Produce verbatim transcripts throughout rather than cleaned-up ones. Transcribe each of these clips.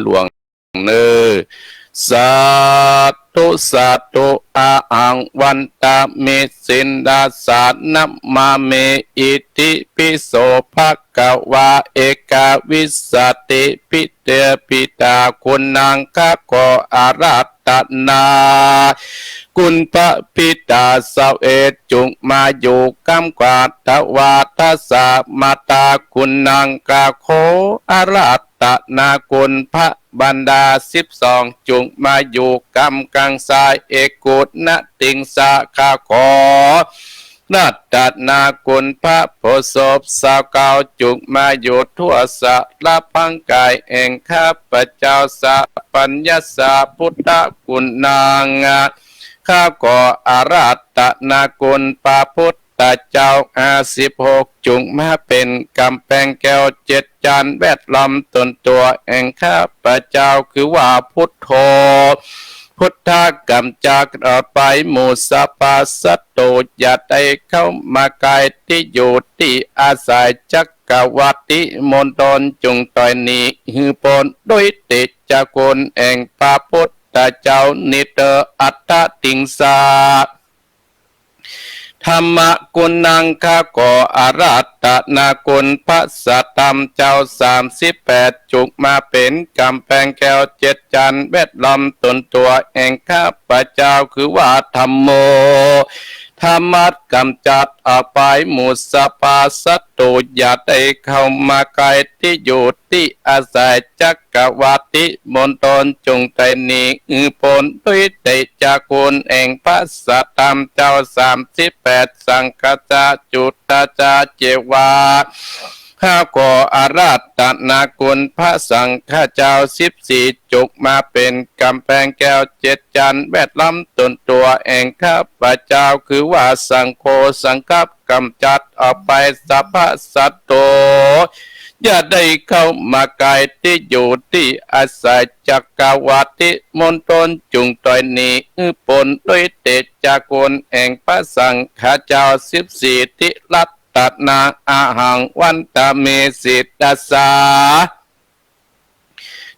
หลวงเน่อ สาธุ สาธุ อะหัง วันตะเม ศิลสานะมามิ อิติปิโส ภะคะวา เอกวิสสติ ปิเต ปิตา คุณัง ข้าขออาราธนา คุณพระบิดาเสาเอก จุ่งมาอยู่กำกวาด ถวาทสามาตา คุณัง ข้าขออาราธนา คุณพระบรรดาสิบสอง จุ่งมาอยู่กำกังสาย เอกุณติงสา ข้าขอ รัตนาคุณพระโพธิ์ศพสาวเก่า จุ่งมาอยู่ทั่วสารพังกายแห่งข้าพเจ้า สัพพัญญสาพุทธคุณัง ข้าขออาราธนาคุณพระพุทธเจ้าห้าสิบหก จุ่งมาเป๋นก๋ำแพงแก้วเจ็ดจั้นแวดล้อมตนตัวแห่งข้าพเจ้า คือว่าพุทโธ พุทธะก๋ำจัดออกไปหมู่สัพพะศัตรู อย่าได้เข้ามาใกล้ตี้อยู่ตี้อาศัย จักรวรรติมณฑล จุ่งตวยหนีหื้อป๊น โดยเตชะคุณแห่งพระพุทธเจ้านี้เตอ อัตถติงสา ธัมมคุณัง ข้าขออาราธนาคุณพระสัทธรรมเจ้าสามสิบแปด จุ่งมาเป๋นก๋ำแพงแก้วเจ็ดจั้นแวดล้อมตนตัวแห่งข้าพเจ้า คือว่าธัมโม ธรรมะก๋ำจัดออกไปหมู่สัพพะศัตรู อย่าได้เข้ามาใกล้ตี้อยู่ตี้อาศัย จักรวรรติมณฑล จุ่งตวยหนีหื้อป๊น โดยเตชะคุณแห่งพระสัทธรรมเจ้าสามสิบแปด สังฆสสะจุตสสะเจวา ข้าขออาราธนาคุณพระสังฆเจ้าสิบสี่ จุ่งมาเป๋นก๋ำแพงแก้วเจ็ดจั้นแวดล้อมตนตัวแห่งข้าพเจ้า คือว่าสังโฆ สังฆะก๋ำจัดออกไปสัพพะศัตรู อย่าได้เข้ามาใกล้ตี้อยู่ตี้อาศัย จักรวรรติมณฑล จุ่งตวยหนีหื้อป๊น โดยเตชะคุณแห่งพระสังฆเจ้าสิบสี่ ติรัตนา อะหัง วันตะเม ศิรสา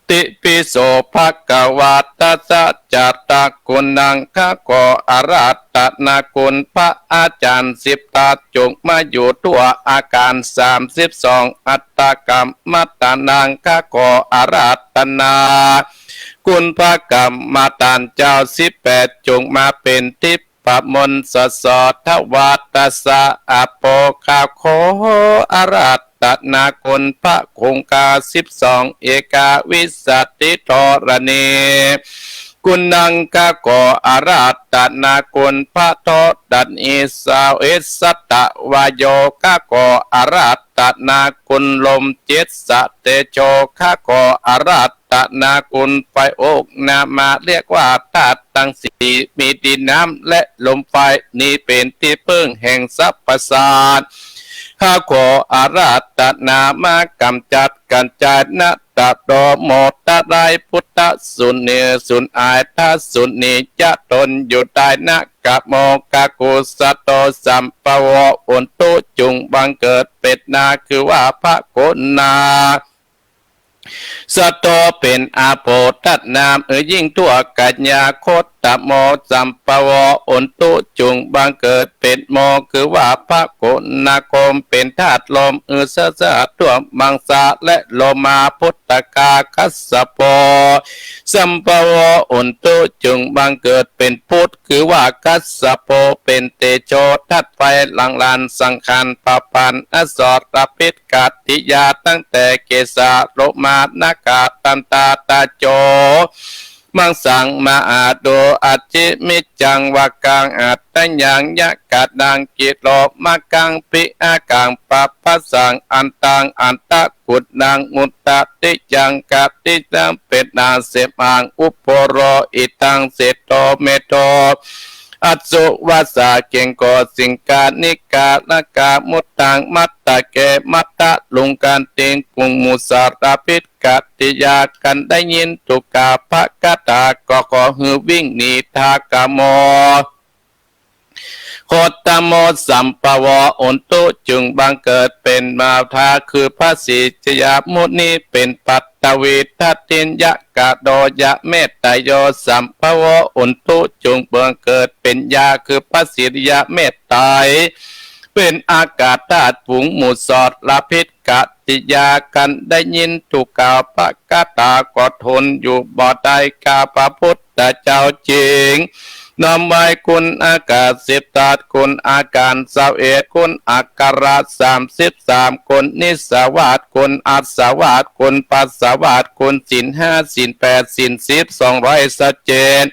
ติปิโส ภะคะวา ทัสสะ จะตะ คุณัง ข้าขออาราธนาคุณพระอาจารย์สิบทัศน์ จุ่งมาอยู่ทั่วอาคารสามสิบสอง อัตถกรรมฐานัง ข้าขออาราธนาคุณพระกรรมฐานเจ้าสิบแปด จุ่งมาเป๋นทิพย์ พระมนต์สสอดถวาทสะ อาโป ข้าขออาราธนาคุณพระคงคาสิบสอง เอกวิสสติธรณี คุณัง ข้าขออาราธนาคุณพระธรณี สาวิสตะวาโย ข้าขออาราธนาคุณลมเจ็ดสะเตโช ข้าขออาราธ ตนาคุณไฟอกนามา เรียกว่าธาตุตังสี่ มีดินน้ำและลมไฟ นี้เป๋นตี้เปิ้งแห่งสรรพสัตว์ ข้าขออาราธนามากำจัดกัญจายนะตะโดโมทะลาย พุทธสุนีสูญอาย ทสุนียะตนอยู่ได้นะ กะโมกะกุสโตสัมปโว อุนตุจุ่งบังเกิดเป๋นนา คือว่าพระโกนา สะโตเป๋นอาโปธนาม เออยิ่งทั่วกัญญา โคตโมสัมปโว อุนตุจุ่งบังเกิดเป๋นโม คือว่าพระโกนาคม เป๋นธาตุลม เออสะสะทั่วมังสาและโลมา พุทธกาคัสสะโป สัมปโว อุนตุจุ่งบังเกิดเป๋นพุทธ คือว่าคัสสะโป เป๋นเตโชธาตุไฟ หลั่งหลั่นสังขารปะปัน อสรพิษ กัตติยา ตั้งแต่เกสา โลมา นาคา ตันตา ตาโจ มังสัง มหาโด อัจฉิ มิจจัง วากัง อัตตยัง ยะกะนัง กิโลมะกัง ปิอากัง ปัปปะสัง อันตัง อันตะกุณัง อุตตะติยัง กะติยัง เป๋นนา เสมา อุปโปโร อิทัง เสโท เมโท อัสสุวัสสะ เกงโก สิงคานิกา นากา มุตตัง มัตตะเก มัตตะลุงกันติง กุงมุสารพิษ กัตติยา กันได้ยินทุกขาพะกถา ก็ขอหื้อวิ่งหนี ทากะโม โคตโมสัมปโว อุนตุจุ่งบังเกิดเป๋นมาทา คือพระศรีชยมุนี เป๋นปัต ตวี ทติยะ กโดยะ เมตตโย สัมภโว อุนทุ จุ่งเปิงเกิดเป๋นยา คือพระสิริยะเมตไตร เป๋นอากาศธาตุ ฝูงหมู่สรพิต กติยา กันได้ยิน ถูกกล่าวประกาศ ก็ทนอยู่บ่ได้ ข้าพระพุทธเจ้าจึง น้อมไหว้คุณอากาศสิบธาตุ คุณอาการสิบเอ็ด คุณอักขระสามสิบสาม คุณนิสสวาส คุณอัสสวาส คุณปัสสวาส คุณศีลห้า ศีลแปด ศีลสิบ สองร้อยสิบเจ็ด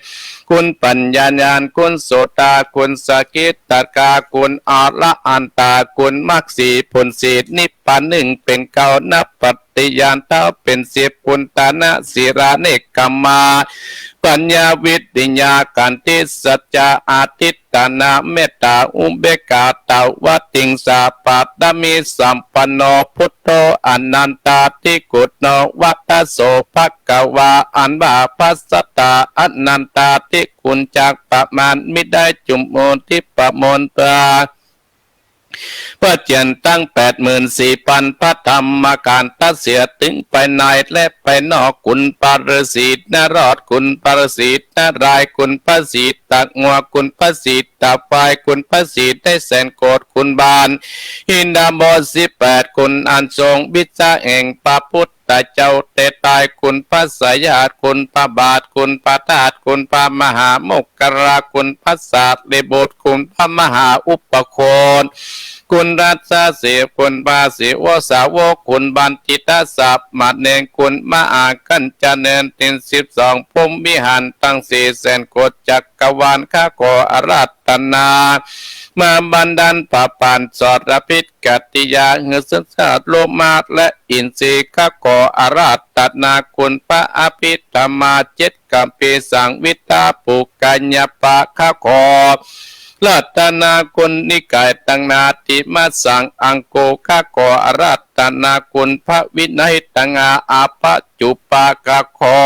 คุณปัญญาญาณ คุณโสตา คุณสกิทตาคา คุณอรหันตา คุณมรรคสี่ ผลสี่ นิพพานหนึ่ง เป๋นเก้า นับปฏิญาณเต้าเป๋นสิบ คุณทานะ ศีลา เนกขัมมา ปัญญา วิริยา ขันติ สัจจะ อธิฐานะ เมตตา อุเบกขา ตวติงสา ปารมีสัมปันโน พุทโธ อนันตาธิคุณโน วะทะโส ภะคะวา อันว่าพระสัตถาอนันตาธิคุณจักประมาณมิได้ จุ่งมนทิพย์ประมวลเปื้อ พระเจ้าตั้งแปดหมื่นสี่พันพระธรรมขันธ์ ตั๊ดเสียเถิงภายในและภายนอก คุณพระฤๅษีนารอด คุณพระฤๅษีนารายณ์ คุณพระสีตางัว คุณพระสีตาควาย คุณพระสีได้แสนโกฏ คุณบรรหาหินดาบทสิบแปด คุณอันทรงวิชาแห่งพระพุทธเจ้าแต่ตาย คุณพระสายาต คุณพระบาท คุณพระธาตุ คุณพระมหาโมคคัลลา คุณพระสารีบุตร คุณพระมหาอุปโคณ คุณรัตสี คุณพระศิวสาวก คุณบัณฑิตสามเณร คุณมหากัญจเณร ทินสิบสอง พรหมวิหารตั้งสี่แสนโกฏ จักรวาลข้าขออาราธนา มาบันดาลประปานสรพิตกติยา หื้อสัตว์โลมาและอินทรีย์ ข้าขออาราธนา คุณพระอภิธรรมาเจ็ด กัมพีสังวิทา ปุคคาญาปะ ข้าขออาราธนา คุณนิกายตังนาทิมัสสังอังโก ข้าขออาราธนา คุณพระวินัยตังอาอาปะจุปา ข้าขอ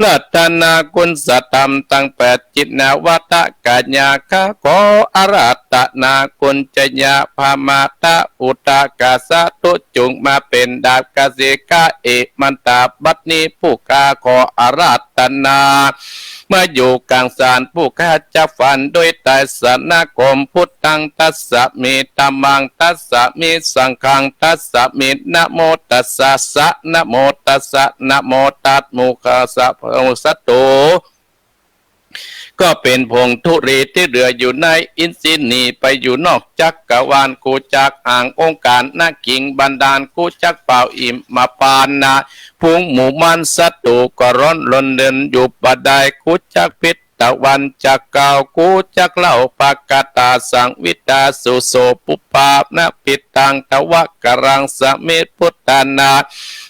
อาราธนา คุณสัทธรรมตังแปด จิตนวัตกายา ข้าขออาราธนา คุณจยาพามาตะอุตกาสะ ตุ๊จุ่งมาเป๋นดาบกสิกะ เอมันตา บัดนี้ผู้ข้าขออาราธนา มาอยู่กลางสาร ผู้ข้าจะฟันด้วยไตรสรณคม พุทธังทัสสะมิ ธัมมังทัสสะมิ สังฆังทัสสะมิ นะโมตัสสะ สะ นะโมตัสสะ นะโมตัสสะ มุขสะ โพสะโต ก็เป๋นผงธุลีตี้เหลืออยู่ในอินทรีย์นี้ ไปอยู่นอกจักรวาล กูจักอ่างองค์การ นะขิงบันดาล กูจักเป่าอิมมาปานนะ ฝูงหมู่มารศัตรูก็ร้อนรนเดินอยู่บ่ได้ กูจักพิษตะวันจักเก่า กูจักเล่าปกตาสังวิตา สุโสปุปปานะปิตัง ทวะกรังสมิพุทธานา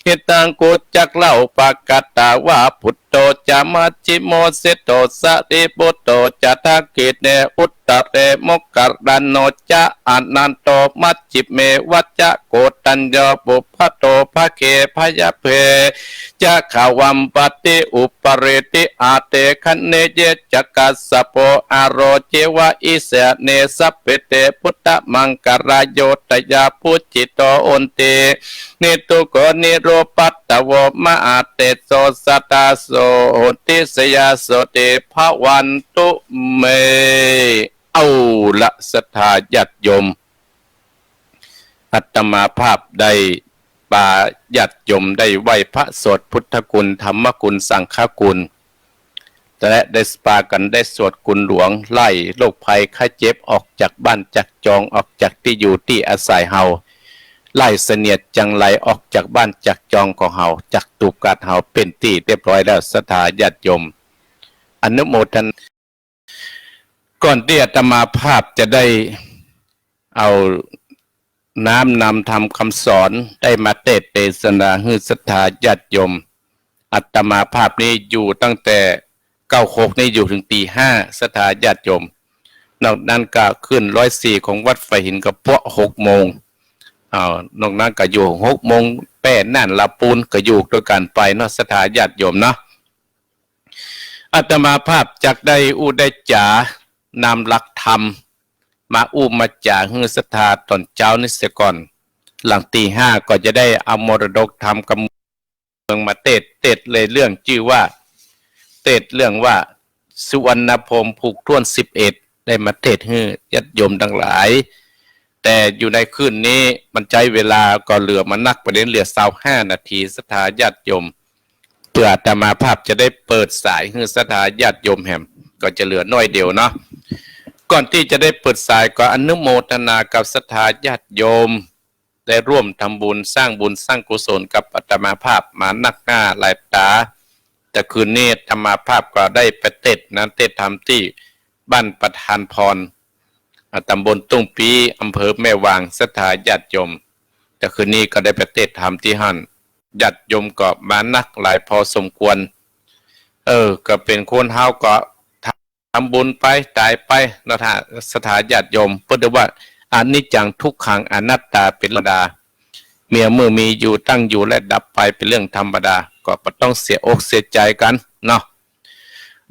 หิตัง กูจักเล่าปกตาว่า พุทโธจะมัชฌิโม เศษโธสรีปุตโธจะทักขิเณ อุตตะเรโมคคัลลาโนจะ อนันโตมัชฌิเมวะจะ โกฏัญโญปุพพะโต ภะเคภะยะเภจะ ขวัมปติอุปะเรติ อาเตคะเนเยจะ กัสสะโป อาโรเจวะ อิสาเน สัพเพเต พุทธมังคลาโยตยา ปูจิโต โหติ นิทุกโข นิรุปัตตโว มหาเตโส สตาโส โหติ สยาโสติ ภวันตุเม เอาละ ศรัทธาญาติโยม อาตมาภาพได้ปาญาติโยมได้ไหว้พระสวดพุทธคุณ ธรรมคุณ สังฆคุณ และได้ปากั๋นได้สวดคุณหลวง ไล่โรคภัยไข้เจ็บออกจากบ้านจากจอง ออกจากตี้อยู่ตี้อาศัยเฮา ไล่เสนียดจังไรออกจากบ้านจากจองของเฮา จากตูบกาดเฮา เป๋นตี้เรียบร้อยแล้ว ศรัทธาญาติโยม อนุโมทนา ก่อนตี้อาตมาภาพจะได้เอาน้อมนำธรรมคำสอนได้มาเตสน์เตสนาหื้อศรัทธาญาติโยม อาตมาภาพนี้อยู่ตั้งแต่เก้าหกนี้อยู่เถิงตีห้า ศรัทธาญาติโยม นอกนั้นก็ขึ้นร้อยสี่ของวัดฝายหินกระป๊ะหกโมง อ้าว นอกนั้นก็อยู่หกโมงแป้นั่นละปูนก็อยู่ตวยกั๋นไปเนาะ ศรัทธาญาติโยมเนาะ อาตมาภาพจักได้อู้ได้จ๋านำหลักธรรมมาอู้มาจ๋าหื้อศรัทธาต๋อนเจ๊านี้เสียก่อน หลังตีห้าก็จะได้เอามรดกธรรมกำ องมาเตสน์ เตสน์เลยเรื่องจื้อว่า เตสน์เรื่องว่า สุวรรณพรหมผูกถ้วนสิบเอ็ด ได้มาเตสน์หื้อญาติโยมตังหลาย แต่อยู่ในคืนนี้มันใจ๊เวลาก็เหลือมานัก ประเด็นเหลือซาวห้านาที ศรัทธาญาติโยม เปื้ออาตมาภาพจะได้เปิดสายหื้อศรัทธาญาติโยมแหม ก็จะเหลือน้อยเดียวเนาะ ก่อนตี้จะได้เปิดสายก็อนุโมทนากับศรัทธาญาติโยม ได้ร่วมทำบุญสร้างบุญสร้างกุศลกับอาตมาภาพมานักหน้าหลายต๋า แต่คืนนี้อาตมาภาพก็ได้ไปเตสน์นะ เตสน์ธรรมตี้บ้านประธานพร อ่า ตำบลตุ้งปี้ อำเภอแม่วาง ศรัทธาญาติโยม แต่คืนนี้ก็ได้ไปเตสน์ธรรมตี้หั้น ญาติโยมก็มานักหลายพอสมควร เออ ก็เป๋นคนเฮาก็ ทำบุญไป ต๋ายไปเนาะ ศรัทธาญาติโยม เปิ้นเรียกว่า อนิจจัง ทุกขัง อนัตตา เป๋นธรรมดา เมื่อ เมื่อมีอยู่ ตั้งอยู่ และดับไป เป๋นเรื่องธรรมดา ก็บ่ต้องเสียอกเสียใจ๋กั๋นเนาะ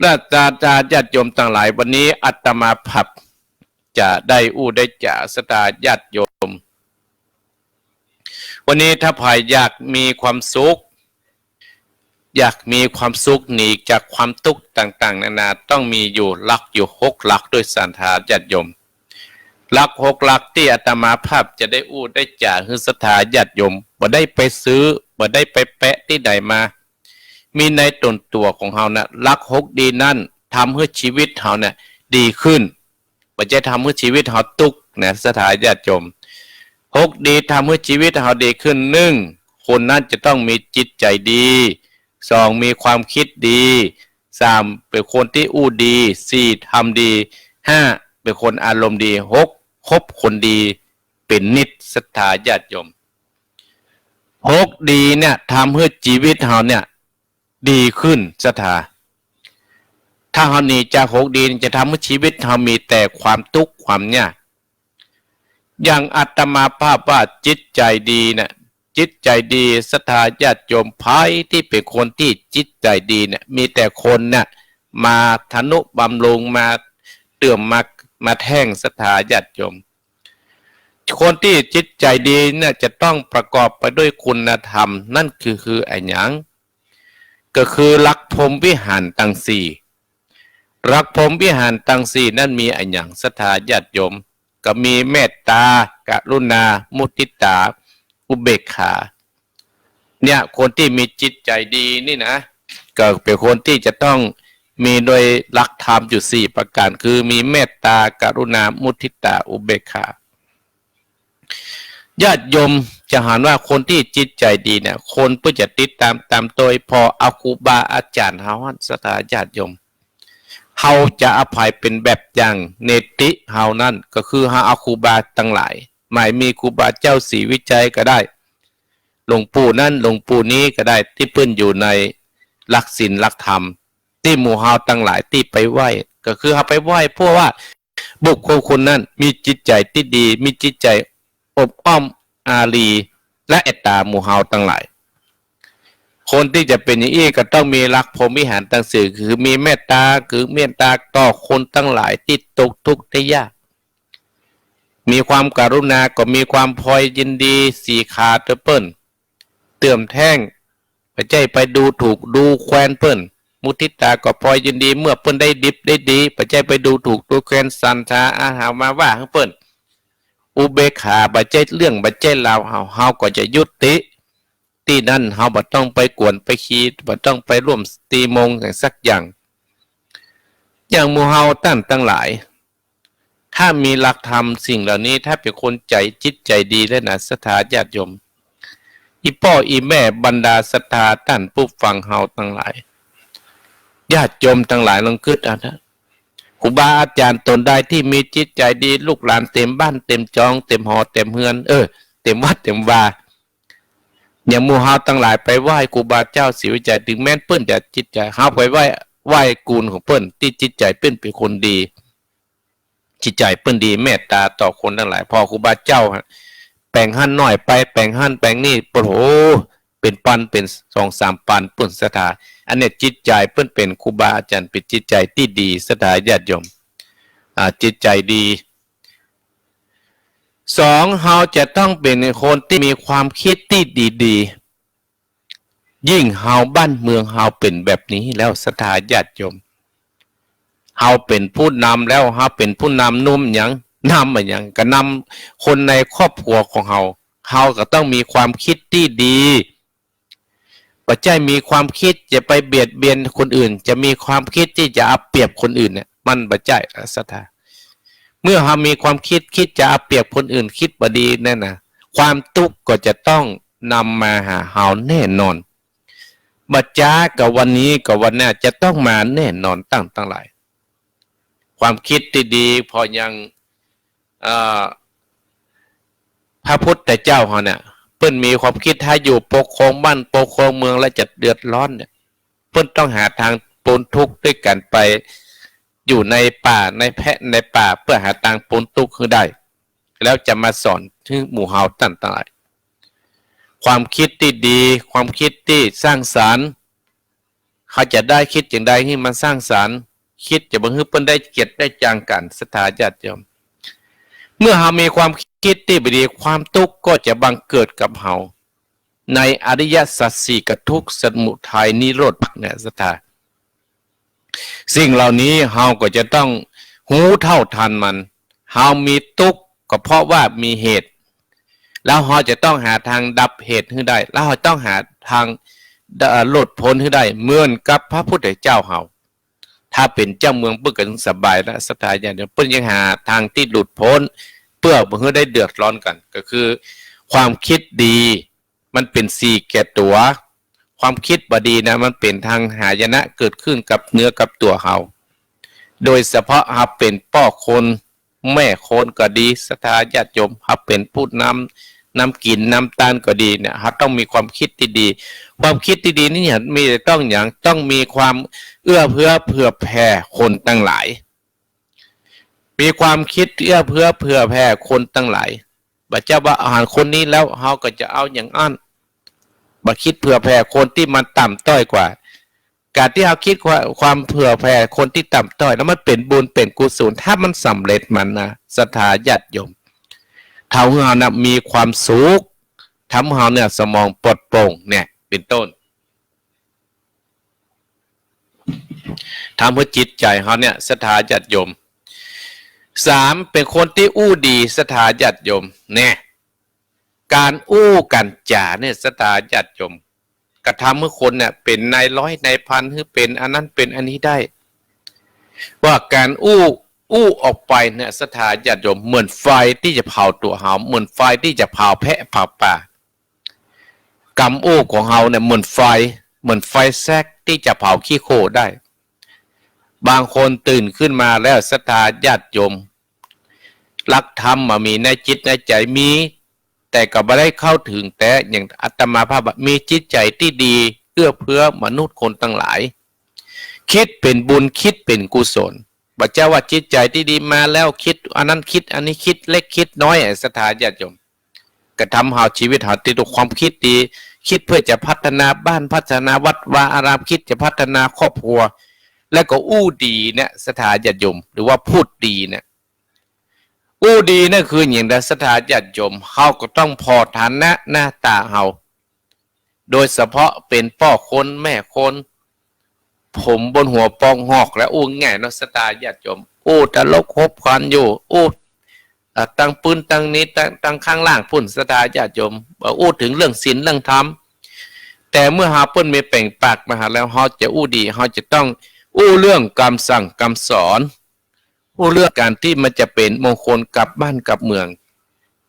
ศรัทธาญาติโยมตังหลาย วันนี้อาตมาภาพจะได้อู้ได้จ๋า ศรัทธาญาติโยม วันนี้ถ้าใผอยากมีความสุข อยากมีความสุขหนีจากความตุ๊กข์ต่างๆ นานา ต้องมีอยู่หลักอยู่หกหลักด้วย ศรัทธาญาติโยม หลักหกหลักตี้อาตมาภาพจะได้อู้ได้จ๋าหื้อศรัทธาญาติโยม บ่ได้ไปซื้อ บ่ได้ไปแปะตี้ใดมา มีในต๋นตั๋วของเฮานะ หลักหกดีนั้นทำหื้อจีวิตเฮาเนี่ยดีขึ้น บ่ใจ้ทำหื้อจีวิตเฮาตุ๊กข์นะ ศรัทธาญาติโยม หกดีทำหื้อจีวิตเฮาดีขึ้น หนึ่ง คนนั้นจะต้องมีจิตใจ๋ดี สอง มีความกึ๊ดดี สาม เป๋นคนตี้อู้ดี สี่ ทำดี ห้า เป๋นคนอารมณ์ดี หก คบคนดีเป๋นนิตย์ ศรัทธาญาติโยม หกดีเนี่ยทำหื้อจีวิตเฮาเนี่ยดีขึ้น ศรัทธา ถ้าเฮาหนีจากหกดีจะทำหื้อจีวิตเฮามีแต่ความตุ๊กข์ความยาก อย่างอาตมาภาพว่าจิตใจ๋ดีเนี่ย จิตใจ๋ดี ศรัทธาญาติโยม ใผตี้เป๋นคนตี้จิตใจ๋ดีเนี่ย มีแต่คนเนี่ยมาทะนุบำรุง มาเติม มา มาแท่ง ศรัทธาญาติโยม คนตี้จิตใจ๋ดีเนี่ยจะต้องประกอบไปด้วยคุณธรรม นั่นคือ คืออะหยัง ก็คือหลักพรหมวิหารตังสี่ หลักพรหมวิหารตังสี่นั้นมีอะหยัง ศรัทธาญาติโยม ก็มีเมตตา กรุณา มุทิตา อุเบกขา เนี่ย คนตี้มีจิตใจ๋ดีนี่นะ ก็เป๋นคนตี้จะต้องมีโดยหลักธรรมอยู่สี่ประก๋าน คือมีเมตตา กรุณา มุทิตา อุเบกขา ญาติโยมจะหันว่าคนตี้จิตใจ๋ดีเนี่ย คนเปิ้นจะติดต๋าม ต๋ามโตยผ่อเอาครูบาอาจ๋ารย์เฮาหั้น ศรัทธาญาติโยม เฮาจะเอาใผเป๋นแบบอย่าง เนติเฮานั้น ก็คือเฮาเอาครูบาตังหลาย หมายมีครูบาเจ้าศรีวิชัยก็ได้ หลวงปู่นั้นหลวงปู่นี้ก็ได้ ตี้เปิ้นอยู่ในหลักศีลหลักธรรม ตี้หมู่เฮาตังหลายตี้ไปไหว้ ก็คือเฮาไปไหว้เปื้อว่าบุคคลคนนั้นมีจิตใจ๋ตี้ดี มีจิตใจ๋อบอ้อมอารี และเมตตาหมู่เฮาตังหลาย คนตี้จะเป๋นอย่างอี้ก็ต้องมีหลักพรหมวิหารตังสี่ คือมีเมตตา คือเมตตาต่อคนตังหลายตี้ตกทุกข์ได้ยาก มีความกรุณาก็มีความพลอยยินดีสีขาเตื้อเปิ้น เติมแท่ง บ่ใจ้ไปดูถูกดูแควนเปิ้น มุทิตาก็พลอยยินดีเมื่อเปิ้นได้ดิบได้ดี บ่ใจ้ไปดูถูกดูแควน สรรหาอาหารมาว่าหื้อเปิ้น อุเบกขา บ่ใจ้เรื่องบ่ใจ้ราวเฮา เฮาก็จะยุติตี้นั้น เฮาบ่ต้องไปกวนไปขี้ บ่ต้องไปร่วมตี้มงอย่างสักอย่าง อย่างหมู่เฮาต้านตังหลาย ถ้ามีหลักธรรมสิ่งเหล่านี้ ถ้าเป๋นคนใจ๋จิตใจ๋ดีแล้วนะ ศรัทธาญาติโยม อี่ป้ออี่แม่บรรดาศรัทธาต้านผู้ฟังเฮาตังหลาย ญาติโยมตังหลายลองกึ๊ดเอานะ ครูบาอาจ๋ารย์ต๋นใดตี้มีจิตใจ๋ดี ลูกหลานเต๋มบ้านเต๋มจอง เต๋มหอเต๋มเฮือน เออ เต๋มวัดเต๋มวา อย่างหมู่เฮาตังหลายไปไหว้ครูบาเจ้าศรีวิชัย เถิงแม้นเปิ้นจะจิตใจ๋ เฮาไปไหว้ ไหว้กูลของเปิ้นตี้จิตใจ๋เปิ้นเป๋นคนดี จิตใจ๋เปิ้นดีเมตตาต่อคนตังหลาย ผ่อครูบาเจ้า แป๋งหั้นหน้อยไป แป๋งหั้นแป๋งนี่ โอ้โห เป๋นปัน เป๋นสองสามปัน เปิ้นศรัทธา อันเนี้ยจิตใจ๋เปิ้นเป๋นครูบาอาจ๋ารย์ เป๋นจิตใจ๋ตี้ดี ศรัทธาญาติโยม อ่า จิตใจ๋ดี สอง เฮาจะต้องเป๋นคนตี้มีความกึ๊ดตี้ดี ยิ่งเฮาบ้านเมืองเฮาเป๋นแบบนี้แล้วศรัทธาญาติโยม เฮาเป๋นผู้นำแล้ว เฮาเป๋นผู้นำนำหยัง นำอะหยัง ก็นำคนในครอบครัวของเฮา เฮาก็ต้องมีความคิดตี้ดี บ่ใจ้มีความคิดจะไปเบียดเบียนคนอื่น จะมีความคิดตี้จะเอาเปรียบคนอื่นเนี่ย มันบ่ใจ้ศรัทธา เมื่อเฮามีความคิด คิดจะเอาเปรียบคนอื่น คิดบ่ดีนั่นน่ะ ความตุ๊กข์ก็จะต้องนำมาหาเฮาแน่นอน บ่จ๊าก็วันนี้ก็วันหน้าจะต้องมาแน่นอนตัง ตังหลาย ความคิดตี้ดี เพราะยัง เอ่อ พระพุทธเจ้าเฮาเนี่ย เปิ้นมีความคิดถ้าอยู่ปกครองบ้านปกครองเมืองแล้วจะเดือดร้อนเนี่ย เปิ้นต้องหาตางป๊นทุกข์ด้วยการไปอยู่ในป่าในแพะในป่า เปื้อหาตางป๊นทุกข์หื้อได้ แล้วจะมาสอนหื้อหมู่เฮาตัง ตังหลาย ความคิดตี้ดี ความคิดตี้สร้างสรรค์ เฮาจะได้คิดจึงใดหื้อมันสร้างสรรค์ คิดจะบ่หื้อเปิ้นได้เกลียดได้จังกั๋น ศรัทธาญาติโยม เมื่อเฮามีความคิดตี้บ่ดี ความตุ๊กข์ก็จะบังเกิดกับเฮา ในอริยสัจสี่กับทุกข์สมุทัยนิโรธมรรคเนี่ย ศรัทธา สิ่งเหล่านี้เฮาก็จะต้องฮู้เท่าทันมัน เฮามีตุ๊กข์ก็เพราะว่ามีเหตุ แล้วเฮาจะต้องหาตางดับเหตุหื้อได้ แล้วเฮาต้องหาตาง เอ่อ หลุดป๊นหื้อได้ เหมือนกับพระพุทธเจ้าเฮา ถ้าเป๋นเจ้าเมืองเปิ้นก็สบายนะ ศรัทธาญาติโยม เปิ้นยังหาตางตี้หลุดป๊น เปื้อบ่หื้อได้เดือดร้อนกั๋น ก็คือความคิดดี มันเป๋นศีลแก่ตั๋ว ความคิดบ่ดีนะ มันเป๋นตางหายนะเกิดขึ้นกับเนื้อกับตั๋วเฮา โดยเฉพาะเฮาเป๋นป้อคนแม่คนก็ดี ศรัทธาญาติโยม เฮาเป๋นผู้นำ นำกิ๋นนำตานก็ดีเนี่ย เฮาต้องมีความคิดตี้ดี ความคิดตี้ดีนี่มีต้องหยัง ต้องมีความเอื้อเฟื้อเผื่อแผ่คนตังหลาย มีความคิดเอื้อเฟื้อเผื่อแผ่คนตังหลาย บ่ใจ้ว่าหันคนนี้แล้วเฮาก็จะเอาอย่างอั้น บ่คิดเผื่อแผ่คนตี้มันต่ำต้อยกว่า ก๋านตี้เฮาคิดความ ความเผื่อแผ่คนตี้ต่ำต้อยแล้วมันเป๋นบุญเป๋นกุศล ถ้ามันสำเร็จมันนะ ศรัทธาญาติโยม ทำหื้อเฮานะมีความสุข ทำหื้อเฮาเนี่ยสมองปลอดโปร่งเนี่ย เป๋นต้น ทำหื้อจิตใจ๋เฮาเนี่ย ศรัทธาญาติโยม สาม เป๋นคนตี้อู้ดี ศรัทธาญาติโยม แน่ ก๋านอู้ก๋านจ๋าเนี่ย ศรัทธาญาติโยม ก็ทำหื้อคนเนี่ยเป๋นนายร้อยนายพัน หื้อเป๋นอันนั้นเป๋นอันนี้ได้ ว่าก๋านอู้ อู้ออกไปเนี่ย ศรัทธาญาติโยม เหมือนไฟตี้จะเผาตั๋วเฮา เหมือนไฟตี้จะเผาแพะเผาป่า กำอู้ของเฮาเนี่ยเหมือนไฟ เหมือนไฟแซกตี้จะเผาขี้โคลนได้ บางคนตื่นขึ้นมาแล้ว ศรัทธาญาติโยม หลักธรรมอะมีในจิตในใจ๋มี แต่ก็บ่ได้เข้าถึง แต่อย่างอาตมาภาพอะมีจิตใจ๋ตี้ดี เอื้อเฟื้อมนุษย์คนตังหลาย คิดเป๋นบุญ คิดเป๋นกุศล บ่ใจ้ว่าจิตใจ๋ตี้ดีมาแล้ว คิดอันนั้นคิดอันนี้ คิดเล็กคิดน้อย ศรัทธาญาติโยม ก็ทำหื้อชีวิตเฮาตี้ด้วยความคิดดี คิดเพื่อจะพัฒนาบ้าน พัฒนาวัดวาอาราม คิดจะพัฒนาครอบครัว แล้วก็อู้ดีเนี่ย ศรัทธาญาติโยม หรือว่าพูดดีเนี่ย อู้ดีนั่นคืออย่างใด ศรัทธาญาติโยม เฮาก็ต้องผ่อฐานะหน้าต๋าเฮา โดยเฉพาะเป๋นป้อคนแม่คน ผมบนหัวปองหอก และอู้ง่ายเนาะ ศรัทธาญาติโยม อู้ตลกฮบกันอยู่ อู้ เอ่อ ตังปื้นตังนี้ ตัง ตังข้างล่างปู้น ศรัทธาญาติโยม เอ่อ อู้เถิงเรื่องศีลเรื่องธรรม แต่เมื่อเฮาเปิ้นมีเปล่งปากมาหาแล้ว เฮาจะอู้ดี เฮาจะต้องอู้เรื่องกำสั่งกำสอน อู้เรื่องก๋านตี้มันจะเป๋นมงคลกับบ้านกับเมือง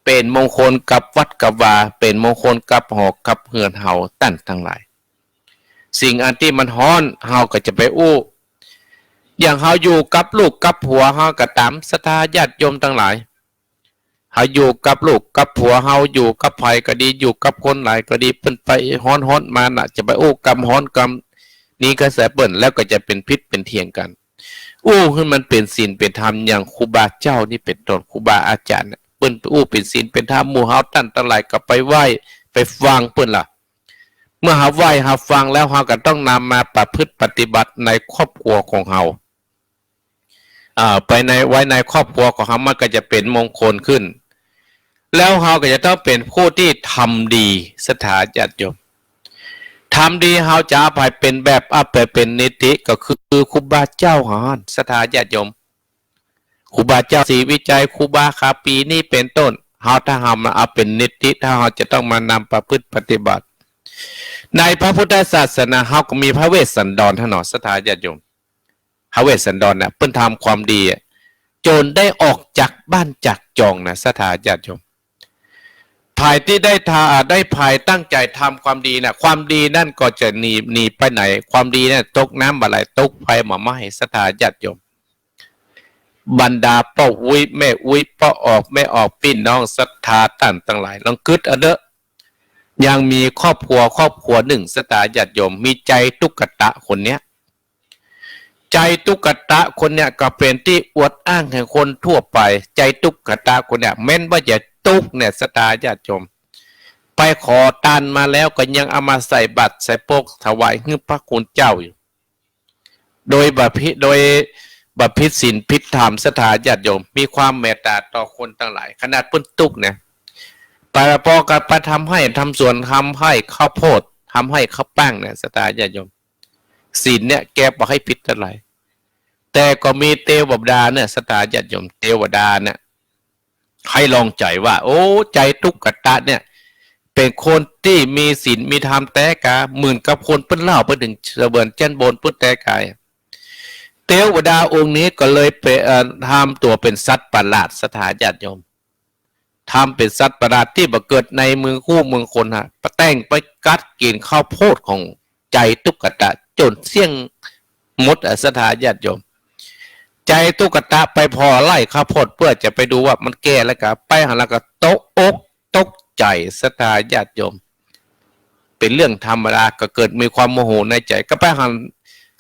เป๋นมงคลกับวัดกับวา เป๋นมงคลกับหอกับเฮือนเฮาตังตังหลาย สิ่งอันตี้มันฮ้อน เฮาก็จะไปอู้ อย่างเฮาอยู่กับลูกกับผัวเฮาก็ต๋าม ศรัทธาญาติโยมตังหลาย เฮาอยู่กับลูกกับผัวเฮา อยู่กับใผก็ดี อยู่กับคนหลายก็ดี เปิ้นไปฮ้อนๆ มาน่ะ จะไปอู้กำฮ้อนกำนี้กระแสเปิ้น แล้วก็จะเป๋นผิดเป๋นเถียงกั๋น อู้หื้อมันเป๋นศีลเป๋นธรรม อย่างครูบาเจ้านี่เป๋นต้น ครูบาอาจ๋ารย์เนี่ย เปิ้นอู้เป๋นศีลเป๋นธรรม หมู่เฮาตังตังหลายก็ไปไหว้ ไปฟังเปิ้นล่ะ เมื่อเฮาไหว้เฮาฟังแล้ว เฮาก็ต้องนำมาประพฤติปฏิบัติในครอบครัวของเฮา อ่า ไปใน ไว้ในครอบครัวของเฮา มันก็จะเป๋นมงคลขึ้น แล้วเฮาก็จะต้องเป๋นผู้ตี้ทำดี ศรัทธาญาติโยม ธรรมดีเฮาจะเอาไปเป๋นแบบ เอาไปเป๋นนิติ ก็คือครูบาเจ้าหั้น ศรัทธาญาติโยม ครูบาเจ้าศรีวิชัย ครูบาคำปี นี่เป๋นต้น เฮาถ้าเฮามาเอาเป๋นนิติ ถ้าเฮาจะต้องมานำประพฤติปฏิบัติ ในพระพุทธศาสนาเฮาก็มีพระเวสสันดรหั้นเนาะ ศรัทธาญาติโยม พระเวสสันดรน่ะ เปิ้นทำความดีอะ จ๋นได้ออกจากบ้านจากจองนะ ศรัทธาญาติโยม ใผตี้ได้ทา ได้ใผตั้งใจ๋ทำความดีน่ะ ความดีนั้นก็จะหนี หนีไปไหน ความดีนั้นตกน้ำบ่ไหล ตกไฟบ่ไหม้ ศรัทธาญาติโยม บรรดาป้ออุ๊ยแม่อุ๊ย ป้อออกแม่ออก ปี้น้องศรัทธาต้านตังหลาย ลองกึ๊ดเอาเต๊อะ ยังมีครอบครัว ครอบครัวนึ่ง ศรัทธาญาติโยม มีใจ๋ตุ๊กตะคนเนี้ย ใจ๋ตุ๊กตะคนเนี้ยก็เป๋นตี้อวดอ้างแห่งคนทั่วไป ใจ๋ตุ๊กตะคนเนี้ย แม้นว่าจะตุ๊กข์เนี่ย ศรัทธาญาติโยม ไปขอตานมาแล้วก็ยังเอามาใส่บาตรใส่โป๊กถวายหื้อพระคุณเจ้าอยู่ โดยบ่ผิด โดยบ่ผิดศีลผิดธรรม ศรัทธาญาติโยม มีความเมตต๋าต่อคนตังหลาย ขนาดเปิ้นตุ๊กข์เนี่ย ไป ปอก็ไปทำไฮ่ทำสวน ทำไฮ่ข้าวโพด ทำไฮ่ข้าวแป้งเนี่ย ศรัทธาญาติโยม ศีลเนี่ยแกบ่หื้อผิดเต้าใด แต่ก็มีเตวดาเนี่ย ศรัทธาญาติโยม เตวดาเนี่ย หื้อลองใจ๋ว่า โอ้ ใจ๋ตุ๊กตะเนี่ย เป๋นคนตี้มีศีลมีธรรมแต๊กา เหมือนกับคนเปิ้นเล่าไปเถิงสะเบินจั๊นบนปุ้นแต๊กา เตวดาองค์นี้ก็เลยไป เอ่อ ทำตั๋วเป๋นสัตว์ประหลาด ศรัทธาญาติโยม ทำเป๋นสัตว์ประหลาดตี้บ่เกิดในเมืองคูเมืองคนฮะ แต่งไปกัดกิ๋นข้าวโพดของใจ๋ตุ๊กตะจ๋นเสี้ยงหมดอะ ศรัทธาญาติโยม ใจ๋ตุ๊กตะไปผ่อไร่ข้าวโพดเปื้อจะไปดูว่ามันแก่แล้วกา ไปหันแล้วก็ตกอกตกใจ๋ ศรัทธาญาติโยม เป๋นเรื่องธรรมดา ก็เกิดมีความโมโหในใจ๋ ก็ไปหัน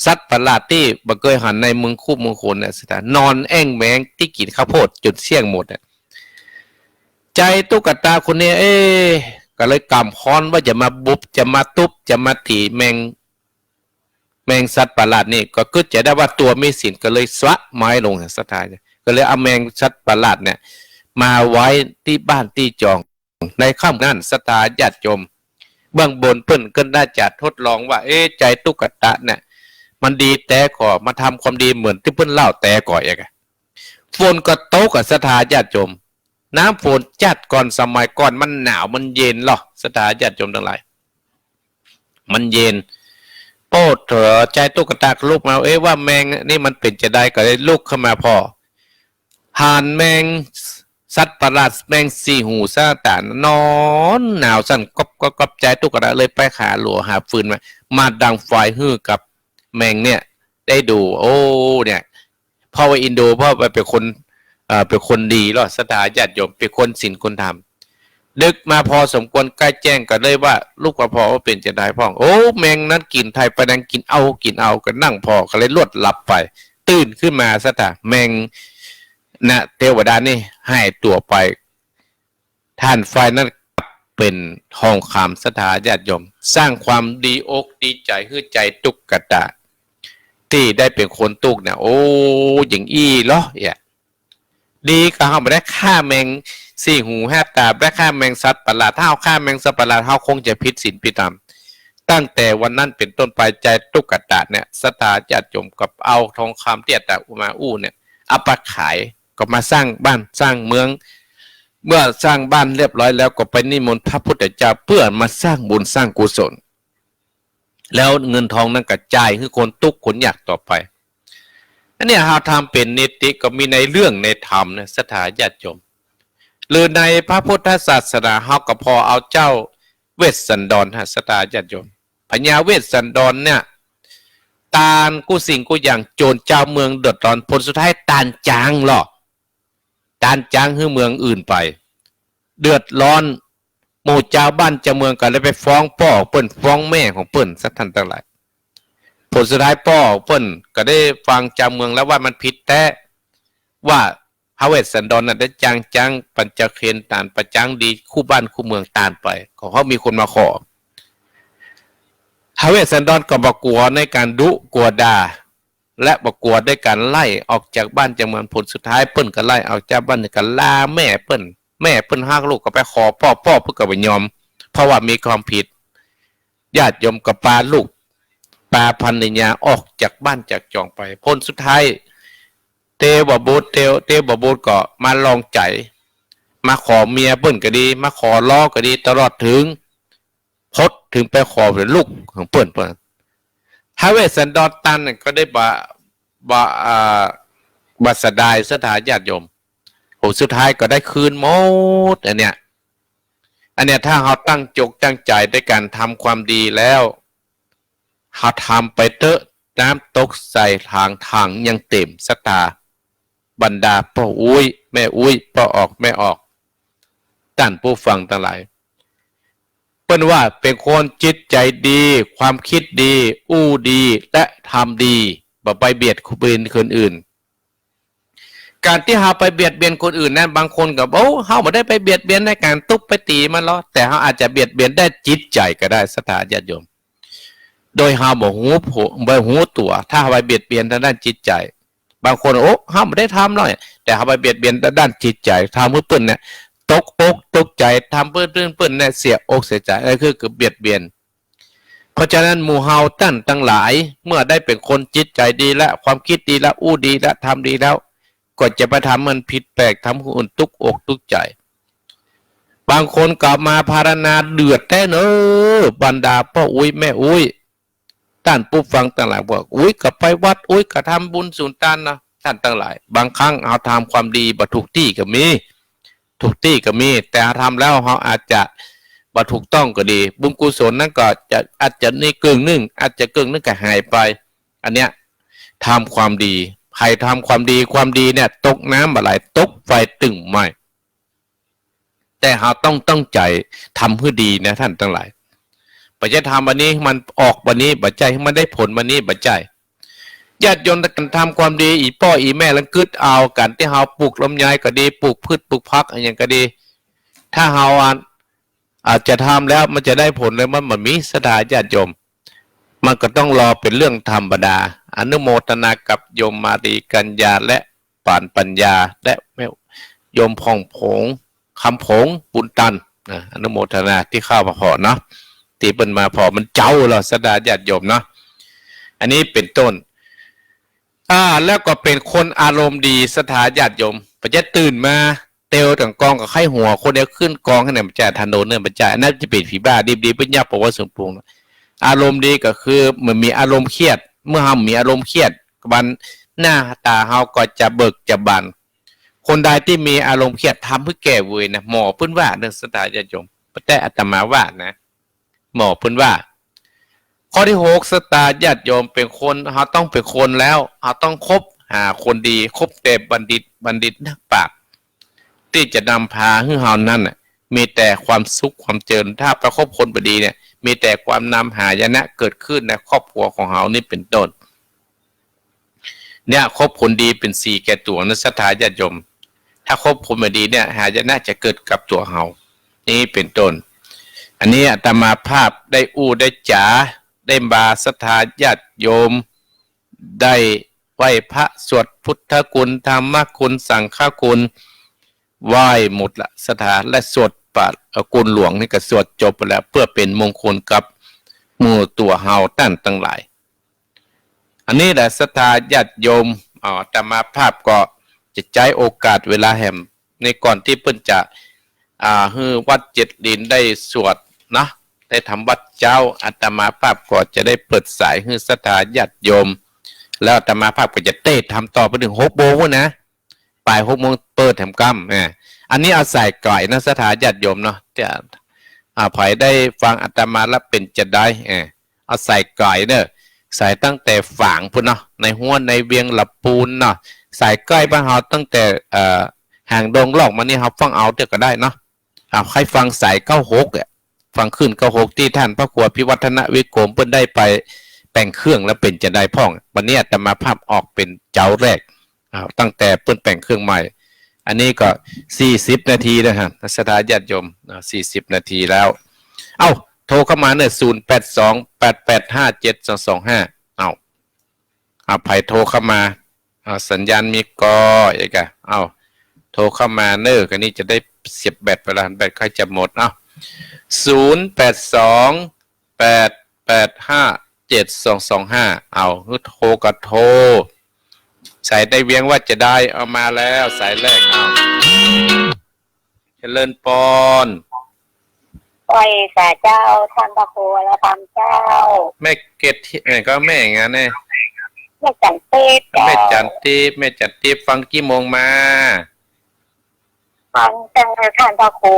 สัตว์ประหลาดตี้บ่เกยหันในเมืองคูเมืองคนเนี่ย ศรัทธา นอนแอ้งแม้งตี้กิ๋นข้าวโพดจ๋นเสี้ยงหมดอะ ใจ๋ตุ๊กตะคนนี้ เอ๊ะ ก็เลยกำค้อนว่าจะมาบุบ จะมาตุ๊บ จะมาตี๋แมง แมงสัตว์ประหลาดนี่ ก็กึ๊ดใจ๋ได้ว่าตั๋วมีศีล ก็เลยสวะไม้ลง ศรัทธา ก็เลยเอาแมงสัตว์ประหลาดเนี่ย มาไว้ตี้บ้านตี้จอง ในค่ำนั้น ศรัทธาญาติโยม เบื้องบนเปิ้นก็ได้จัดทดลองว่า เอ๊ะ ใจ๋ตุ๊กตะเนี่ย มันดีแต๊ก่อ มาทำความดีเหมือนตี้เปิ้นเล่าแต๊ก่อเองอะ ฝนก็ตกอะ ศรัทธาญาติโยม น้ำฝนจัดก่อน สมัยก่อนมันหนาวมันเย็นลอ ศรัทธาญาติโยมตังหลาย มันเย็น โป๊ดเถอ ใจ๋ตุ๊กตะลุกมา เอ๊ะ ว่าแมงนี่มันเป๋นจาใด ก็เลยลุกขึ้นมาผ่อ หันแมงสัตว์ประหลาด แมงสี่หูห้าต๋านอนหนาวสั่นก๊อบก๊อบก๊อบ ใจ๋ตุ๊กตะเลยไปหาหลัวหาฟืนมา มาดังไฟหื้อกับแมงเนี่ยได้ดู โอ้ เนี่ย เพราะว่าอินโด เพราะว่าเป๋นคน เอ่อ เป๋นคนดีลอ ศรัทธาญาติโยม เป๋นคนศีลคนธรรม ดึกมาพอสมควรใก้แจ้งก็เลยว่า ลุกมาผ่อว่าเป๋นจาใดพ่อง โอ้ แมงนั้นกิ๋นไถ่ปะแดง กิ๋นเอากิ๋นเอา ก็นั่งผ่อ ก็เลยลวดหลับไป ตื่นขึ้นมา ศรัทธา แมงนะ เตวดานี่หายตั๋วไป ถ่านไฟนั้นกลับเป๋นทองคำ ศรัทธาญาติโยม สร้างความดีอกดีใจ๋หื้อใจ๋ตุ๊กตะ ตี้ได้เป๋นคนตุ๊กข์เนี่ย โอ้ อย่างอี้ลอ เนี่ย ดีก็เฮาบ่ได้ฆ่าแมงสี่หูห้าต๋า บ่ได้ฆ่าแมงสัตว์ประหลาด ถ้าเฮาฆ่าแมงสัตว์ประหลาด เฮาคงจะผิดศีลผิดธรรม ตั้งแต่วันนั้นเป๋นต้นไป ใจ๋ตุ๊กตะเนี่ย ศรัทธาญาติโยม ก็เอาทองคำตี้อาตมาอู้เนี่ย เอาไปขาย ก็มาสร้างบ้านสร้างเมือง เมื่อสร้างบ้านเรียบร้อยแล้ว ก็ไปนิมนต์พระพุทธเจ้า เปื้อมาสร้างบุญสร้างกุศล แล้วเงินทองนั้นก็จ่ายหื้อคนตุ๊กข์คนยากต่อไป อันเนี้ยเฮาทำเป๋นนิติ ก็มีในเรื่องในธรรมนะ ศรัทธาญาติโยม หรือในพระพุทธศาสนา เฮาก็ผ่อเอาเจ้าเวสสันดรฮะ ศรัทธาญาติโยม พญาเวสสันดรเนี่ย ต้านกู้สิ่งกู้อย่าง จ๋นจาวเมืองเดือดร้อน ผลสุดท้ายต้านจ๊างลอ ต้านจ๊างหื้อเมืองอื่นไป เดือดร้อน หมู่จาวบ้านจาวเมืองก็เลยไปฟ้องป้อเปิ้น ฟ้องแม่ของเปิ้น ศรัทธาตังหลาย ผลสุดท้ายป้อเปิ้นก็ได้ฟังจาวเมืองแล้วว่ามันผิดแต๊ ว่าพระเวสสันดรน่ะได้จ้างจ๊างปัญจเขนต้าน ไปจ๊างดีคู่บ้านคู่เมืองต้านไป ก็เพราะมีคนมาขอ พระเวสสันดรก็บ่กั๋วในก๋านดุกั๋วด่า และบ่กั๋วในก๋านไล่ออกจากบ้านจากเมือง ผลสุดท้ายเปิ้นก็ไล่ออกจากบ้าน ก็ลาแม่เปิ้น แม่เปิ้นฮักลูกก็ไปขอป้อ ป้อเปิ้นก็บ่ยอม เพราะว่ามีความผิด ญาติโยมก็ปาลูก ปาภรรยาออกจากบ้านจากจองไป ผลสุดท้าย เต๋วบ่บูด เต๋ว เต๋วบ่บูดก็มาลองใจ๋ มาขอเมียเปิ้นก็ดี มาขอลอก็ดี ตลอดเถิง พดเถิงไปขอลูกของเปิ้น เปิ้น ท้าวเวสสันดรตันก็ได้บ่ บ่ อ่า บ่เสียดายศรัทธาญาติโยม ผลสุดท้ายก็ได้คืนหมด อันเนี้ย อันเนี้ย ถ้าเฮาตั้งจกตั้งใจ๋ในก๋านทำความดีแล้ว เฮาทำไปเต๊อะ น้ำตกใส่ถาง ถางยังเต๋ม ศรัทธา บรรดาป้ออุ๊ย แม่อุ๊ย ป้อออก แม่ออก ต้านผู้ฟังตังหลาย เปิ้นว่าเป๋นคนจิตใจ๋ดี ความกึ๊ดดี อู้ดี และทำดี บ่ไปเบียดเบียนคนอื่น ก๋านตี้เฮาไปเบียดเบียนคนอื่นนั้น บางคนก็ โอ้ เฮาบ่ได้ไปเบียดเบียนในก๋านตุ๊บไปตี๋มันหรอก แต่เฮาอาจจะเบียดเบียนด้านจิตใจ๋ก็ได้ ศรัทธาญาติโยม โดยเฮาบ่ฮู้ บ่ฮู้ตั๋ว ถ้าเฮาไปเบียดเบียนทางด้านจิตใจ๋ บางคน โอ้ เฮาบ่ได้ทำหรอก แต่เฮาไปเบียดเบียนด้านจิตใจ๋ ทำหื้อเปิ้นเนี่ย ตกอกตกใจ๋ ทำหื้อเปิ้น เปิ้นเนี่ย เสียอกเสียใจ๋ อันนี้คือ คือเบียดเบียน เพราะฉะนั้นหมู่เฮาต้านตังหลาย เมื่อได้เป๋นคนจิตใจ๋ดีแล้ว ความกึ๊ดดีแล้ว อู้ดีแล้ว ทำดีแล้ว ก็จะไปทำมันผิดแปลก ทำหื้อคนอื่นตุ๊กอกตุ๊กใจ๋ บางคนก็มาภาวนาเดือดแต๊เน่อ บรรดาป้ออุ๊ย แม่อุ๊ย ต้านผู้ฟังตังหลายบอก อุ๊ย ก็ไปวัด อุ๊ย ก็ทำบุญสุนทานนะ ต้านตังหลาย บางครั้งเฮาทำความดีบ่ถูกตี้ก็มี ถูกตี้ก็มี แต่เฮาทำแล้วเฮาอาจจะบ่ถูกต้องก็ดี บุญกุศลนั้นก็จะ อาจจะมีเกิ่งนึ่ง อาจจะเกิ่งนึ่งก็หายไป อันเนี้ย ทำความดี ใผทำความดี ความดีเนี่ย ตกน้ำบ่ไหล ตกไฟตึงไหม้ แต่เฮาต้องตั้งใจ๋ทำหื้อดีนะ ต้านตังหลาย บ่ใจ้ทำวันนี้มันออกวันนี้ บ่ใจ้ หื้อมันได้ผลวันนี้ บ่ใจ้ ญาติโยม ก๋านทำความดี อี่ป้ออี่แม่ลองกึ๊ดเอา ก๋านตี้เฮาปลูกลำไยก็ดี ปลูกพืชปลูกผักอะหยังก็ดี ถ้าเฮาอะ อาจจะทำแล้วมันจะได้ผลเลย มันบ่มี ศรัทธาญาติโยม มันก็ต้องรอเป๋นเรื่องธรรมดา อนุโมทนากับโยมมาลีกัญญา และปานปัญญา และแม่โยมผ่องผง คำผง บุญตันนะ อนุโมทนาตี้เข้ามาผ่อเนาะ ตี้เปิ้นมาผ่อมันเจ๊าแล้ว ศรัทธาญาติโยมเนาะ อันนี้เป๋นต้น อ่า แล้วก็เป๋นคนอารมณ์ดี ศรัทธาญาติโยม บ่ใจ้ตื่นมา เตียวตังกองก็ใค่หัวคนเดียวขึ้นกองหื้อเนี่ย บ่ใจ้ ถนนเนี่ย บ่ใจ้ อันนั้นจะเป๋นผีบ้า ดีๆ เปิ้นยับบอกว่าสมปรุง อารมณ์ดีก็คือมันมีอารมณ์เครียด เมื่อเฮามีอารมณ์เครียด บันหน้าต๋าเฮาก็จะเบิกจะบาน คนใดตี้มีอารมณ์เครียดทำหื้อแก้เวรนะ หมอเปิ้นว่าเน่อ ศรัทธาญาติโยม บ่ใจ้อาตมาว่านะ หมอเปิ้นว่า ข้อตี้หก ศรัทธาญาติโยม เป๋นคน เฮาต้องเป๋นคนแล้ว เฮาต้องคบหาคนดี คบแต่บัณฑิต บัณฑิตนักปราชญ์ ตี้จะนำพาหื้อเฮานั้นน่ะ มีแต่ความสุขความเจริญ ถ้าไปคบคนบ่ดีเนี่ย มีแต่ความนำหายนะเกิดขึ้นในครอบครัวของเฮานี่เป๋นต้น เนี่ย คบคนดีเป๋นสีแก่ตั๋วนะ ศรัทธาญาติโยม ถ้าคบคนบ่ดีเนี่ย หายนะจะเกิดกับตั๋วเฮา นี่เป๋นต้น อันนี้อาตมาภาพได้อู้ได้จ๋า ได้มา ศรัทธาญาติโยม ได้ไหว้พระ สวดพุทธคุณ ธรรมคุณ สังฆคุณ ไหว้หมดละ ศรัทธา และสวดปาฐ เอ่อ คุณหลวงนี่ก็สวดจบไปแล้ว เปื้อเป๋นมงคลกับหมู่ตั๋วเฮาต้านตังหลาย อันนี้แหละ ศรัทธาญาติโยม อ่า อาตมาภาพก็จะใจ๊โอกาสเวลาแหม ในก่อนตี้เปิ้นจะ อ่า หื้อวัดเจ็ดลินได้สวดนะ ได้ทำวัตรเจ๊า อาตมาภาพก็จะได้เปิดสายหื้อศรัทธาญาติโยม แล้วอาตมาภาพก็จะเตศน์ธรรมต่อไปเถิงหกโมงพู้นนะ บ่ายหกโมงเปิดแถมกำ อ่า อันนี้เอาสายไก๋นะ ศรัทธาญาติโยมเนาะ จะ อ่า ใผได้ฟังอาตมาแล้วเป๋นจาใด เออ เอาสายไก๋เน่อ สายตั้งแต่ฝางพู้นเนาะ ในฮั้วในเวียงละปูนเนาะ สายใก้บ้านเฮาตั้งแต่ เอ่อ หางดงลอกมานี่ เฮาฟังเอาเตื้อก็ได้เนาะ อ่า ใค่ฟังสายเก้าหกอะ ฟังคลื่นเก้าหกตี้ต้านพระครูพิวัฒนวิกรมเปิ้นได้ไปแป๋งเครื่องแล้วเป๋นจาใดพ่อง วันนี้อาตมาภาพออกเป๋นเจ๊าแรก อ่า ตั้งแต่เปิ้นแป๋งเครื่องใหม่ อันนี้ก็สี่สิบนาทีแล้วฮะ ศรัทธาญาติโยม อ่า สี่สิบนาทีแล้ว เอ้า โทรเข้ามาเน่อ ศูนย์แปดสอง แปดแปดห้า เจ็ดสองสองห้า เอ้า อ่า ใผโทรเข้ามา อ่า สัญญาณมีก่อ เอกอะ เอ้า โทรเข้ามาเน่อ อันนี้จะได้เสียบแบตไปละ แบตใก้จะหมด เอ้า ศูนย์แปดสอง แปด แปดห้าเจ็ดสองสองห้า เอา โทรก็โทร สายในเวียงว่าจะได้ เอามาแล้ว สายแรก เอา เจริญปอน ไหว้สาเจ้า ท่านพระครูวรธรรมเจ้า แม่เกศ เอ่อ ก็แม่งานเนี่ย แม่จันทิพย์เจ้า แม่จันทิพย์ แม่จันทิพย์ ฟังกี่โมงมา ฟังตั้งแต่ท่านพระครู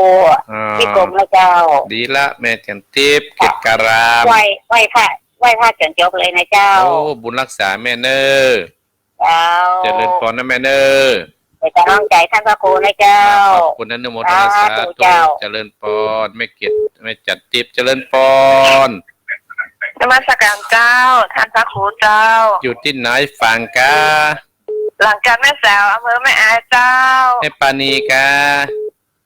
อ่า วิกรมแล้วเจ้า ดีละ แม่จันทิพย์ เกศการาม ไหว้ ไหว้พระ ไหว้พระจนจบเลยนะเจ้า โอ้ บุญรักษาแม่เน้อ เจ้า เจริญปอนนะแม่เน้อ เป็นกำลังใจท่านพระครูนะเจ้า ขอบคุณอนุโมทนาสาธุ สาธุเจ้า เจริญปอน แม่เกศ แม่จันทิพย์ เจริญปอน นมัสการเจ้า ท่านพระครูเจ้า อยู่ตี้ไหน ฝางกา หลังจากแม่แสว อำเภอแม่อายเจ้า แม่ปานีกา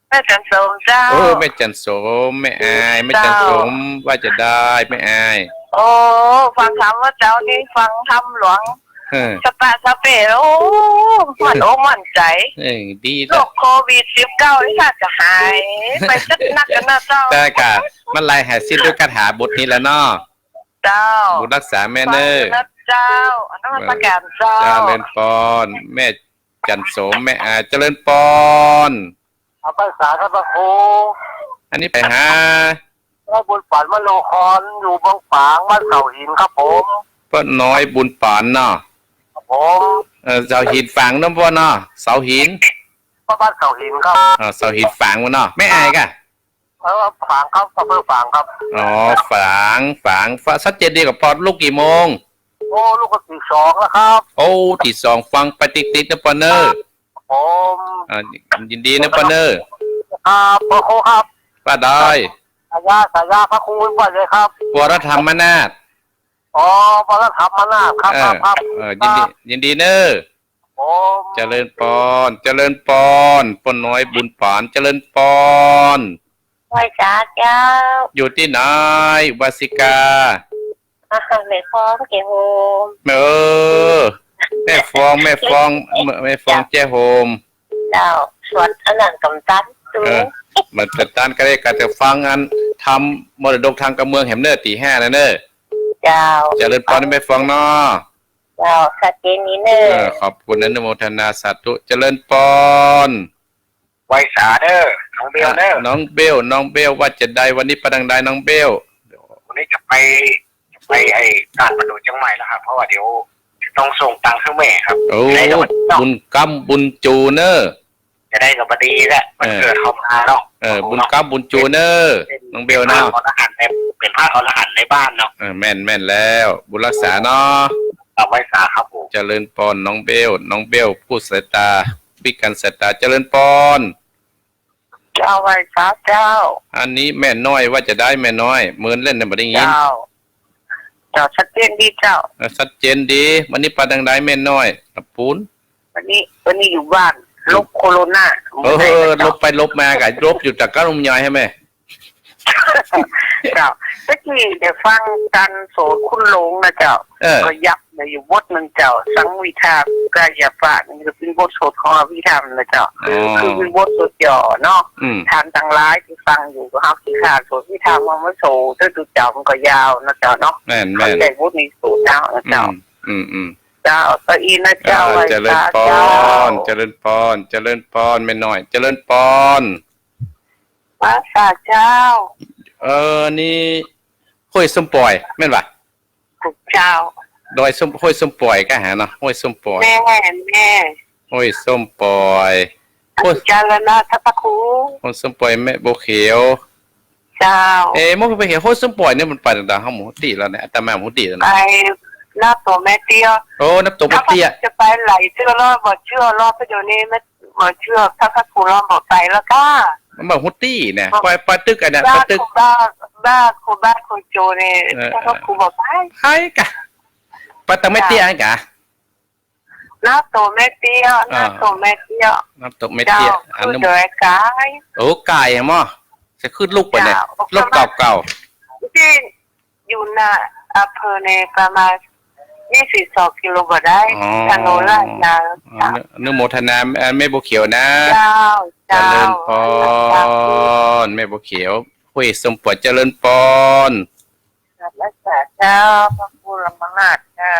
แม่จันโสมเจ้า โอ้ แม่จันโสม แม่อาย แม่จันโสม เจ้า ว่าจะได้ แม่อาย โอ้ ฟังธรรมว่าเจ้านี่ ฟังธรรมหลวง เออ สะปะสะเปะ โอ้ มั่นอกมั่นใจ เออ ดีละ โรคโควิดสิบเก้านี่น่าจะหายไปสักนักกันนะเจ้า แต่กะ มันหายสิ้นด้วยคาถาบทนี้แล้วเนาะ เจ้า บุญรักษาแม่เน้อ ฟังอยู่นะเจ้า นมัสการเจ้า เจริญปอน แม่จันโสม แม่อาย เจริญปอน เอาไปสาครับพระครู อันนี้ไปหา ป้าน้อยบุญปาน มโนคร อยู่บางฝาง บ้านเสาหินครับผม ป้าน้อยบุญปานเนาะ ครับผม เออ เสาหินฝางเนาะป้อเนาะ เสาหิน บ้านเสาหินครับ อ่า เสาหินฝางวะเนาะ แม่อายกะ เออ ฝางครับ อำเภอฝางครับ อ๋อ ฝาง ฝาง ฝาง ชัดเจนดีกว่าป้อ ลุกกี่โมง โอ้ ลุกก็ตีสองแล้วครับ โอ้ ตีสอง ฟังไปติดๆ นะป้อเน้อ ครับผม อ่า ยินดีนะป้อเน้อ ครับ พระครูครับ ว่าได้ สายา สายาพระครูว่าไงครับ วรธรรมนาถ อ๋อ วรธรรมนาถ ครับ เออ ครับ ครับ เออ ยินดี ครับ ยินดีเน้อ ผม เจริญปอน เจริญปอน ป้าน้อยบุญปาน เจริญปอน ไหว้สาเจ้า อยู่ตี้ไหน อุบาสิกา อ่า แม่ฟองแจ้โฮม เออ แม่ฟอง แม่ฟอง แม่ฟองแจ้โฮม เจ้า สวดอันนั้นกำตัน เออ มันกำตันก็ได้ ก็จะฟังอันธรรมมรดกทางการเมืองแหมเน้อ ตีห้านะเน้อ เจ้า เจริญปอน แม่ฟองเนาะ เจ้า ชัดเจนดีเน้อ เออ ขอบคุณอนุโมทนาสาธุ เจริญปอน ไหว้สาเน้อ น้องเบลเน้อ อ่ะ น้องเบล น้องเบล ว่าจะได้ วันนี้ไปตางใดน้องเบล วันนี้จะไป จะไปไอ้ตลาดประดู่เจียงใหม่แล้วครับ เพราะว่าเดี๋ยวต้องส่งตังค์ให้แม่ครับ โอ้ จะได้กับวันเนาะ บุญกำบุญจูเน้อ จะได้กับพอดีแหละ วันเกิดเขามาเนาะ เออ บุญกำบุญจูเน้อ น้องเบลเนาะ เป็นพระอรหันต์ใน เป็นพระอรหันต์ในบ้านเนาะ เออ แม่น แม่นแล้ว บุญรักษาเนาะ เอาไหว้สาครับผม เจริญปอน น้องเบล น้องเบล ผู้สายตา พิการสายตา เจริญปอน เจ้า ไหว้สาเจ้า อันนี้แม่น้อย ว่าจะได้แม่น้อย เมินเล่นเนี่ย บ่ได้ยิน เจ้า เจ้า ชัดเจนดีเจ้า เออ ชัดเจนดี วันนี้ไปตางใดแม่น้อย ตะปูน วันนี้ วันนี้อยู่บ้าน อืม หลบโคโรนา เออ บ่ได้นะเจ้า หลบไปหลบมาก็หลบอยู่ตะก้าลุมยอยใช่ไหม เจ้า ตะกี้ได้ฟังการสวดคุณหลวงนะเจ้า เออ ก็ยับเลยอยู่บทหนึ่งเจ้า สังฆวิชากายปะนี่ก็เป็นบทสวดของอภิธรรมนะเจ้า อ๋อ คือเป็นบทสวดย่อเนาะ อืม ท่านทั้งหลายที่ฟังอยู่ก็เฮาขี้คร้านสวดอภิธรรมมา มาสวดเจ้า เจ้ามันก็ยาวนะเจ้าเนาะ แม่น แม่น เข้าใจบทนี้สวดเจ้านะเจ้า อืม อืม อืม เจ้า ตะอี้นะเจ้า อ่า ไหว้สาเจ้า เจริญปอน เจริญปอน เจริญปอน แม่น้อย เจริญปอน ไหว้สาเจ้า เออ นี่ ห้วยส้มป่อย แม่นปะ เจ้า ดอยส้ม ห้วยส้มป่อยก็หาเนาะ ห้วยส้มป่อย แม่น แม่น ห้วยส้มป่อย ห้วย เจริญนะท่านพระครู ห้วยส้มป่อย แม่บัวเขียว เจ้า เอ๊ะ แม่บัวเขียว ห้วยส้มป่อยเนี่ยมันไปตางใด เฮาบ่ฮู้ตี้แล้วเนี่ย อาตมาบ่ฮู้ตี้แล้วนะ ไปน้ำตกแม่เตี้ย โอ้ น้ำตกแม่เตี้ย ถ้าจะไปหลายเทื่อแล้ว บ่เชื่อ รอบเดี๋ยวนี้แม่ บ่เชื่อ ถ้าพระครูรอบบ่ไปแล้วก้า มันบ่ฮู้ตี้เนี่ย บ่ ไป ไปตึกอันเนี่ย บ้าน ไปตึก ครูบา บ้านครูบาครูโจเนี่ย เออ ถ้าพระครูบ่ไป ไปกะ ไปตางแม่เตี้ยกะ น้ำตกแม่เตี้ย อ่า น้ำตกแม่เตี้ย น้ำตกแม่เตี้ย เจ้า อันนั้น คือเดินไกล โอ้ ไกลอะหมอ จะขึ้นลุกไปเนี่ย เจ้า รถเก่าๆ ที่อยู่หน้าอำเภอเนี่ยประมาณยี่สิบสองกิโลบ่ได้ อ๋อ ถนนลาดยาง อ๋อ เจ้า อนุโมทนา แม่บัวเขียวนะ เจ้า เจ้า เจริญปอน แม่บัวเขียว ห้วยส้มป่อย เจริญปอน สา รักษาเจ้า พระครูธรรมราชเจ้า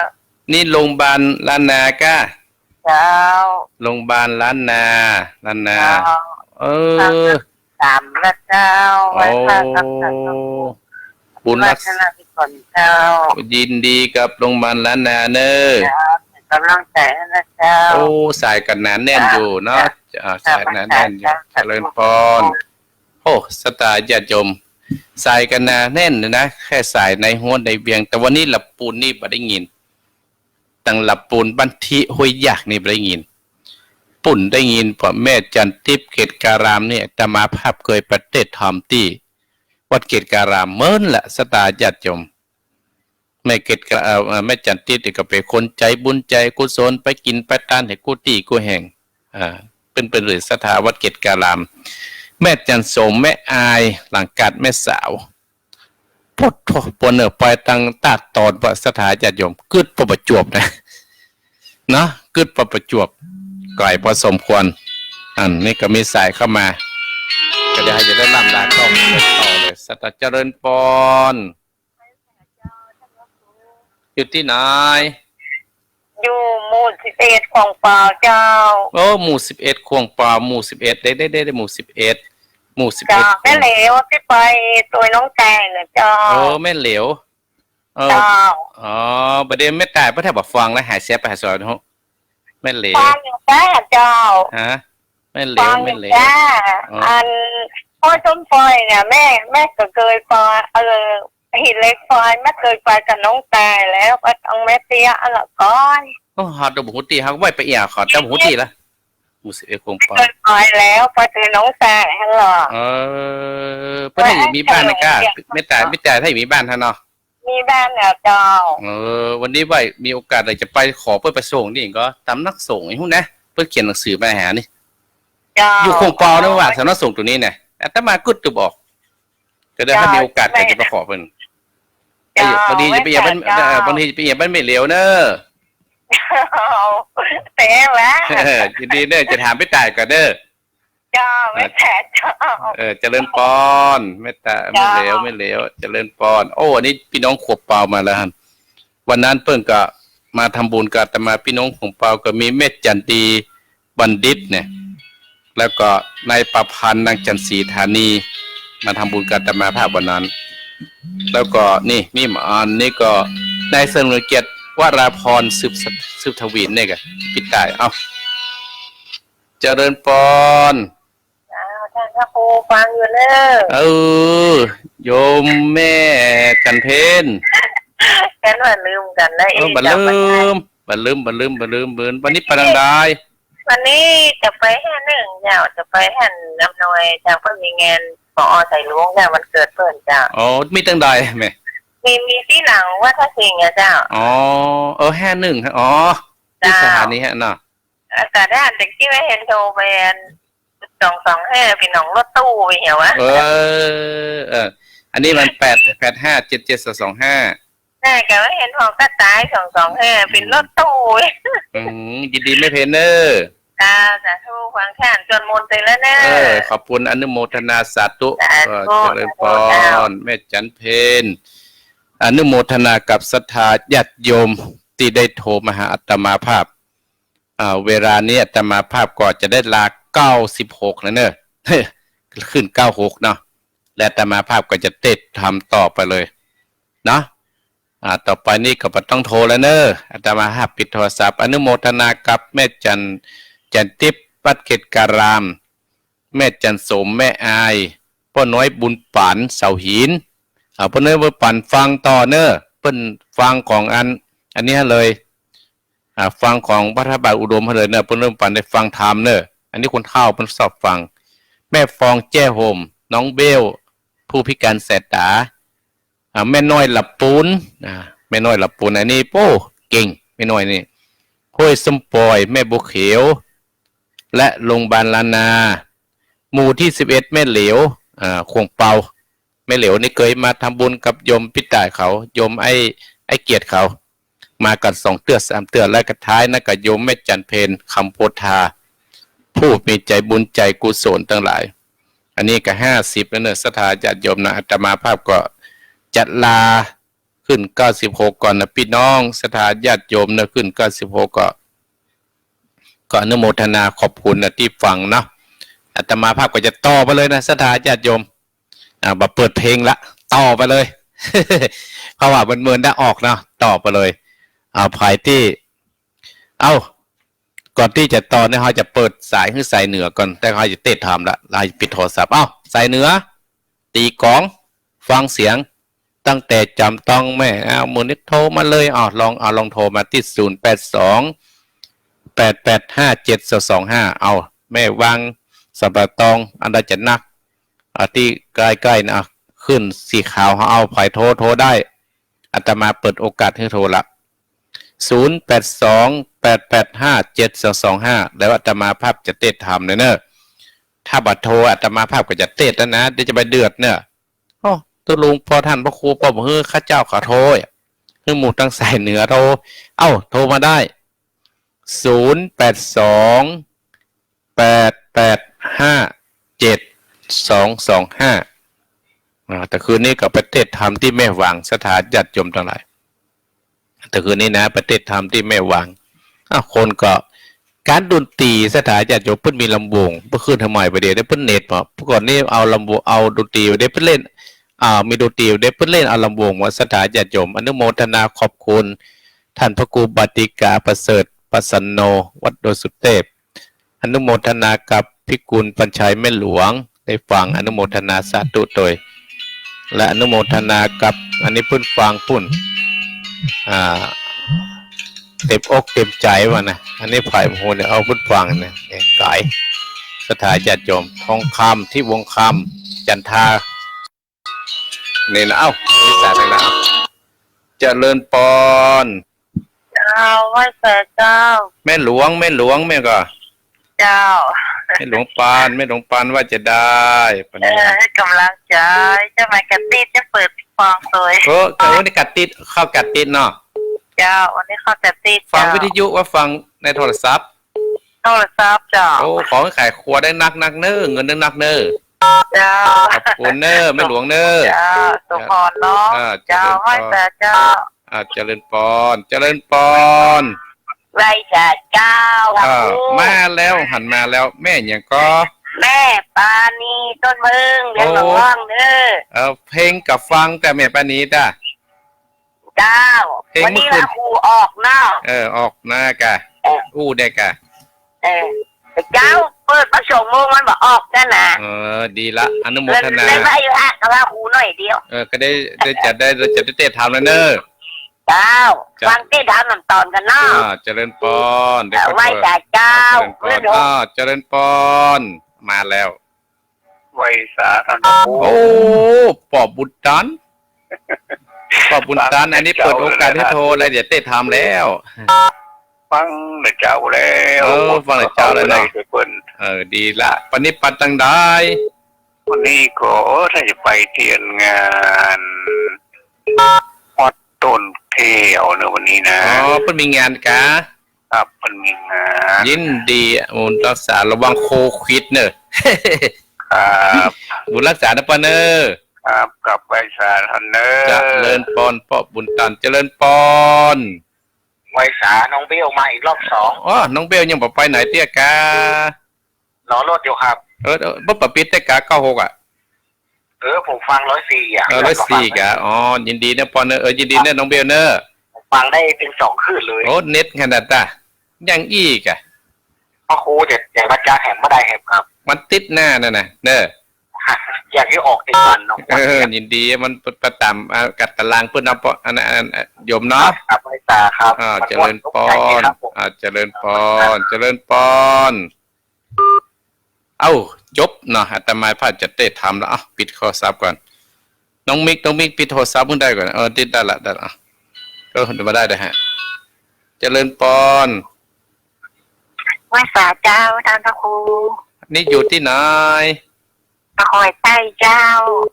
นี่โรงพยาบาลล้านนาก้า เจ้า โรงพยาบาลล้านนา ล้านนา เจ้า เออ สามแล้วเจ้า ไหว้พระ โอ้ รักษาพระครู บุญรักษา ไหว้พระราชนิพนธ์เจ้า ยินดีกับโรงพยาบาลล้านนาเนอะ เจ้า เป็นกำลังใจให้นะเจ้า โอ้ สายกั๋นหนาแน่นอยู่เนาะ เจ้า อ่า สายหนาแน่นอยู่ เจ้า เจริญพร โอ้ ศรัทธาญาติโยม สายกั๋นหนาแน่นเลยนะ แค่สายในฮวนในเวียง แต่วันนี้หลับปูนนี่บ่ได้ยิน ตังหลับปูนบ้านทิห้วยยากนี่บ่ได้ยิน ปุ้นได้ยิน เพราะแม่จันทิพย์เกตการามเนี่ย อาตมาภาพเกยไปเตศน์ธรรมตี้วัดเกตการาม เมินละ ศรัทธาญาติโยม แม่เกตกา เอ่อ แม่จันทิพย์นี่ก็เป๋นคนใจบุญใจกุศล ไปกิ๋นไปตานหื้อกู้ตี้กู้แห่ง อ่า เปิ้น เปิ้นเป๋นศรัทธาวัดเกตการาม แม่จันโสม แม่อาย หลังกาดแม่สาว โผะโธ่ ปวนเน่อ ไปตังตาดตอน พระศรัทธาญาติโยม กึ๊ดปอประจวบนะ เนาะ กึ๊ดปอประจวบ ไก๋พอสมควร อันนี้ก็มีสายเข้ามา ก็เดี๋ยวหื้อจะได้ล่ำลาก็ต่อเลย ศรัทธาเจริญปอน อยู่ตี้ไหน อยู่หมู่สิบเอ็ด ข่วงเปาเจ้า โอ้ หมู่สิบเอ็ด ข่วงเปา หมู่สิบเอ็ด ได้ ได้ ได้ ได้ หมู่สิบเอ็ด หมู่สิบเอ็ด เจ้า แม่เหลวตี้ไปตวยน้องแตนน่ะเจ้า เออ แม่เหลว เออ เจ้า อ๋อ บ่าเดี่ยวแม่ต๋าย บ่าถ้าบ่ฟังแล้วหายแซบไปหาสอนเนาะ แม่เหลว ฟังอยู่จ้าเจ้า ฮะ แม่เหลว ฟังอยู่ แม่เหลว จ้า อ๋อ อันพ่อส้มปอยเนี่ย แม่ แม่ก็เกยไป เออ หินเหล็กไฟ แม่เกยไปกับน้องแตนแล้ว ก็ต้องแม่เตี้ยอันละก่อน โอ้ เฮาตะบ่ฮู้ตี้ เฮาไหว้ไปเอี่ยขอตะบ่ฮู้ตี้ละ หมู่สิบเอ็ด ข่วงเปา เกยไปแล้ว ไปเจอน้องแตนหั้นล่ะ เออ เปิ้นถ้าอยู่มีบ้านนะก้า แม่ต๋าย แม่ต๋ายถ้าอยู่มีบ้านหั้นเนาะ มีบ้านแล้วเจ้า เออ วันนี้ไหว้มีโอกาสเลยจะไปขอเปิ้นไปส่งนี่ก็ ตำนักสงฆ์ไอ้ฮู้นะ เปิ้นเขียนหนังสือมาหานี่ เจ้า อยู่ข่วงเปานะว่า สำนักสงฆ์ตรงนี้เนี่ย อาตมากึ๊ดตึบออก ก็ได้ เจ้า ถ้ามีโอกาสก็จะไปขอเปิ้น เจ้า บางทีจะไปเอี่ยบ้าน แม่ต๋ายเจ้า เอ่อ บางทีจะไปเอี่ยบ้านแม่เหลวเนอะ แปลว่า เออ ยินดีเนอะ จะถามแม่ต๋ายก่อนเนอะ เจ้า แม่ต๋ายเจ้า เออ เจริญปอน แม่ต๋าย เจ้า แม่เหลว แม่เหลว เจริญปอน โอ้ อันนี้พี่น้องข่วงเปามาแล้วครับ วันนั้นเปิ้นก็มาทำบุญกับอาตมา พี่น้องข่วงเปาก็มีแม่จันดีบัณฑิตเนี่ย แล้วก็นายประพันธ์ นางจันทร์ศรีธานี มาทำบุญกับอาตมาภาพวันนั้น แล้วก็นี่ นี่อันนี้ก็นายเสริมเกียรติ วราพร สืบ สืบทวีเนี่ยก็พี่ต๋าย เอ้า เจริญปอน อ้าว ท่านพระครูฟังอยู่เนอะ เออ โยมแม่จันเพ็ญ กันว่าลืมกั๋นนะ เออ เอ๊ะ บ่ลืม บ่ลืม บ่ลืม บ่ลืม บ่ลืม วันนี้ไปตางใด วันนี้จะไปแห่นึ่งเจ้า จะไปแห่อำนวยเจ้า เปิ้นมีงาน ผอ.สายหลวงเจ้า วันเกิดเปิ้นเจ้า อ๋อ มีตางใดแม่ มี มีตี้หลังวัดพระสิงห์อะเจ้า อ๋อ เออ แห่นึ่ง อ๋อ ตี้ เจ้า สถานีฮะเนาะ เอ่อ ก็ได้ แต่กี้ว่าเห็นโทรไปอัน สองสองห้า ไปหนองรถตู้ไปเหียว่ะ เออ เออ อันนี้มัน แปด แปดห้า เจ็ดเจ็ด สองสองห้า ใช่ ก็ว่าเห็นหอกระต่าย สองสองห้า เป็นรถตู้ อืม ยินดีแม่เพ็ญเนอะ จ้า สาธุ ฟังท่านสวดมนต์ไปแล้วเนอะ เออ ขอบคุณ อนุโมทนาสาธุ สาธุ เออ เจริญปอน สาธุเจ้า แม่จันเพ็ญ อนุโมทนากับศรัทธาญาติโยมตี้ได้โทรมาหาอาตมาภาพ อ่า เวลานี้อาตมาภาพก็จะได้ลา เก้าสิบหก แล้วเนอะ ขึ้น เก้าหก เนาะ และอาตมาภาพก็จะเตศน์ธรรมต่อไปเลยเนาะ อ่า ต่อไปนี้ก็บ่ต้องโทรแล้วเนอะ อาตมาภาพปิดโทรศัพท์ อนุโมทนากับแม่จัน จันทิพย์ วัดเกตการาม แม่จันโสม แม่อาย ป้อน้อยบุญปั๋น เสาหิน อ่า ป้อน้อยบุญปั๋นฟังต่อเนอะ เปิ้นฟังของอัน อันนี้เลย อ่า ฟังของพระธาตุบางอุดมเลยเนอะ ป้อน้อยบุญปั๋นได้ฟังธรรมเนอะ อันนี้คนเฒ่าเปิ้นชอบฟัง แม่ฟองแจ้ห่ม น้องเบล ผู้พิการสายตา อ่า แม่น้อยหลับปูน อ่า แม่น้อยหลับปูน อันนี้ โอ้ เก่ง แม่น้อยนี่ ห้วยส้มปอย แม่บัวเขียว และโรงพยาบาลล้านนา หมู่ตี้สิบเอ็ด แม่เหลว อ่า ข่วงเปา แม่เหลวนี่เกยมาทำบุญกับโยมปี้ต่ายเขา โยมไอ้ ไอ้เกียรติเขา มากั๋นสองเตื้อสามเตื้อ และก็ท้ายนั้นก็โยมแม่จันเพ็ญ คำโพธา ผู้มีใจบุญใจกุศลตังหลาย อันนี้ก็ห้าสิบแล้วเนอะ ศรัทธาญาติโยมนะ อาตมาภาพก็จะลา ขึ้นเก้าสิบหกก่อนนะ ปี้น้องศรัทธาญาติโยมนะ ขึ้นเก้าสิบหกก็ ก็อนุโมทนาขอบคุณนะตี้ฟังเนาะ อาตมาภาพก็จะต่อไปเลยนะ ศรัทธาญาติโยม อ่า บ่เปิดเพลงละ ต่อไปเลย เพราะว่ามันเมินได้ออกเนาะ ต่อไปเลย เอา ใผตี้ เอ้า ก่อนตี้จะต่อเนี่ย เฮาจะเปิดสายหื้อสายเหนือก่อน แต่เฮาจะเตะถามละ เฮาจะปิดโทรศัพท์ เอ้า สายเหนือ ตี๋ก๋อง ฟังเสียง ตั้งแต่จ๋ำตองแม่ เอ้า มื้อนี้โทรมาเลย เอ้า ลอง เอ้า ลองโทรมาตี้ ศูนย์แปดสอง แปดแปดห้า เจ็ดสองสองห้า เอ้า แม่วางสะบาตอง อันใดจะนัก อ่า ตี้ใก้ๆ นะ ขึ้นสีขาว เอ้า ใผโทร โทรได้ อาตมาเปิดโอกาสหื้อโทรละ ศูนย์แปดสอง แปดแปดห้า เจ็ดสองสองห้า แล้วอาตมาภาพจะเตะถามเลยเนอะ ถ้าบ่โทรอาตมาภาพก็จะเตะแล้วนะ เดี๋ยวจะไปเดือดเนอะ โอ้ ตกลงปอต้านพระครูปอบ่หื้อข้าเจ้าเขาโทร หื้อหมู่ตังสายเหนือโทร เอ้า โทรมาได้ ศูนย์แปดสอง แปดแปดห้า เจ็ดสองสองห้า อ่า แต่คืนนี้ก็ไปเตะถามตี้แม่วาง ศรัทธาญาติโยมตังหลาย แต่คืนนี้นะ ไปเตะถามตี้แม่วาง อ้าว คนก็ ก๋านดนตรี ศรัทธาญาติโยม เปิ้นมีลำวง เปิ้นขึ้นทำไมประเดี๋ยวนี้ เปิ้นเน็ตบ่ เมื่อก่อนนี้เอาลำวง เอาดนตรี เดี๋ยวเปิ้นเล่น อ่า มีดนตรี เดี๋ยวเปิ้นเล่นเอาลำวง ว่าศรัทธาญาติโยม อนุโมทนาขอบคุณ ท่านพระครูบาติกาประเสริฐ ปัสสันโน วัดดอยสุเทพ อนุโมทนากับพิกุลปัญชัยแม่หลวง ได้ฟัง อนุโมทนาสาธุโตย และอนุโมทนากับ อันนี้เปิ้นฟังปุ้น อ่า เต็มอกเต็มใจ๋ว่านะ อันนี้ใผบ่ฮู้เนี่ย เอาเปิ้นฟังเนี่ย เนี่ย สาย ศรัทธาญาติโยม ทองคำ ทิพย์วงศ์คำ จันทา นี่นะ เอ้า มีสายไปแล้ว เจริญปอน เจ้า ไหว้สาเจ้า แม่หลวง แม่หลวง แม่ก็ เจ้า แม่หลวงปาน แม่หลวงปานว่าจะได้ ปานนี้ เออ หื้อกำลังใจ๋ เจ้า มากระติ๊ด จะเปิดฟังโตย เออ แต่วันนี้กระติ๊ด เข้ากระติ๊ดเนาะ เจ้า วันนี้เข้ากระติ๊ด ฟัง เจ้า วิทยุว่าฟังในโทรศัพท์ โทรศัพท์เจ้า โอ้ ขอหื้อขายครัวได้นักๆ เน้อ เงินได้นักๆ เน้อ เจ้า ขอบคุณเน้อ แม่หลวงเน้อ เจ้า สมพรเนาะ อ่า เจ้า เจริญปอน ไหว้สาเจ้า อ่า เจริญปอน เจริญปอน ไหว้สาเจ้า อ่า พระครู มาแล้ว หันมาแล้ว แม่หยังก็ แม่ปานี ต้นเพิ่ง เวียงหนองล่องเน้อ เออ เพลงก็ฟังแต่แม่ปานีจ้ะ เจ้า เพลง วันนี้ เมื่อคืน ลาหูออกเนาะ เออ ออกหน้ากะ เออ อู้ได้กะ เออ เจ้า เปิดมาสองโมงมันบ่ออกนั่นนะ เออ ดีละ อนุโมทนา เลย เลยว่าอยู่ฮะ กับลาหูหน่อยเดียว เออ ก็ได้ ได้จัดได้ ได้จัดได้เตะถามแล้วเน้อ เจ้า จ้ะ ฟังเตะถามนำตอนกั๋นเนาะ อ่า เจริญปอน เออ ได้ขอโทษ ไหว้สาเจ้า อ่า เจริญปอน เพื่อนผม อ่า เจริญปอน มาแล้ว ไหว้สาต้านพระครู โอ้ ป้อบุญตัน ป้อบุญตัน อันนี้เปิดโอกาสหื้อโทรแล้ว เดี๋ยวเตะถามแล้ว ฟังแต่เจ๊าแล้ว เออ ฟังแต่เจ๊าแล้วเนาะ เปิ้น เออ ดีละ ปานนี้ไปตังใด วันนี้ก็ เออ ถ้าจะไปเตียนงาน วัดต้นแก้วเนอะ วันนี้นะ อ๋อ เปิ้นมีงานกะ ครับ เปิ้นมีงาน ยินดี บุญรักษา ระวังโควิดเนอะ ครับ บุญรักษาเนอะป้อเนอะ ครับ กับไหว้สาต้านเนอะ เจริญปอน ป้อบุญตัน เจริญปอน ไหว้สา น้องเบลมาอีกรอบสอง อ๋อ น้องเบลยังบ่ไปไหนเตี้ยกะ รอรถอยู่ครับ เออ เออ บ่ปะปิดเตี้ยกะ เก้าหก อ่ะ เออ ผมฟังร้อยสี่ อ่ะ เออ ร้อยสี่ กะ อ๋อ ยินดีเนอะปอนเนอะ เออ ยินดีเนอะน้องเบลเนอะ ผมฟังได้เถิงสองคลื่นเลย โอ้ เน็ตขนาดน่ะ ยังอี้กะ พระครูจะ จะมาจ้างแหมบ่ได้แหมครับ วันติ๊ดหน้านั่นน่ะ เนอะ อยากหื้อออกติดวันเนาะ เออ ยินดี มันไปต๋าม อ่า กัดต๋ารางเปิ้นเนาะ ป้อ อันนั้น อันนั้น อ่ะ โยมเนาะ ครับ ไหว้สาครับ อ่า เจริญปอน อ่า เจริญปอน เจริญปอน เอ้า จบเนาะ อาตมาภาพจะเตะถามแล้ว เอ้า ปิดโทรศัพท์ก่อน น้องมิก น้องมิก ปิดโทรศัพท์มึงได้ก่อน เออ ติดได้ละ ได้ละ เออ เดี๋ยวมาได้เลยฮะ เจริญปอน ไหว้สาเจ้า ต้านพระครู นี่อยู่ตี้ไหน ป่าข่อยใต้เจ้า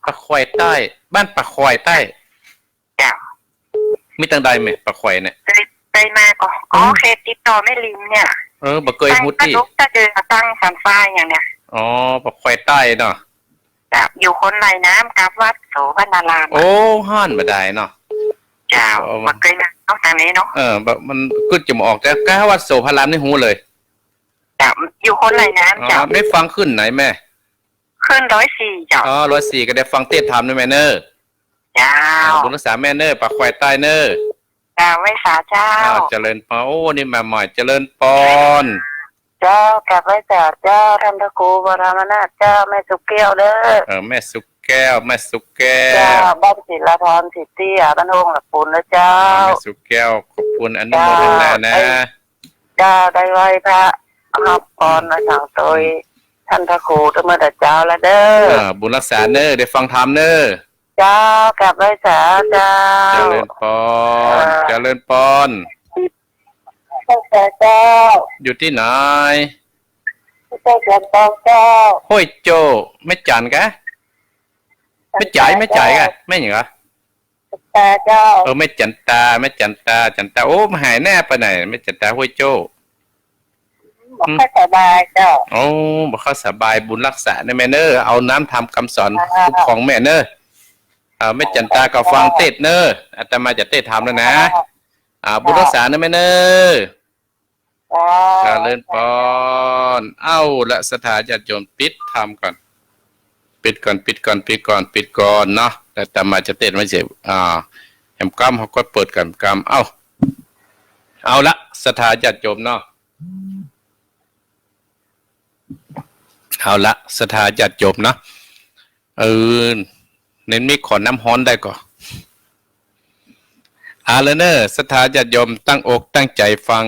ป่าข่อยใต้ บ้านป่าข่อยใต้ เจ้า มีตังใดแม่ ป่าข่อยเนี่ย เคย เคยมาก่อ อ๋อ อืม เคยติดต่อแม่ลินเนี่ย เออ บ่เกยฮู้ตี้ ตั้งตะลุกตะเดือ ตั้งสันฟ้าอย่างเนี่ย อ๋อ ป่าข่อยใต้เนาะ เจ้า อยู่คนไหลน้ำกับวัดโสภณาราม โอ้ หั้นบ่ได้เนาะ เจ้า เออ บ่เกยมาเนาะตางนี้เนาะ เออ บ่ มันกึ๊ดจะบ่ออก แต่ก้าวัดโสภารามนี่ฮู้เลย เจ้า อยู่คนละน้ำ อ๋อ เจ้า แม่ฟังขึ้นไหนแม่ ขึ้นร้อยสี่ เจ้า อ๋อ ร้อยสี่ ก็ได้ฟังเตสน์ธรรมนะแม่เน่อ เจ้า อ่า บุญฮักษาแม่เน่อ ปากควายใต้เน่อ เจ้า ไหว้สาเจ้า อ่า เจริญปอน โอ้ นี่มาใหม่ เจริญปอน เจ้า กราบไหว้สาเจ้า ท่านพระครูวรมนาถเจ้า แม่สุแก้วเด้อ เออ แม่สุแก้ว แม่สุแก้ว เจ้า บ้านศิลาพร สิตี้ บ้านโฮงหลักปูนนะเจ้า อ่า แม่สุแก้ว ขอบคุณ อนุโมทนานะ เจ้า ได้ เจ้า ได้ไหว้พระ รับพรมาสั่งโตย อืม ท่านพระครูเมื่อแต่เจ๊าแล้วเด้อ อ่า บุญฮักษาเน่อ ได้ฟังธรรมเน่อ เจ้า กราบไหว้สาเจ้า เจริญปอน เออ เจริญปอน ไหว้สาเจ้า อยู่ตี้ไหน ตี้เจียงตองเจ้า ห้วยโจ้ แม่จันกะ แม่จ๋าย แม่จ๋ายกะ แม่หยังกะ จันตาเจ้า เออ แม่จันตา แม่จันตา จันตา โอ้ มาหายแน่ไปไหน แม่จันตา ห้วยโจ้ บ่ค่อยสบายเจ้า โอ้ บ่ค่อยสบาย บุญฮักษาเน่อแม่เน่อ เอาน้ำธรรมกำสอน เจ้า คุ้มครองแม่เน่อ เออ แม่จันตาก็ฟังเตสน์เน่อ อาตมาจะเตสน์ธรรมแล้วนะ เจ้า อ่า บุญฮักษาเน่อแม่เน่อ เจ้า เจริญปอน เอ้าละ ศรัทธาญาติโยม ปิดธรรมก่อน ปิดก่อน ปิดก่อน ปิดก่อน ปิดก่อนเนาะ แล้วอาตมาจะเตสน์ไว้เสีย อ่า แหมกำ เฮาก็เปิดก่อนกำ เอ้า เอาละ ศรัทธาญาติโยมเนาะ เอาละ ศรัทธาญาติโยมเนาะ เออ เน้นมีขอน้ำฮ้อนได้ก่อ เอาละเน่อ ศรัทธาญาติโยม ตั้งอกตั้งใจ๋ฟัง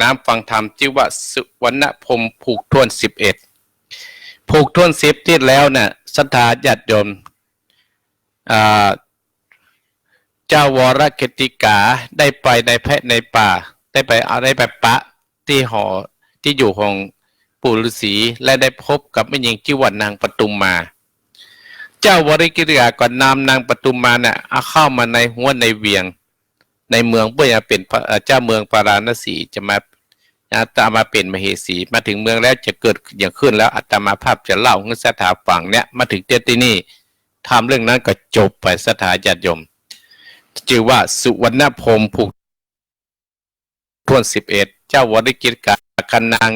น้ำฟังธรรม จื้อว่าสุวรรณพรหมผูกถ้วนสิบเอ็ด ผูกถ้วนสิบตี้แล้วน่ะ ศรัทธาญาติโยม อ่า เจ้าวรกิตติกาได้ไปในแพะในป่า ได้ไป เอา ได้ไปปะตี้หอ ตี้อยู่ของปู่ฤๅษี และได้พบกับแม่ญิงจื้อว่านางปทุมมา เจ้าวรกิตติกาก็นำนางปทุมมาน่ะ เอาเข้ามาในฮั้วในเวียง ในเมือง เปื้อจะเป๋นพระ เอ่อ เจ้าเมืองพาราณสี จะมา จะ จะมาเป๋นมเหสี มาเถิงเมืองแล้วจะเกิดหยังขึ้นแล้ว อาตมาภาพจะเล่าหื้อศรัทธาฟังเนี่ย มาเถิงเตี้ยตี้นี่ ธรรมเรื่องนั้นก็จบไป ศรัทธาญาติโยม จื้อว่าสุวรรณพรหมผูกถ้วนสิบเอ็ด เจ้าวรกิตติกากับนาง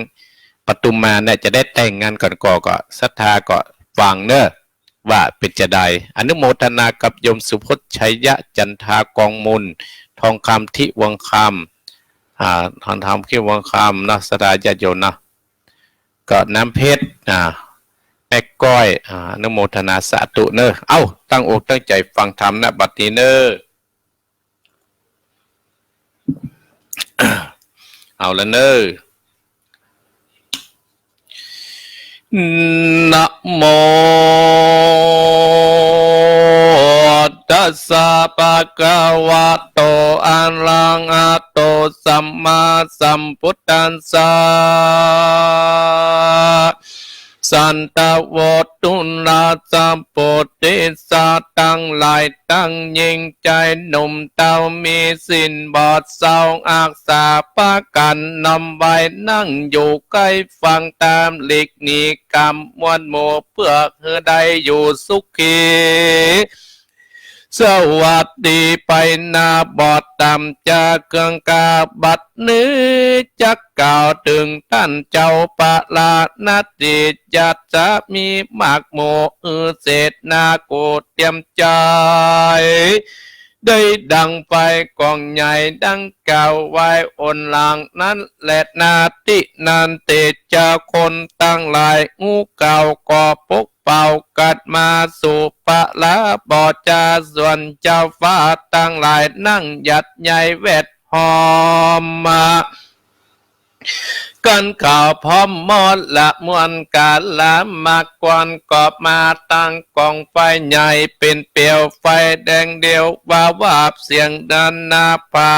ปทุมมาเนี่ยจะได้แต่งงานก่อนก่อ ก็ศรัทธาก็ฟังเน่อ ว่าเป๋นจาใด อนุโมทนากับโยมสุพจน์ชัยยะ จันทากองมูล ทองคำทิวังคำ อ่า ทองคำทิวังคำเนาะ ศรัทธาญาติโยมเนาะ ก็น้ำเพชร อ่า แม่ก้อย อ่า อนุโมทนาสาธุเน่อ เอ้า ตั้งอกตั้งใจ๋ฟังธรรมนะบัดนี้เน่อ เอาละเน่อ นะโม ตัสสะ ภะคะวะโต อะระหะโต สัมมาสัมพุทธัสสะ สันตะโว ตุลาสะ ปุทธิสสะตังหลาย ตังญิงจายหนุ่มเต้า มีศีลบริสุทธิ์อักษาประกั๋น น้อมไหว้นั่งอยู่ใก้ฟังธรรม หลีกหนีก๋ามมวลหมู่ เปื้อหื้อได้อยู่สุขี สวัสดีไปนาบอด ต่ำจากเครื่องกาบัดนี้ จักกล่าวเถิงต้านเจ้าพาราณสี จะ จะมีมากหมู่ อือเสนา กูเตรียมใจ๋ ได้ดังไฟก๋องใหญ่ดังกล่าวไว้อ่อนหลังนั้นแลนา ตี้นั้นเต๊จะคนตังหลาย ฮู้ข่าวก็ปกเป่ากั๋นมาสู่พาราบอจา ส่วนเจ้าฟ้าตังหลายนั่งหยัดใหญ่แวด ฮอมมา กั๋นข่าวพร้อมหมดละ มวลก๋าละ มาก่อนก็มาตั้งก๋องไฟใหญ่ เป๋นเปลวไฟแดงเดียว วาบวาบเสียงดังนาผา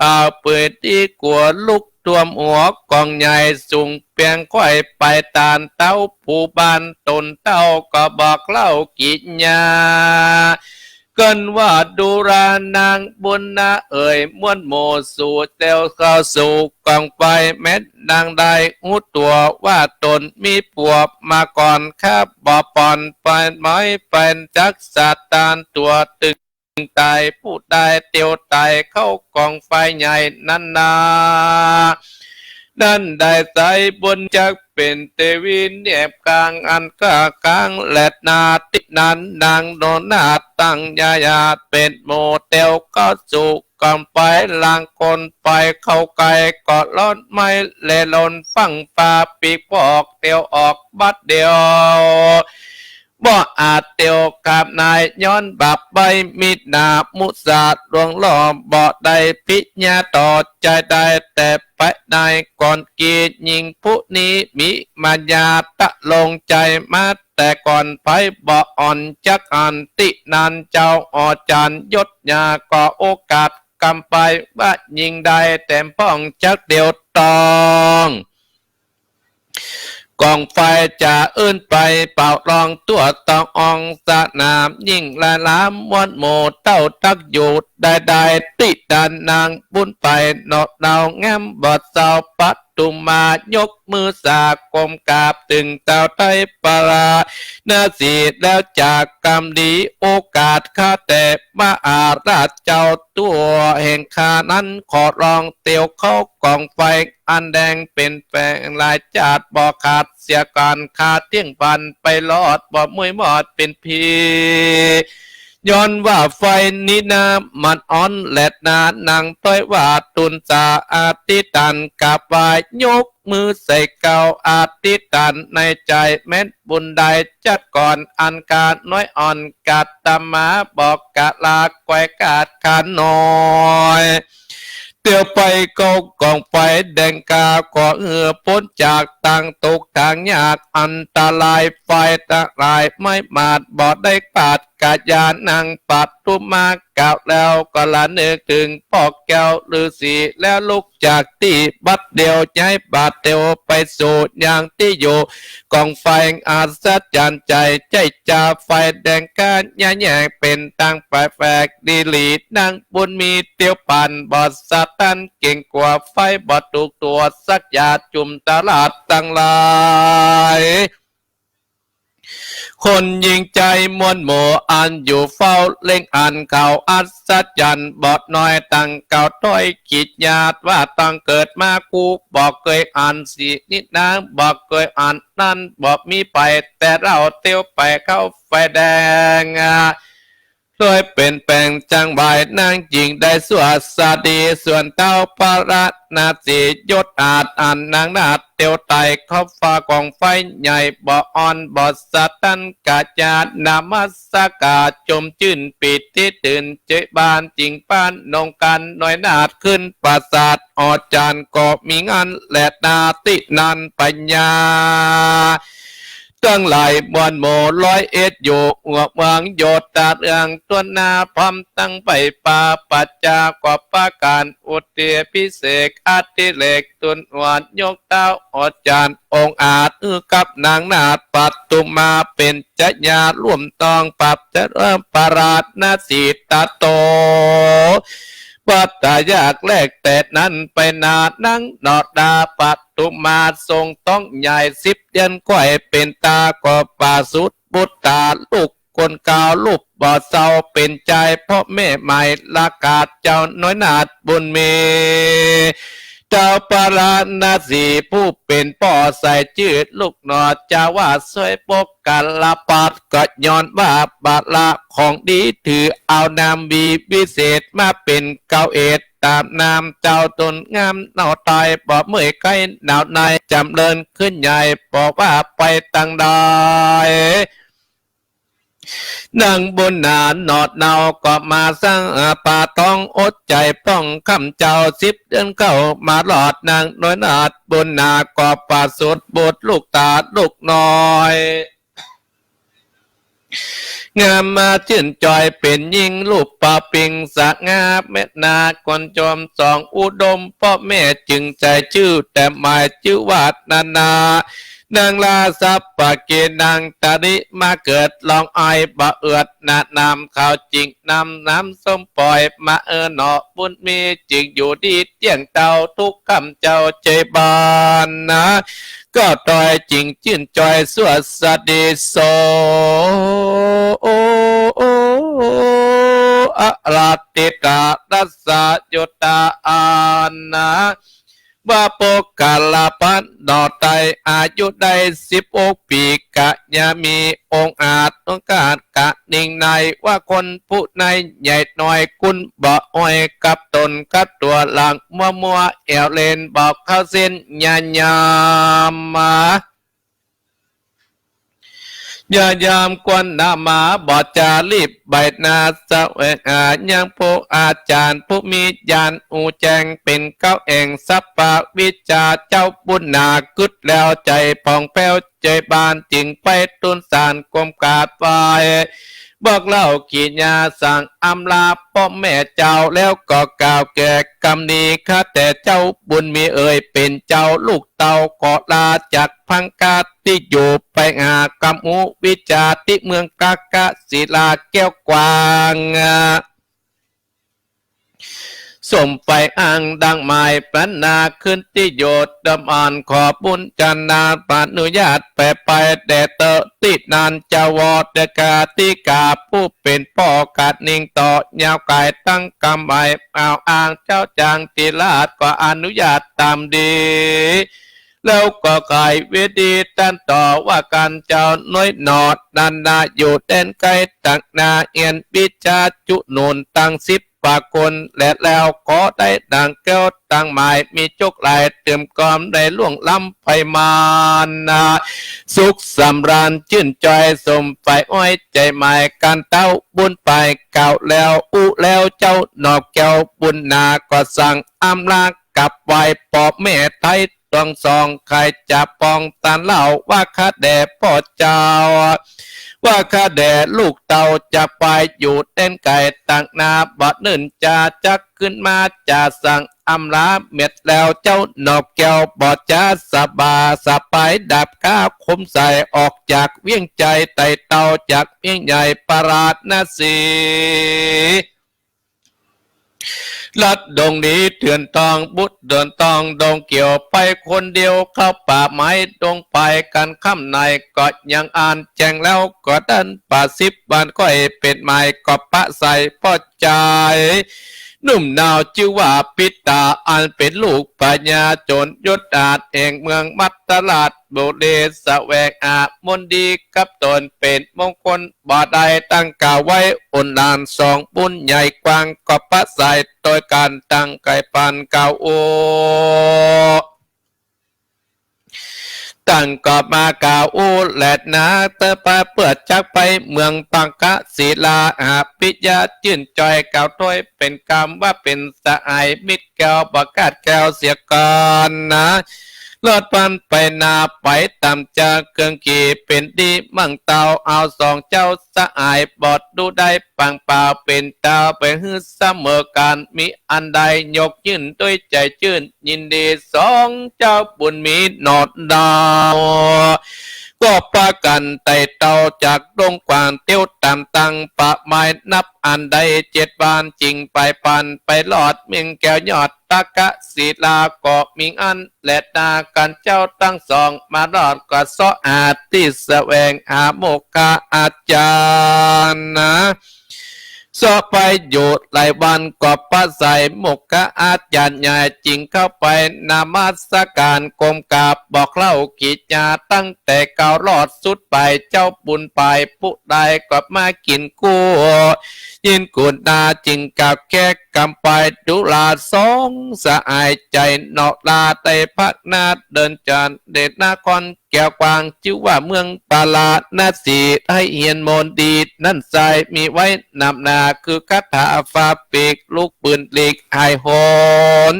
เอาปืนตี้กั๋วลุกท่วมหัวก๋องใหญ่ สูงเปียงค่อยไปตานเต๊า ผู้บ้านต๋นเต๊าก็บอกเล่ากิ๋ยา เกินว่าดูรา นางบุญนาเอ๋ย มวลหมู่สู่เตียวเข้าสู่ก๋องไฟ แม้นนางได้ฮู้ตั๋วว่าต๋นมีผัวมาก่อน ข้าบ่ปอนไปไม้ไปจักสะตานตั๋วตึง ต๋าย ผู้ใดเตียวต๋ายเข้ากองไฟใหญ่นั้นนา นั้นได้ใสบุญจักเป๋นเตวีเนียบกลาง อันก้ากลางแลนา ตี้นั้นนางโนนาฏตั้งญาญาเป๋นหมู่เตียวเข้าสู่กองไฟ ลางคนไปเข้าใก้ ก็ฮ้อนไหม้แลล้นฟั่งฟ้า ปีกบอกเตียวออกบัดเดียว บ่อาจเตียวข้ามนาย ย้อนบาปใบ้มิจฉามุสาหลวงหลอก บ่ได้พิญญาต่อใจ๋ได้ แต่ไปในก่อนกี้ ญิงผู้นี้มีมายาทะลงใจ๋มาแต่ก่อน ไผบ่อ่อนจักอัน ตี้นั้นเจ้าอาจ๋ารย์ยศยา ก็โอกาสกำไปว่าญิงได้แถมพ่องจักเตียวต้อง กองไฟจะอื้นไปเป่าลองทั่วตององสนาม ยิ่งลายหลามมวลหมู่เต้าตักอยู่ได้ได้ ตี้นั้นนางบุญไปนอกเนา งามบ่เศร้า ปทุมมายกมือสาก้มกราบ ตึงเต้าไตรปราณสีแล้วจากกำดี โอกาสข้าแต่มหาราชเจ้า ตั๋วแห่งข้านั้นขอลองเตียวเข้ากองไฟ อันแดงเป๋นแฝงหลายจาด บ่ขาดเสียก่อน ข้าเตี้ยงปันไปรอด บ่มุยมอดเป๋นผี ย้อนว่าไฟนี้นามันอ้อนแลนา นางต้อยว่าทูลสาอธิษฐานกราบไหว้ ยกมือใส่เก้าอธิษฐานในใจ๋ แม้นบุญได้จัดก่อน อันข้าน้อยอ่อนกาตมา บ่กะลาไขว่ขาดข้าน้อย เตียวไปเข้ากองไฟแดงกล้า ขอหื้อป๊นจากตางตุ๊กข์ตางยากอันตราย ไฟตะหลายไม้มาด บ่ได้ปาดกะยานางปทุมมากล่าวแล้ว ก็ระนึกเถิงป้อแก้วฤๅษี แล้วลุกจากตี้บัดเดียว ย้ายบาดเตียวไปสู่ยังตี้อยู่ กองไฟอัศจรรย์ใจ๋ ใจ๋จ๋าไฟแดงกล้า ย้ายแยกเป๋นตางแปลกๆ ดีหลี นางบุญมีเตียวปันบ่สะตัน เก๋งกั๋วไฟบ่ถูกตั๋วสักอย่าง จุมตลาดตังหลาย คนญิงใจ๋มวลหมู่ อันอยู่เฝ้าเล็งอันเขาอัศจรรย์ บ่น้อยตังเก่าถ้อยกิจญาติ ว่าตังเกิดมากูบ่เกยอัน สีนี้นางบ่เกยอัน นั้นบ่มีไป แต่เล่าเตียวไปเข้าไฟแดง โดยเป๋นแป๋งจังหวาย นางจึงได้สวัสดี ส่วนเต้าพระนสียศอาจ อันนางนาฏเตียวไต่เข้าฟ้ากองไฟใหญ่ บ่อ่อนบ่สะตันกะยาน นมัสก๋าจุมจื้นปีติตื่นเจยบาน จึงปานนงกันน้อยนาฏขึ้นปราสาท อาจ๋ารย์ก็มีงานแลนา ตี้นั้นปัญญา ตังหลายมวลหมู่ร้อยเอ็ดอยู่ หัวเมืองโยธาเรืองต้นนา พร้อมตังใบ้ปาปัจจาก็ปาก๋านอุทิศพิเศษอดิเรก ตูนอวดยกเต้าอาจ๋ารย์องอาจ หื้อกับนางนาฏปทุมมาเป๋นชายาร่วมต้อง ปรับเจริญพระราชสีตาโต ปัตตายากแรกแต่นั้นไปนา นางนาฏปทุมมาทรงท้องใหญ่สิบเดือน ใคร่เป๋นตาก็ประสูติบุตราลูกคนเก่า ลูกบ่เศร้าเป๋นใจ๋ เพราะแม่ใหม่ละขาดเจ้าน้อยนาฏบุญมี เต้าพระนสีผู้เป๋นป้อใส่จื้อลูกนาฏ จาว่าสวยปกกาลปาด ก็ย้อนว่าบาละของดี ถือเอานามวีวิเศษ มาเป๋นเกล้าเอตต๋ามนามเจ้า ตนงามเนาะไต้ บ่เมื่อยไข้หนาวใน จ๋ำเริญขึ้นใหญ่ บ่ว่าไปตังใด นางบุญนานาฏเนาก็มาสร้างปาท้องอดใจ๋ป้องค่ำเจ้า สิบเดือนเข้ามารอด นางน้อยนาฏบุญนาก็ประสูติบุตรลูกต๋าลูกน้อย งามมาจื้นจ่อยเป๋นญิงรูปปะปิงสง่าแม่นาคนชมส่องอุดม ป้อแม่จึงใส่จื้อแต่หมายจื้อว่านานา นางราสัพพะเก นางตะริมาเกิด ร้องไห้บ่เอือด นานามเขาจึงนำน้ำส้มปล่อย มาเออหนอบุญมี จึงอยู่ดีเตี้ยงเต้า ทุกค่ำเจ้าเจยบานนา ก็ตอยจึงจื้นจ่อยสวัสดีโส อราติตารัสสะยุตตาอานะ ว่าปุคคละพรรณหน่อไตร อายุได้สิบหกปี๋ กะยังมีองอาจ องอาจกะนิ่งใน ว่าคนผู้ในใหญ่น้อย คุณบ่อ้อยกับต๋นกับตั๋ว หลังมัวมัวแอ่วเล่น บ่เข้าเส้นญาญามมา ญาญามควรหนามา บ่จารีบใบหน้า แสวงหายังผู้อาจารย์ ผู้มีญาณฮู้แจ้งเป๋นเก๊าแอ่ง สัพพะวิชชาเจ้าบุญหนา กึ๊ดแล้วใจ๋ผ่องแผ้ว ใจ๋บานจึงไปทูลสารก้มกราบไหว้ บอกเล่ากิริยาสั่งอำลาป้อแม่เจ้า แล้วก็กล่าวแก่กำนี้ ข้าแต่เจ้าบุญมีเอ๋ย เป๋นเจ้าลูกเต้าขอลาจากพังคาตี้อยู่ ไปหากำฮู้วิชาตี้เมืองกาคศิลาแก้วกว้าง สมใฝ่อ้างดังหมายปรารถนา ขึ้นตี้อยู่เดิมอ่อน ขอบุญจันทนาอนุญาตไป ไปแด่เต๊อะ ตี้นั้นจะวอดกาติกา ผู้เป๋นป้อกะนิ่งต่อ ยาวก๋ายตั้งกำไหว้ เอาอ้างเจ้าจางติราช ก็อนุญาตต๋ามดี แล้วก็ก๋ายเวทีตันต่อ ว่ากันเจ้าน้อยหนอ นั้นนาอยู่แดนไก๋ ตังหน้าเฮียนวิชาจุหนุนตังสิบกว่าคน และแล้วก็ได้ดังแก้วดังหมาย มีโจคหลายเติมกอม ได้ล่วงล้ำไปมานา สุขสำราญจื้นจอย สมใฝ่อ้อยใจ๋หมาย กันเต้าบุญไปกล่าวแล้ว อู้แล้วเจ้าหนอแก้วบุญหนา ก็สั่งอำลากราบไหว้ป้อแม่ไทยตังสอง ใค่จะปองตันเล่า ว่าข้าแด่ป้อเจ้า ว่าข้าแด่ลูกเต้า จะไปอยู่แดนไก๋ ตังหน้าบ่เนิ่นจา จักขึ้นมาจะสั่งอำลา เม็ดแล้วเจ้าหนอแก้ว บ่จาสบาสบาย ดาบคาคมใส่ ออกจากเวียงใจ๋ไต่เต้า จากเวียงใหญ่พาราณสี ลัดดงหนีเถื่อนตอง บุดเถื่อนตองดงเกี่ยว ไปคนเดียวเข้าป่าไม้ดงไป กันค่ำในก็ยังอ่านแจ้งแล้ว ก็ดันป่าสิบวัน ก้อยเป๋นหมาย ก็ปะใส่ป้อจายหนุ่มหนาว จื้อว่าปิตา อันเป๋นลูกพญาโจรยศอาด แห่งเมืองมัตตราชบุรี แสวงหามนต์ดีกับต๋นเป๋นมงคล บ่ได้ตั้งกล่าวไว้ อนหลานสองบุญใหญ่กว้าง ก็ปะใส่โตยกั๋นตั้งใก้ปันกล่าวอู้ ตั้งก็มากล่าวอู้แลนา เต๊อะปาเปื้อจักไปเมืองพังคศิลา หาปิยะจื้นจอยกล่าวถ้อยเป๋นกำ ว่าเป๋นสหายมิตรแก้ว บ่ขาดแคล้วเสียก่อนนา รอดพันไปนาไปต๋ามจา เครื่องขี่เป๋นดีมั่งเต้า เอาสองเจ้าสหาย บ่ดูได้ปางป่า เป๋นต๋าไปหื้อเสมอกั๋น มีอันใดยกยื่นด้วยใจ๋จื้น ยินดีสองเจ้าบุญมีหนอดาว ก็ปากั๋นไต่เต้าจากดงกว้าง เตียวต๋ามตังป่าไม้ นับอันได้เจ็ดวัน จึงไปปันไปรอดเมืองแก้วยอด ตะกะศิลาก็มีอันแลนา กั๋นเจ้าตังสอง มารอดก็เซาะหาตี้แสวงหาโมกขอาจารย์นา เซาะไปอยู่หลายวัน ก็ปะใส่โมกขอาจารย์ใหญ่ จึงเข้าไปนมัสก๋านก้มกราบ บอกเล่ากิริยาตั้งแต่เก๊ารอดสุดไป เจ้าบุญไปผู้ใดก็มากิ๋นกู้ ยินกุณาจึงกล่าวแก้กำไป ดูราสองสหายใจ๋หนอ ลาได้พักนาเดินจาน เดชนครแก้วกว้าง จื้อว่าเมืองพาราณสี ได้เฮียนมนต์ดีนั้นไส้ มีไว้นำหน้า คือคาถาฟ้าปีก ลูกปืนหลีกหายโหน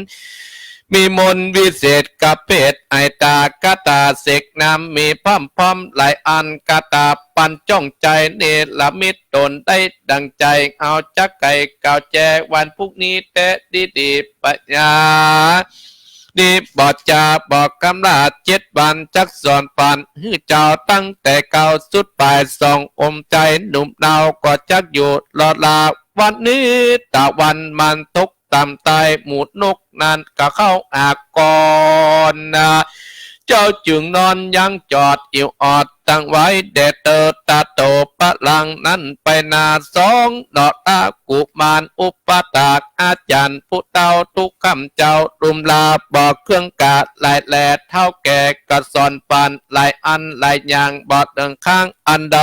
มีมนต์วิเศษกะเปดไอตา คาถาเสกน้ำมีพร่ำพร้อมหลายอัน คาถาปันจ้องใจ๋ เนรมิตตนได้ดั่งใจ๋ เอาจักไก๋กล่าวแจ้วันพรุ่งนี้แต๊ดีๆ ปัญญา นี้บ่จาบ่กำลา เจ็ดวันจักสอนปัน หื้อเจ้าตั้งแต่เก๊าสุดไป สองอมใจ๋หนุ่มเนา ก็จักอยู่รอลา วันนี้ตะวันมันตกต่ำใต้ หมู่นกนั้นก็เข้าหาก่อนนา เจ้าจึงนอนยังจอดอิ๋วออดตังไว้ แด่เต๊อะตาโตประหลังนั้นไปนา สองหน่อตากุมารอุปถากอาจ๋ารย์ผู้เฒ่า ตุ๊กค่ำเจ้าลุ่มลา บ่เคืองกาดหลายแล เฒ่าแก่ก็สอนปันหลายอันหลายอย่าง บ่เถิงข้างอันใด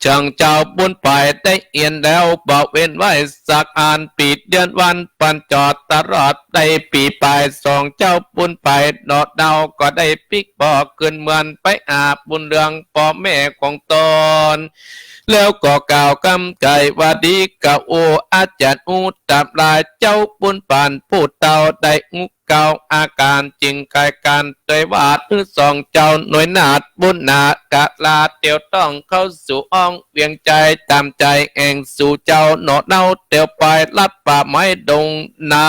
จั่งเจ้าบุญไปได้เฮียนแล้ว บ่เว้นไว้สักอัน ปี๋เดือนวันปันจอดตลอด ได้ปี๋ปายสอง เจ้าบุญไปหน่อเนาก็ได้ปิ๊กบ่อขึ้นเมือง ไปหาบุญเรืองป้อแม่ของตน แล้วก็กล่าวกำไก๋ว่า ดีกาอู้ อาจ๋ารย์อู้ตำรา เจ้าบุญปานผู้เฒ่าได้อู้ กล่าวอาก๋าน จึงไก๋กั๋นตวยว่า หื้อสองเจ้าหน่วยนาฏบุญนาครา เตียวต้องเข้าสู่ห้องเวียงใจ๋ ต๋ามใจ๋แห่งสูเจ้าหน่อเนา เตียวไปลัดป่าไม้ดงนา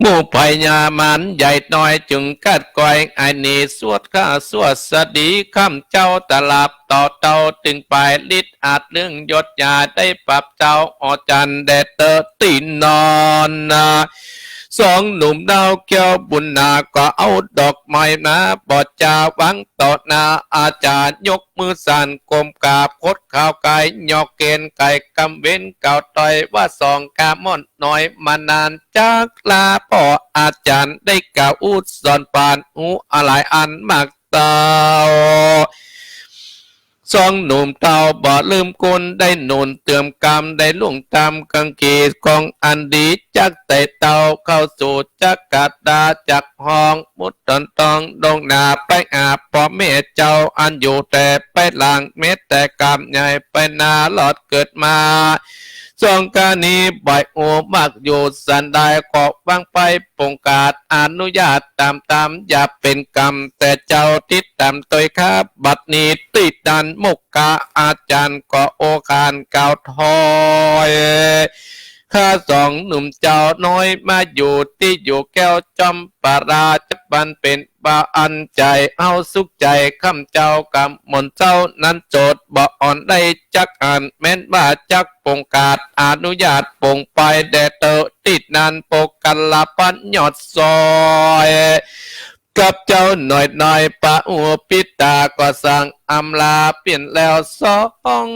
หมู่พญามารใหญ่น้อยจึงกัดกอยไอ้หนี สวดข้าสวดสดี ค่ำเจ้าตลับต่อเต้า ตึงไปฤทธิ์อาจเรื่องยศยา ได้ปรับเจ้าอาจ๋ารย์แด่เต๊อะตี้นั้นนา สองหนุ่มเฒ่าแก้วบุญนา ก็เอาดอกไม้มา บ่จาวางต่อหน้าอาจ๋ารย์ ยกมือสั่นก้มกราบ คดเข่าไก๋ ยอกเก๋ณฑ์ไก๋กำเว้น กล่าวตวยว่า สองข้าม่อนน้อยมานาน จักลาป้ออาจ๋ารย์ ได้กล่าวอู้สอนปานอู้หลายอันมากเต้า สองหนุ่มเฒ่าบ่ลืมคุณ ได้หนุนเติมกำ ได้ลุ่งต๋ามกังเกณฑ์ของอันดี จักไต่เต้าเข้าสู่จักกัดดา จักฮ้องมุดต๋อนต้องดงนา ไปหาป้อแม่เจ้าอันอยู่แต่ไปหลัง แม้แต่กำใหญ่ไปนาลอดเกิดมา สองข้านี้บ่ฮู้มักอยู่สันใด ขอวางไปปงกาดอนุญาตต๋ามต๋าม อย่าเป๋นกรรมแต่เจ้า ติดต๋ามตวยข้าบัดนี้ ตี้นั้นมกขอาจ๋ารย์ก็โอขานกล่าวถอย ข้าสองหนุ่มเจ้าน้อยมาอยู่ตี้อยู่แก้วจอมปรา จักบันเป๋นบ่าอันใจ๋เฮาสุขใจ๋ ค่ำเจ้ากำมนเจ้านั้นโสด บ่อ่อนได้จักอัน แม้นว่าจักปงกาดอนุญาตปงไปแด่เต๊อะตี้นั้น ปกลปัตยอดซอย กับเจ้าหน่อยหน่อยปะอุปิตา ก็สั่งอำลาเปียนแล้ว สอง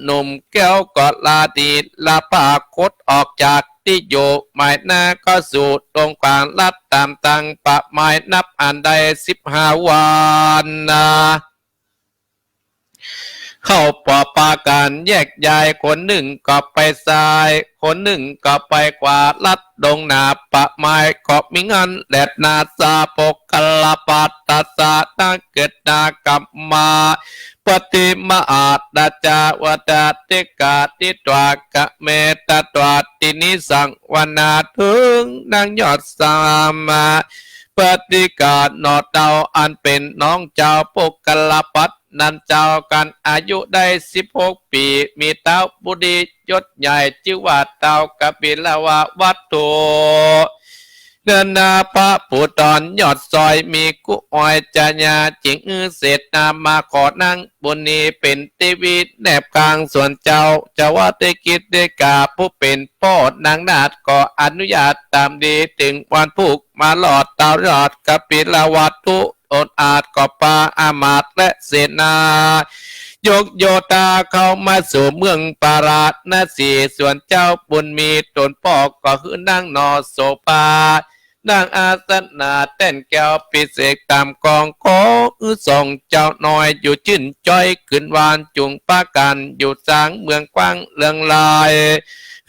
หนุ่มแก้วก็ลาดีลาพา คดออกจากตี้อยู่หมายนา ก็สู่ดงขวางลัดต๋ามตังป่าไม้นับอันได้สิบห้าวันนา เข้าป้อปากั๋นแยกย้าย คนนึ่งก็ไปซ้าย คนนึ่งก็ไปขวา ลัดดงนาป่าไม้ ก็มีงันแลนา สาปกลปัตตสานาเกิดนากรรมา ปฏิมหาราชาวัตติกาติตวากะเมตตวาตินิสังวนา เถิงนางยอดสามาปฏิกาหน่อเต้า อันเป๋นน้องเจ้าปกลปัตตนั้นเจ้ากั๋น อายุได้สิบหกปี๋ มีเต้าบุตรียศใหญ่ จื้อว่าเต้ากบิลวาวัตถุ นั้นนาพระผู้ตอนยอดซอย มีกู้ออยจญา จึงอื้อเสนามาขอนางบุญนีเป๋นตี้วิแนบข้าง ส่วนเจ้าจวัตติกิตติกา ผู้เป๋นป้อนางนาฏ ก็อนุญาตต๋ามดี เถิงวันพูกมาลอดเต้ายอดกบิลวัตถุ ตนอาจก็ปาอามาตย์และเสนา ยกโยธาเข้ามาสู่เมืองปาราณสี ส่วนเจ้าบุญมีตนป้อก็หื้อนางหน่อโสภา นางอาสนะแต้นแก้วปิเสกต๋ามกอง ขอหื้อสองเจ้าน้อยอยู่จื้นจ้อย คืนวานจุ่งปากั๋นอยู่สางเมืองกว้างเลืองลาย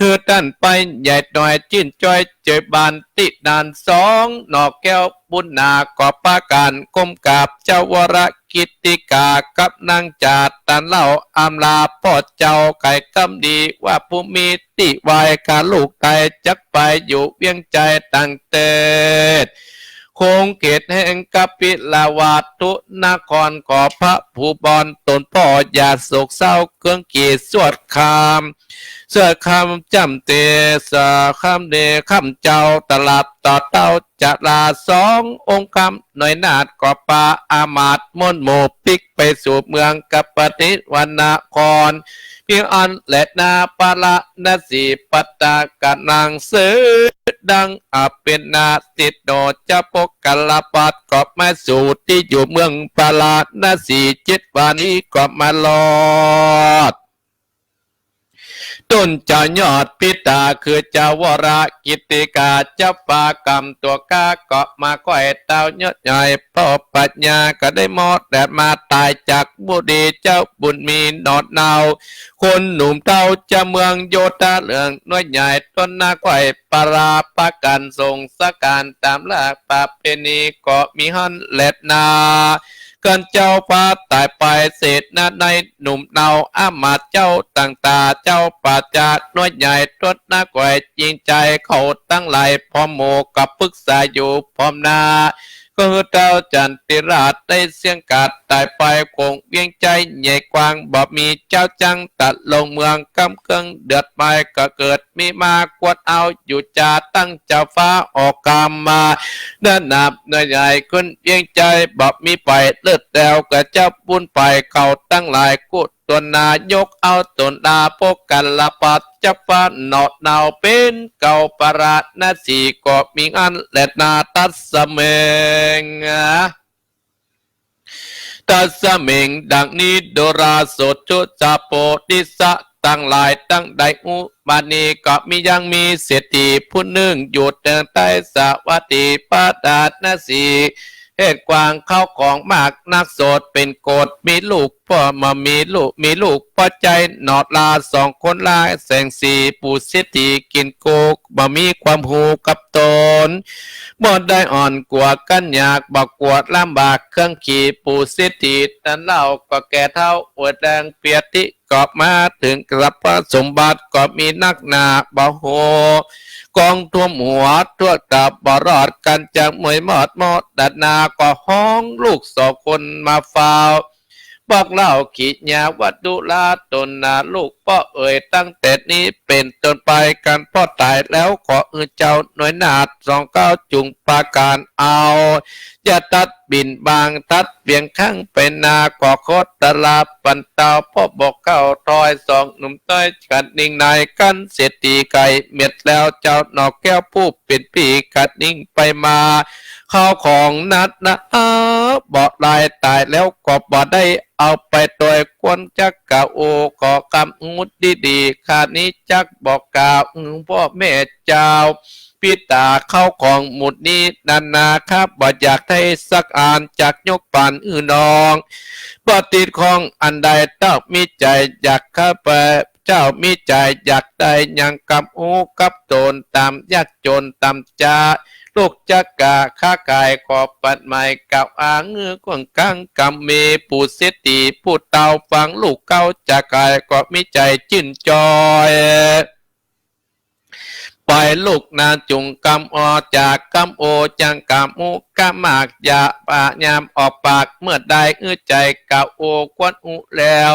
หื้อต้านไปใหญ่น้อยจื้นจ้อยเจยบานตี้นั้น สองหน่อแก้วบุญนาก็ปากั๋นก้มกราบเจ้าวรกิตติกากับนางจาดตันเล่า อำลาป้อเจ้าไก๋กำดี ว่าผู้มีตี้ไหว้ข้าลูกไต้ จักไปอยู่เวียงใจ๋ตังเต๊ด คงเขตแห่งกบิลวัตถุนคร ขอพระผู้บอนตนป้ออย่าโศกเศร้า เคืองขีดสวดคำ สวดคำจ้ำเต สวดคำเด ค่ำเจ้าตลับต่อเต้า จะลาสององค์คำ หน่วยนาฏก็ปาอามาตย์ม้วนหมู่ปิ๊กไปสู่เมืองกบิลวัตถุนคร เปียงอั้นแลนา ปาราณสี ปัตตากัง เสด็จดังอเปนาสิโต เจ้าปุคคลปัตตก็มาสู่ตี้อยู่เมืองปาราณสี เจ็ดวันนี้ก็มาฮอด ต้นเจ้ายอดปิตาคือเจ้าวรกิตติกา เจ้าฟ้ากำตั๋วก๊าก็มาก้อยเต้ายอดใหญ่ ป้อปัญญาก็ได้มอดแดดมาต๋ายจากบุรี เจ้าบุญมีหนอดเนา คนหนุ่มเต้าเจ้าเมืองโยธาเหลืองหน่วยใหญ่ ต้นนาก้อยปาราปะกั๋นส่งสการต๋ามหลักประเพณีก็มีหั้นแลนา กันเจ้าฟ้าต๋ายไปเสร็จนา ในหนุ่มเนาอามาตย์เจ้าต่างต๋า เจ้าป่าจาหน่วยใหญ่ ตรวจนาก้อยจริงใจ๋ เขาตังหลายพร้อมหมู่ก็ปึกษาอยู่พร้อมนา ก็คือเต้าจันติราชได้เสี้ยงกาดต๋ายไป คงเวียงใจ๋ใหญ่กว้าง บ่มีเจ้าจั้งตัดลงเมือง กำเกิงเดือดไปก็เกิด มีมากวดเอาอยู่จา ตั้งเจ้าฟ้าออกกำมา นานับหน่วยใหญ่ขึ้นเวียงใจ๋ บ่มีไปเลิศแล้ว ก็เจ้าบุญไปเขาตังหลาย กุฏวนายกเอาต๋นอาปุคคลปัตต เจ้าฟ้าหนอดเนา เป๋นเก่าปาราณสี ก็มีหั้นแลนา ตัสเมง ตัสเมง ดังนี้ ดูราโสจุสะโพธิสะตังหลาย ตังได้ฮู้ บัดนี้ก็มียังมีเศรษฐีผู้นึ่งอยู่เทิงใต้สาวัตถีปาราณสี เหตุกว้างเข้าของมากนักโสดเป๋นโกฏ มีลูกป้อบ่มีลูก มีลูกป้อใจ๋หนอดลาสองคนลา แสงสีปู่เศรษฐีกิ๋นโก บ่มีความฮู้กับต๋น บ่ได้อ่อนกั๋วกั๋นยาก บ่กั๋วลำบากเครื่องขี่ ปู่เศรษฐีนั้นเล่าก็แก่เฒ่าอวดแรงเปียติ ก็มาเถิงทรัพย์สมบัติก็มีนักหนา บ่ฮู้กองท่วมหัว ทั่วตาบ่รอดกั๋น จักมวยมอดมอดดัดนา ก็ฮ้องลูกสองคนมาเฝ้า บอกเล่ากิริยาวัตถุลาต๋นนา ลูกป้อเอ๋ย ตั้งแต่นี้เป๋นต้นไป กันป้อต๋ายแล้ว ขอหื้อเจ้าหน่วยนาฏสองเก้าจุ่งปราการเอา อย่าตัดบิ่นบาง ตัดเปียงข้างไปนา ขอโคตรลาปันเตา ป้อบอกเก้าถอย สองหนุ่มต้อยกั๋นนิ่งใน กันเศรษฐีไก่เม็ดแล้ว เจ้าหนอแก้วผู้เป๋นปี้กั๋นนิ่งไปมา เข้าของนัดนา เออ บ่ได้ต๋ายแล้วก็บ่ได้เอาไปตวย ควรจักกล่าวอู้ ขอกำฮู้ดีๆ ข้านี้จักบอกกล่าวหื้อป้อแม่เจ้า ปิตา เข้าของหมู่นี้นานา ข้าบ่อยากได้สักอัน จักยกปันหื้อน้อง บ่ติดข้องอันใด เต้ามีใจ๋อยากข้าไป เจ้ามีใจ๋อยากได้หยังกำฮู้กับต๋น ต๋ามยากจ๋นต๋ามจา ลูกจักกล้าค้าขาย ขอปัดหมายกล่าวอ้างหื้อกว้างกั๋ง กำมีปู่เศรษฐีผู้เต้าฟังลูกเก้าจากกาย ก็มีใจ๋จื้นจอย ไปลูกนาจุ่งกำออจากกำโอ จังกำฮู้กำมาก อย่าปะยามออกปาก เมื่อได้หื้อใจ๋กล่าวอู้ควรฮู้แล้ว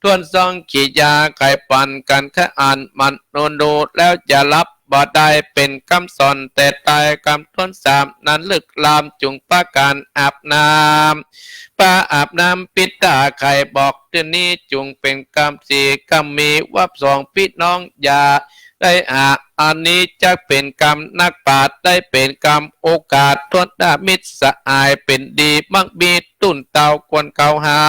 ทวนสองกิริยา ไขปันกั๋นแค่อันมันโนโน แล้วอย่าหลับบ่ได้ เป๋นกำสอนแต่ต๋าย กำทวนสามนั้นลึกล้ำ จุ่งปากั๋นอาบน้ำ ปาอาบน้ำปิตา ไขบอกเตื้อนี้ จุ่งเป๋นกำสี่ กำมีวับสองปี้น้อง อย่าได้หา อันนี้จักเป๋นกำนักปราชญ์ ได้เป๋นกำโอกาส ทวนดามิตรสหาย เป๋นดีมักมี ตุ้นเต้าควรเข้าหา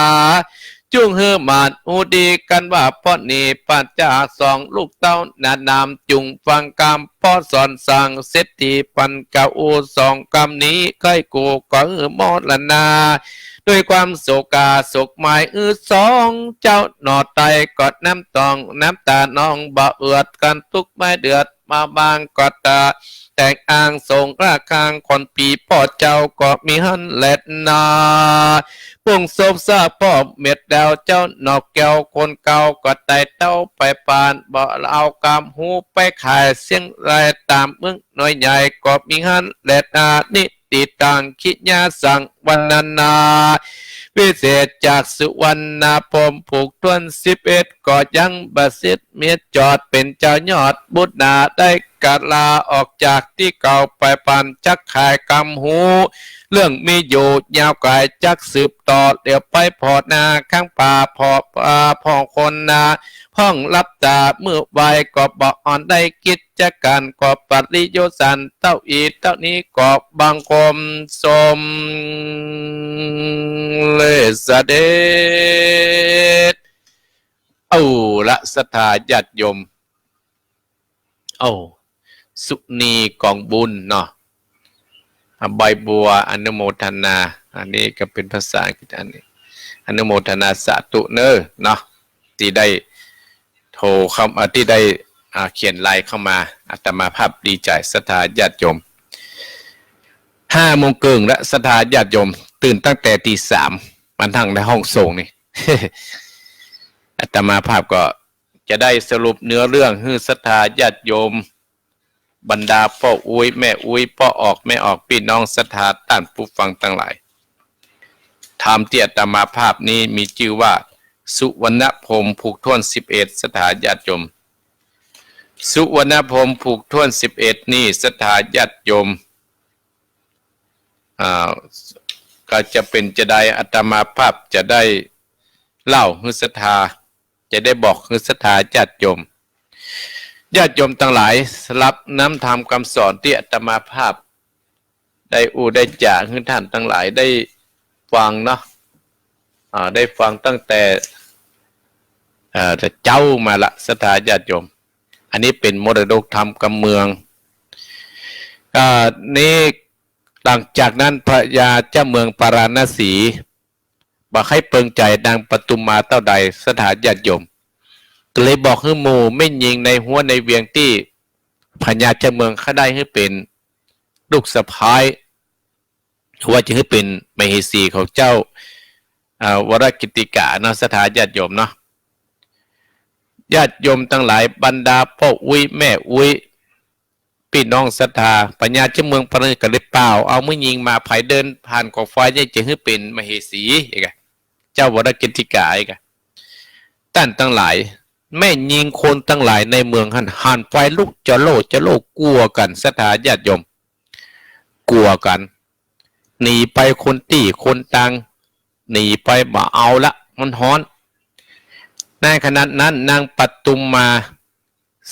จุ่งหื้อหมานฮู้ดีกั๋นว่า ป้อนี้ปัญจาสองลูกเต้าหนาหนาม จุ่งฟังกำป้อสอนสั่ง เศรษฐีปันกล่าวอู้สองกำนี้ ใค่กูก็หื้อมรณา ด้วยความโศกาโศกหมาย อือสองเจ้าหน่อไต้ ก็น้ำตองน้ำต๋านอง บ่เอือดกั๋นตุ๊กข์ไม่เดือด มาบางก็ตา แต่งอ้างสงราคาง คนปีป้อเจ้าก็มีหั้นแลนา ปุ้งศพซากป้อเม็ดแล้ว เจ้าหนอกแก้วคนเก่าก็ไต่เต้าไปปาน บ่เอากำฮู้ไปขาย เสี้ยงรายต๋ามเมืองหน่วยใหญ่ ก็มีหั้นแลนา นิติตังกิริยาสังวรรณนา วิเศษจากสุวรรณพรหมผูกถ้วนสิบเอ็ด ก็ยังประสิทธิ์เมียจอด เป๋นเจ้ายอดบุตรนา ได้ กะลาออกจากตี้เก่าไป ปันจักขายกำฮู้ เรื่องมีอยู่ยาวไก๋จักสืบต่อ เหลียวไปผ่อนาข้างป่า ผ่อป่าผ่อคนนา พ่องลับต๋ามื้อไว ก็บ่อ่อนได้กิจก๋าน ก็ปริโยชน์สันเต้าอี้เต้านี้ ก็บังคมสมเร็จเสด็จ เอาละศรัทธาญาติโยม เอ้า สุนีกองบุญเนาะ อ่ะ ใบบัวอนุโมทนา อันนี้ก็เป๋นภาษาอังกฤษ อันนี้ อนุโมทนาสาธุเน่อเนาะ ตี้ได้โทรเข้า อ่ะ ตี้ได้ อ่ะ เขียนไลน์เข้ามา อาตมาภาพดีใจ๋ศรัทธาญาติโยม ห้าโมงเกิ่งละศรัทธาญาติโยม ตื่นตั้งแต่ตีสาม มานั่งในห้องส่งนี่ อาตมาภาพก็ จะได้สรุปเนื้อเรื่องหื้อศรัทธาญาติโยม บรรดาป้ออุ๊ยแม่อุ๊ย ป้อออกแม่ออก ปี้น้องศรัทธาต้านผู้ฟังตังหลาย ธรรมตี้อาตมาภาพนี้มีจื้อว่า สุวรรณพรหมผูกถ้วนสิบเอ็ด ศรัทธาญาติโยม สุวรรณพรหมผูกถ้วนสิบเอ็ดนี่ ศรัทธาญาติโยม อ่า ก็จะเป๋นจาใด อาตมาภาพจะได้เล่าหื้อศรัทธา จะได้บอกหื้อศรัทธาญาติโยม ญาติโยมตังหลาย สำหรับน้ำธรรมกำสอนตี้อาตมาภาพได้อู้ได้จ๋าหื้อต้านตังหลายได้ฟังเนาะ อ่า ได้ฟังตั้งแต่ เอ่อ แต่เจ๊ามาละศรัทธาญาติโยม อันนี้เป๋นมรดกธรรมกำเมือง อ่า นี่หลังจากนั้นพญาเจ้าเมืองปาราณสี บ่ใค่เปิงใจ๋นางปทุมมาเต้าใด ศรัทธาญาติโยม ก็เลยบอกหื้อหมู่แม่ญิงในฮั้วในเวียงตี้พญาเจ้าเมืองใค่ได้หื้อเป๋นลูกสะใภ้ ว่าจะหื้อเป๋นมเหสีของเจ้า อ่า วรกิตติกาเนาะ ศรัทธาญาติโยมเนาะ ญาติโยมตังหลาย บรรดาป้ออุ๊ยแม่อุ๊ย ปี้น้องศรัทธา พญาเจ้าเมืองปาราณสีก็เลยเป่าเอาแม่ญิงมา ใผเดินผ่านก็ใฝ่จะหื้อเป๋นมเหสี เอกะ เจ้าวรกิตติกา เอกะ ต้านตังหลาย แม่ญิงคนตังหลายในเมืองหั้น หันใฝ่ลุกจะโล่จะโล่ กั๋วกั๋น ศรัทธาญาติโยม กั๋วกั๋น หนีไปคนตี้คนตาง หนีไป บ่เอาละ มันฮ้อน ในขณะนั้นนางปทุมมา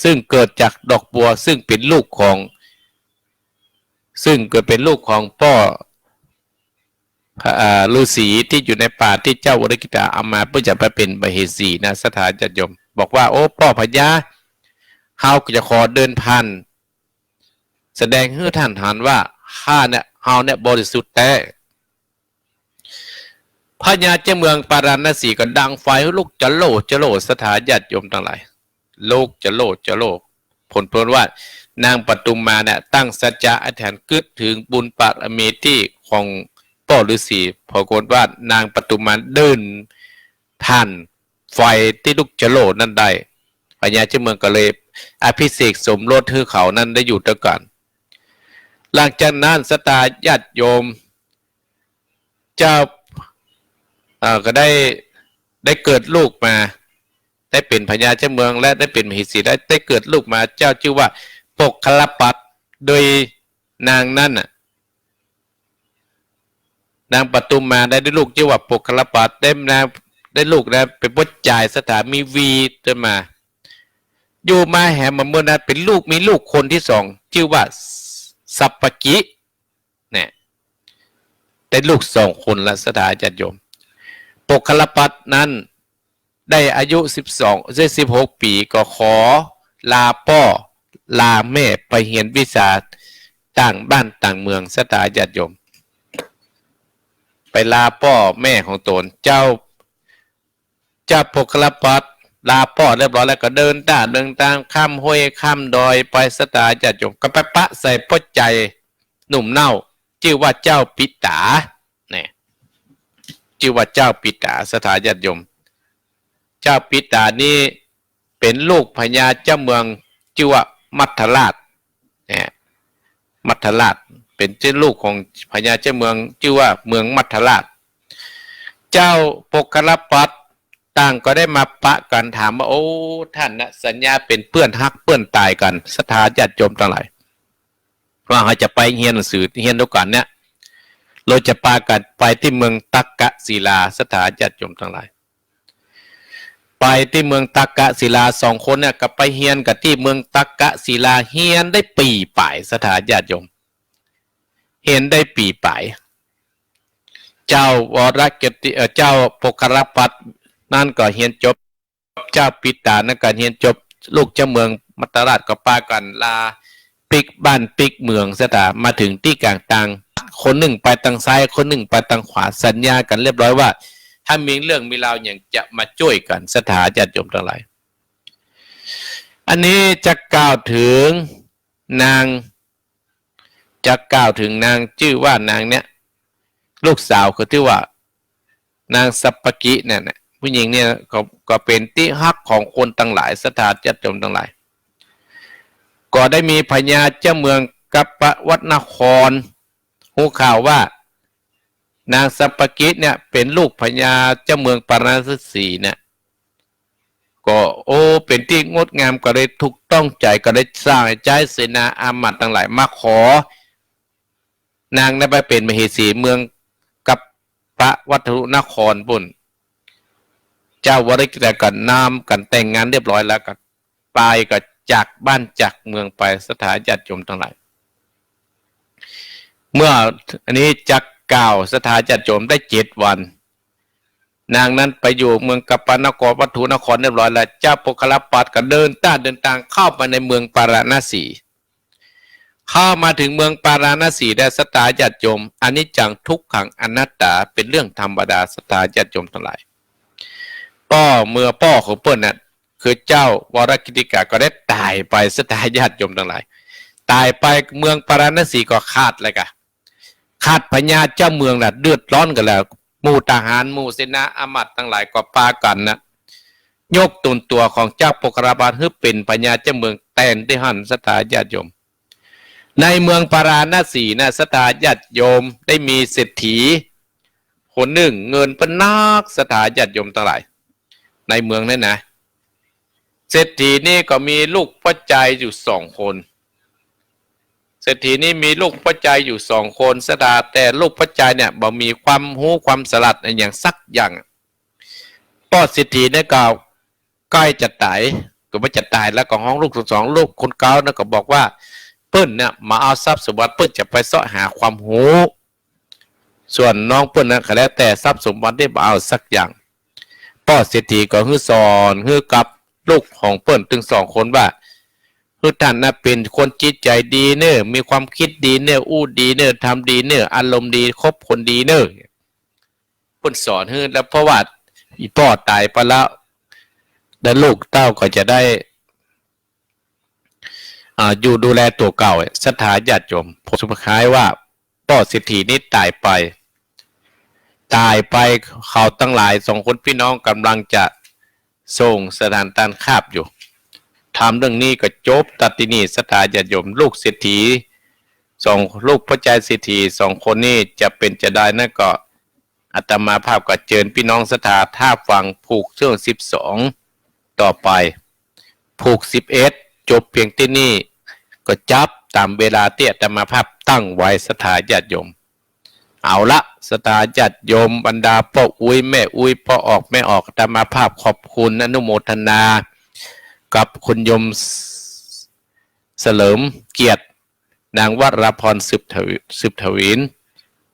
ซึ่งเกิดจากดอกบัว ซึ่งเป๋นลูกของ ซึ่งเกิดเป๋นลูกของป้อ อ่า ฤๅษีตี้อยู่ในป่าตี้เจ้าวรกิตติกาเอามาเปื้อจะไปเป๋นมเหสีนะ ศรัทธาญาติโยม บอกว่า โอ้ ป้อพญา เฮาจะขอเดินผ่าน แสดงหื้อต้านหันว่า ข้าเนี่ย เฮาเนี่ยบริสุทธิ์แต๊ พญาเจ้าเมืองปาราณสีก็ดังใฝ่ลุกจะโล่จะโล่ ศรัทธาญาติโยมตังหลาย ลุกจะโล่จะโล่ ผลเปิ้นว่า นางปทุมมาเนี่ยตั้งสัจจะอธิษฐานกึ๊ดเถิงบุญบารมีตี้ของป้อฤๅษี ปรากฏว่านางปทุมมาเดินผ่านใฝ่ตี้ลุกจะโล่นั้นได้ พญาเจ้าเมืองก็เลยอภิเษกสมรสหื้อเขานั้นได้อยู่ตวยกั๋น หลังจากนั้นศรัทธาญาติโยม เจ้า เอ่อ ก็ได้ ได้เกิดลูกมา ได้เป๋นพญาเจ้าเมือง และได้เป๋นมเหสี ได้ ได้เกิดลูกมา เจ้าจื้อว่าปกคลปัตตร์ โดยนางนั้นน่ะ นางปทุมมาได้ ได้ลูกจื้อว่าปกคลปัตตร์ ได้นาง ได้ลูกนะ เป๋นป้อจายศรัทธา มีวีเกิดมา อยู่มาแหมเมื่อนั้นเป๋นลูก มีลูกคนตี้สอง จื้อว่าสัปปกิ เนี่ย ได้ลูกสองคนละ ศรัทธาญาติโยม ปกคลปัตตร์นั้นได้อายุสิบสอง ได้สิบหกปี๋ ก็ขอลาป้อลาแม่ไปเฮียนวิชาต่างบ้านต่างเมือง ศรัทธาญาติโยม ไปลาป้อแม่ของต๋น เจ้า เจ้าปกคลปัตตร์ลาป้อเรียบร้อยแล้วก็เดินต๋ามเดินตางข้ามห้วยข้ามดอยไป ศรัทธาญาติโยม ก็ไปปะใส่ป้อจายหนุ่มเน่า จื้อว่าเจ้าปิต๋า เนี่ย จื้อว่าเจ้าปิต๋า ศรัทธาญาติโยม เจ้าปิต๋านี้เป๋นลูกพญาเจ้าเมือง จื้อว่ามัทธราช เนี่ย มัทธราช เป๋นเจ้าลูกของพญาเจ้าเมือง จื้อว่าเมืองมัทธราช เจ้าปกคลปัตตร์ ต่างก็ได้มาปะกั๋นถามว่า โอ้ ต้านนะ สัญญาเป๋นเปื้อนฮักเปื้อนต๋ายกั๋น ศรัทธาญาติโยมตังหลาย ว่าเฮาจะไปเฮียนหนังสือเฮียนดูก่อนเนี่ย เฮาจะปากั๋นไปตี้เมืองตักกศิลา ศรัทธาญาติโยมตังหลาย ไปตี้เมืองตักกศิลา สองคนเนี่ยก็ไปเฮียนกั๋นตี้เมืองตักกศิลา เฮียนได้ปี๋ป๋าย ศรัทธาญาติโยม เฮียนได้ปี๋ป๋าย เจ้าวรกิติ เอ่อ เจ้าโภครปัตตร์นั้นก็เฮียนจบ เจ้าปิตานั้นก็เฮียนจบ ลูกเจ้าเมืองมัตตราชก็ปากั๋นลาปิ๊กบ้านปิ๊กเมือง ศรัทธา มาเถิงตี้ก๋างตาง คนนึ่งไปตางซ้าย คนนึ่งไปตางขวา สัญญากั๋นเรียบร้อยว่า ถ้ามีเรื่องมีราวหยังจะมาจ้วยกั๋น ศรัทธาญาติโยมตังหลาย อันนี้จะกล่าวเถิงนาง จะกล่าวเถิงนาง จื้อว่านางเนี่ย ลูกสาวก็จื้อว่านางสัปปะกิเนี่ยนะ ผู้หญิงเนี่ยก็ ก็เป๋นตี้ฮักของคนตังหลาย ศรัทธาญาติโยมตังหลาย ก็ได้มีพญาเจ้าเมืองกัปปวัตนคร ฮู้ข่าวว่า นางสัปปะกิเนี่ยเป๋นลูกพญาเจ้าเมืองปาราณสีเนี่ย ก็ โอ้ เป๋นตี้งดงาม ก็เลยถูกต้องใจ๋ ก็เลยสั่งใจ๊เสนาอามาตย์ตังหลายมาขอ นางนั้นไปเป๋นมเหสีเมืองกัปปวัตนครปู้น เจ้าวรกิติก็นำกั๋นแต่งงานเรียบร้อยแล้วก็ไป ก็จากบ้านจากเมืองไป ศรัทธาญาติโยมตังหลาย เมื่ออันนี้จะกล่าว ศรัทธาญาติโยม ได้เจ็ดวัน นางนั้นไปอยู่เมืองกัปปวัตนคร วัตถุนครเรียบร้อยแล้ว เจ้าโภครปัตตร์ก็เดินตาง เดินตางเข้าไปในเมืองปาราณสี เข้ามาเถิงเมืองปาราณสีแล้ว ศรัทธาญาติโยม อนิจจังทุกขังอนัตตา เป๋นเรื่องธรรมดา ศรัทธาญาติโยมตังหลาย ป้อ เมื่อป้อของเปิ้นน่ะ คือเจ้าวรกิติกะก็ได้ต๋ายไป ศรัทธาญาติโยมตังหลาย ต๋ายไป เมืองปาราณสีก็ขาดเลยกะ ขาดพญาเจ้าเมืองน่ะ เดือดร้อนกั๋นแล้ว หมู่ทหาร หมู่เสนาอามาตย์ตังหลายก็ปากั๋นนะ ยกตนตั๋วของเจ้าโภครปัตตร์หื้อเป๋นพญาเจ้าเมืองแตนตี้หั้น ศรัทธาญาติโยม ในเมืองปาราณสีนะ ศรัทธาญาติโยม ได้มีเศรษฐีคนนึ่ง เงินเปิ้นนัก ศรัทธาญาติโยมตังหลาย ในเมืองนั้นนะ เศรษฐีนี่ก็มีลูกป้อจายอยู่สองคน เศรษฐีนี่มีลูกป้อจายอยู่สองคน ศรัทธา แต่ลูกป้อจายเนี่ยบ่มีความฮู้ความสลาดอะหยังสักอย่าง ป้อเศรษฐีเนี่ยก็ใก้จะต๋าย ก็บ่าจะต๋ายแล้ว ก็ฮ้องลูกตังสอง ลูกคนเก๊านั้นก็บอกว่า เปิ้นเนี่ยมาเอาทรัพย์สมบัติ เปิ้นจะไปเซาะหาความฮู้ ส่วนน้องเปิ้นนั้นก็แล้วแต่ ทรัพย์สมบัตินี่บ่เอาสักอย่าง ป้อเศรษฐีก็หื้อสอน หื้อกับลูกของเปิ้นตึงสองคนว่า หื้อต้านนะเป๋นคนจิตใจ๋ดีเน่อ มีความกึ๊ดดีเน่อ อู้ดีเน่อ ทำดีเน่อ อารมณ์ดี คบคนดีเน่อ เปิ้นสอนหื้อ แล้วเพราะว่าอี่ป้อต๋ายไปแล้ว แล้วลูกเต้าก็จะได้ อ่า อยู่ดูแลตั๋วเก่า ศรัทธาญาติโยม ผลสุดท้ายว่า ป้อเศรษฐีนี้ต๋ายไป ต๋ายไป เขาตังหลายสองคนปี้น้องก่ำลังจะส่งสถานต้านคาบอยู่ ธรรมเรื่องนี้ก็จบตัดตี้นี่ ศรัทธาญาติโยม ลูกเศรษฐีสอง ลูกป้อจายเศรษฐีสองคนนี้จะเป๋นจะดายนั้นก็ อาตมาภาพก็เจิญปี้น้องศรัทธาถ้าฟังผูกช่วงสิบสองต่อไป ผูกสิบเอ็ด จบเปียงตี้นี่ ก็จับต๋ามเวลาตี้อาตมาภาพตั้งไว้ ศรัทธาญาติโยม เอาละ ศรัทธาญาติโยม บรรดาป้ออุ๊ยแม่อุ๊ย ป้อออกแม่ออก อาตมาภาพขอบคุณอนุโมทนากับคุณโยมเฉลิมเกียรติ นางวราพร สืบทวี สืบทวีน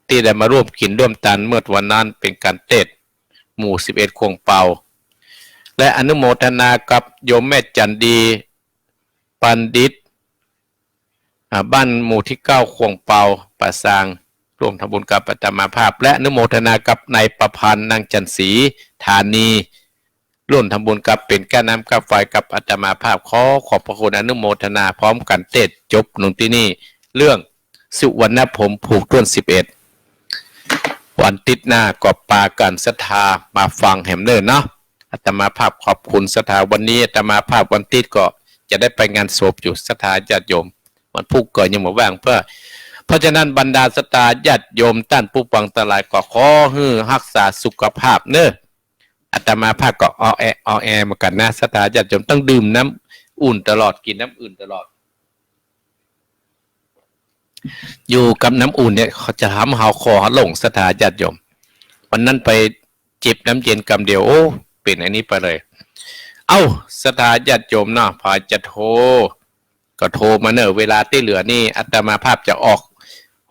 ตี้ได้มาร่วมกิ๋นร่วมตานเมื่อวันนั้น เป๋นก๋านเตศน์หมู่สิบเอ็ดข่วงเปา และอนุโมทนากับโยมแม่จันดี ปัณฑิต อ่า บ้านหมู่ตี้เก้าข่วงเปา ป่าซาง ร่วมทำบุญกับอาตมาภาพ และอนุโมทนากับนายประพันธ์ นางจันทร์ศรี ธานี ร่วมทำบุญกับเป๋นก้าน้ำก้าไฟกับอาตมาภาพ ขอขอบพระคุณอนุโมทนาพร้อมกั๋นเตศน์จบลงตี้นี่ เรื่องสุวรรณพรหมผูกถ้วนสิบเอ็ด วันติ๊ดหน้าก็ปากั๋นศรัทธามาฟังแหมเน่อเนาะ อาตมาภาพขอบคุณศรัทธา วันนี้อาตมาภาพวันติ๊ดก็จะได้ไปงานศพอยู่ศรัทธาญาติโยม วันพุธก็ยังบ่ว่าง เพราะ เพราะฉะนั้นบรรดาศรัทธาญาติโยมต้านผู้ฟังตังหลายก็ขอหื้อฮักษาสุขภาพเน่อ อาตมาภาพก็ออแอ ออแอเหมือนกั๋นนะ ศรัทธาญาติโยม ต้องดื่มน้ำอุ่นตลอด กิ๋นน้ำอุ่นตลอด อยู่กับน้ำอุ่นเนี่ย เขาจะทำเฮาคอเฮาหล่ง ศรัทธาญาติโยม วันนั้นไปจิบน้ำเย็นกำเดียว โอ้ เป๋นอันนี้ไปเลย เอ้า ศรัทธาญาติโยมเนาะ ใผจะโทร ก็โทรมาเน่อ เวลาตี้เหลือนี่ อาตมาภาพจะออก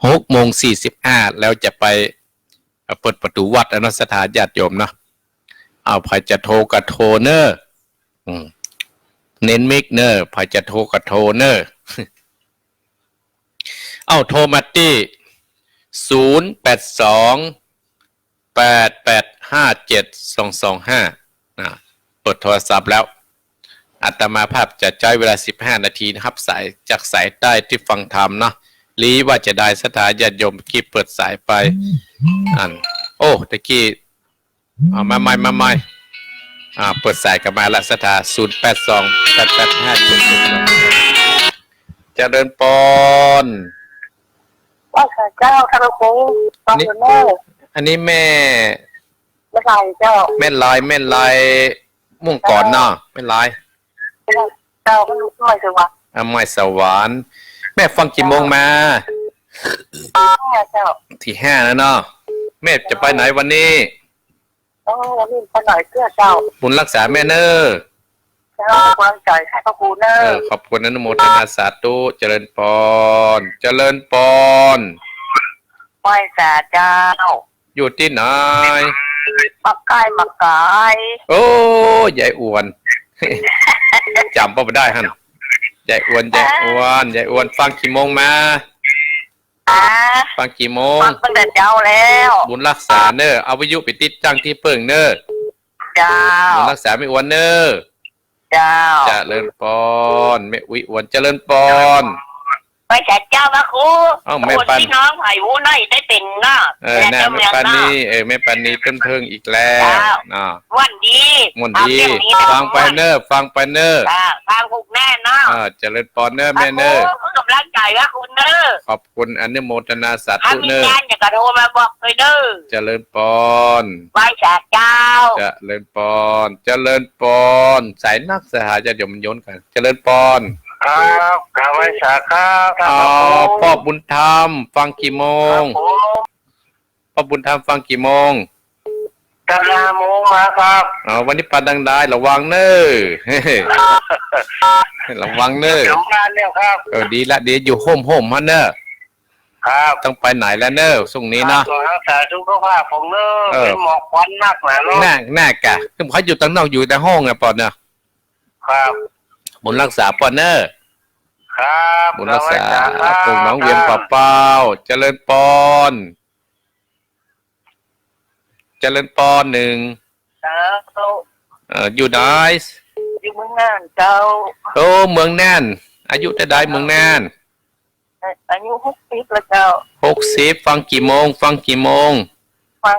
หกโมงสี่สิบห้า แล้วจะไป เอ่อ เปิดประตู๋วัดอะเนาะ ศรัทธาญาติโยมเนาะ เอ้า ใผจะโทรก็โทรเน่อ อืม เน้นเมกเน่อ ใผจะโทรก็โทรเน่อ เอ้า โทรมาตี้ ศูนย์แปดสอง แปดแปดห้าเจ็ดสองสองห้า นะ เปิดโทรศัพท์แล้ว อาตมาภาพจะใจ๊เวลาสิบห้านาที ฮับสายจากสายใต้ตี้ฟังธรรมเนาะ หรือว่าจะได้ศรัทธาญาติโยม กี้เปิดสายไป อัน โอ้ ตะกี้ เอามาใหม่ มาใหม่ อ่า เปิดสายกลับมาละ ศรัทธา ศูนย์แปดสอง แปดแปดห้าเจ็ดสองสองห้า เจริญปอน ไหว้สาเจ้า ท่านพระครู ฟังอยู่เน่อ อันนี้แม่ แม่ลายเจ้า แม่ลาย แม่ลายม่วงก่อนเนาะ แม่ลาย เจ้า แม่สวรรค์ อ่ะ แม่สวรรค์ แม่ฟังกี่โมงมา ห้าเจ้า ตี้ห้าแล้วเนาะ แม่จะไปไหนวันนี้ โอ้ วันนี้ไปไหนเตื้อเจ้า บุญรักษาแม่เน่อ เจ้า กำลังใจ๋ ขอบพระคุณเน่อ เออ ขอบคุณ อนุโมทนาสาธุ เจริญปอน เจริญปอน ไหว้สาเจ้า อยู่ตี้ไหน มาใก้ มาไก๋ โอ้ ยายอ้วน จ๋ำบ่ได้หั้น ยายอ้วน ยายอ้วน ยายอ้วน ฟังกี่โมงมา อ่า ฟังกี่โมง ฟังตั้งแต่เจ๊าแล้ว บุญรักษาเน่อ เอาวิทยุไปติดตั้งตี้เปิ้งเน่อ เจ้า บุญรักษาแม่อ้วนเน่อ เจ้า เจริญปอน แม่อุ๊ยอ้วน เจริญปอน ไหว้สาเจ้าพระครู เอ้า แม่ปาน คนพี่น้องไผ่อู้น้อยได้เป๋นเนาะ เออ แม่เจ้าเมืองเนาะ แม่ปานี เออ แม่ปานีต้นเพิ่งอีกแล้ว เจ้า เนาะ ม่วนดี ม่วนดี ฟังไปเน่อ ฟังไปเน่อ อ่า ฟังถูกแน่เนาะ เออ เจริญปอนเน่อแม่เน่อ พระครู กำลังใจ๋พระครูเน่อ ขอบคุณ อนุโมทนาสาธุเน่อ ถ้ามีงานอยากจะโทรมาบอกเลยเน่อ เจริญปอน ไหว้สาเจ้า เจริญปอน เจริญปอน สายนักสหายญาติโยมมันโยนกั๋น เจริญปอน ครับ กราบไหว้สาครับ อ๋อ ท่านพระครู พ่อบุญธรรม ฟังกี่โมง ครับผม พ่อบุญธรรมฟังกี่โมง ตั้งห้าโมงมาครับ อ๋อ วันนี้ปานดังได้ ระวังเน่อ ระวังเน่อ เดี๋ยวงานแล้วครับ เออ ดีละ ดี อยู่ฮ่มๆ หั้นเน่อ ครับ ต้องไปไหนแล้วเน่อ ช่วงนี้เนาะ ครับ ขอรักษาสุขภาพผมเน่อ เออ เป๋นหมอกควันนักหนาเนาะ นัก นักกะ คือเขาอยู่ตังนอก อยู่ในห้องนะปอนเน่อ ครับ บุญรักษาปอนเน่อ ครับ บุญรักษา ครับ ปู่หนองเวียงป่าเป้า เจริญปอน เจริญปอนหนึ่ง เจ้า เอ่อ อยู่ไหน อยู่เมืองน่านเจ้า โอ้ เมืองน่าน อายุเต้าใดเมืองน่าน อายุหกสิบแล้วเจ้า หกสิบ ฟังกี่โมง ฟังกี่โมง ฟัง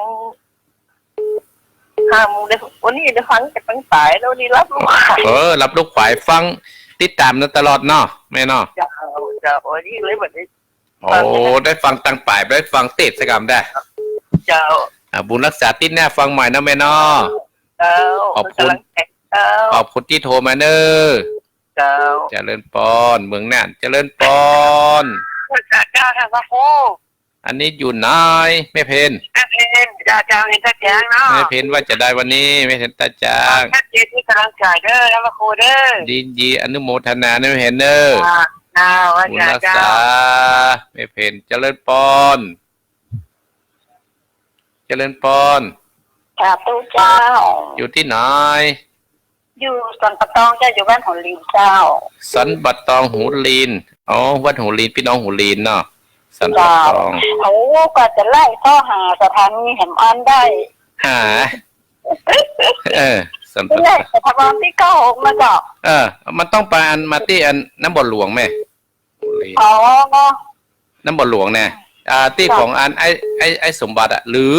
ห้าโมงได้ วันนี้ได้ฟังแต่ตั้งสายแล้ว วันนี้หลับลูกขวาย เออ หลับลูกขวาย ฟังติดต๋ามเน่อตลอดเนาะ แม่เนาะ เจ้า เจ้า วันนี้เลยแบบนี้ โอ้ ได้ฟังตั้งป๋าย ได้ฟังเตสน์สักกำได้ เจ้า อ่า บุญรักษาติ๊ดหน้าฟังใหม่นะแม่เนาะ เจ้า ขอบคุณ เป๋นก๋ำลังใจ๋เจ้า ขอบคุณตี้โทรมาเน่อ เจ้า เจริญปอน เมืองน่าน เจริญปอน เจ้า เจ้า ท่านพระครู อันนี้อยู่ไหน แม่เพน แม่เพน เจ้า เจ้า เห็นตาแจงเนาะ แม่เพนว่าจะได้วันนี้ แม่เพนตาจาง ชัดเจนตี้ก๋ำลังใจ๋เน่อ ท่านพระครูเน่อ ดี ดี อนุโมทนานะแม่เพนเน่อ อ่า เจ้า บุญรักษา เจ้า แม่เพน เจริญปอน เจริญปอน สาธุเจ้า อยู่ตี้ไหน อยู่สันป่าตองเจ้า อยู่บ้านหัวลินเจ้า สันป่าตองหัวลิน อ๋อ วัดหัวลิน ปี้น้องหัวลินเนาะ สันป่าตอง เจ้า โอ้ กว่าจะไล่โทรหาสถานีแหมอันได้ หา เออ สันป่าตอง นี่แหละ สถาบันตี้เก้าหกมาเจ้า เออ มันต้องไปอัน มาตี้อันน้ำบ่อหลวงแม่ อ๋อ น้ำบ่อหลวงแน่ อ่า ตี้ของอันไอ้ ไอ้ ไอ้สมบัติอะ หรือ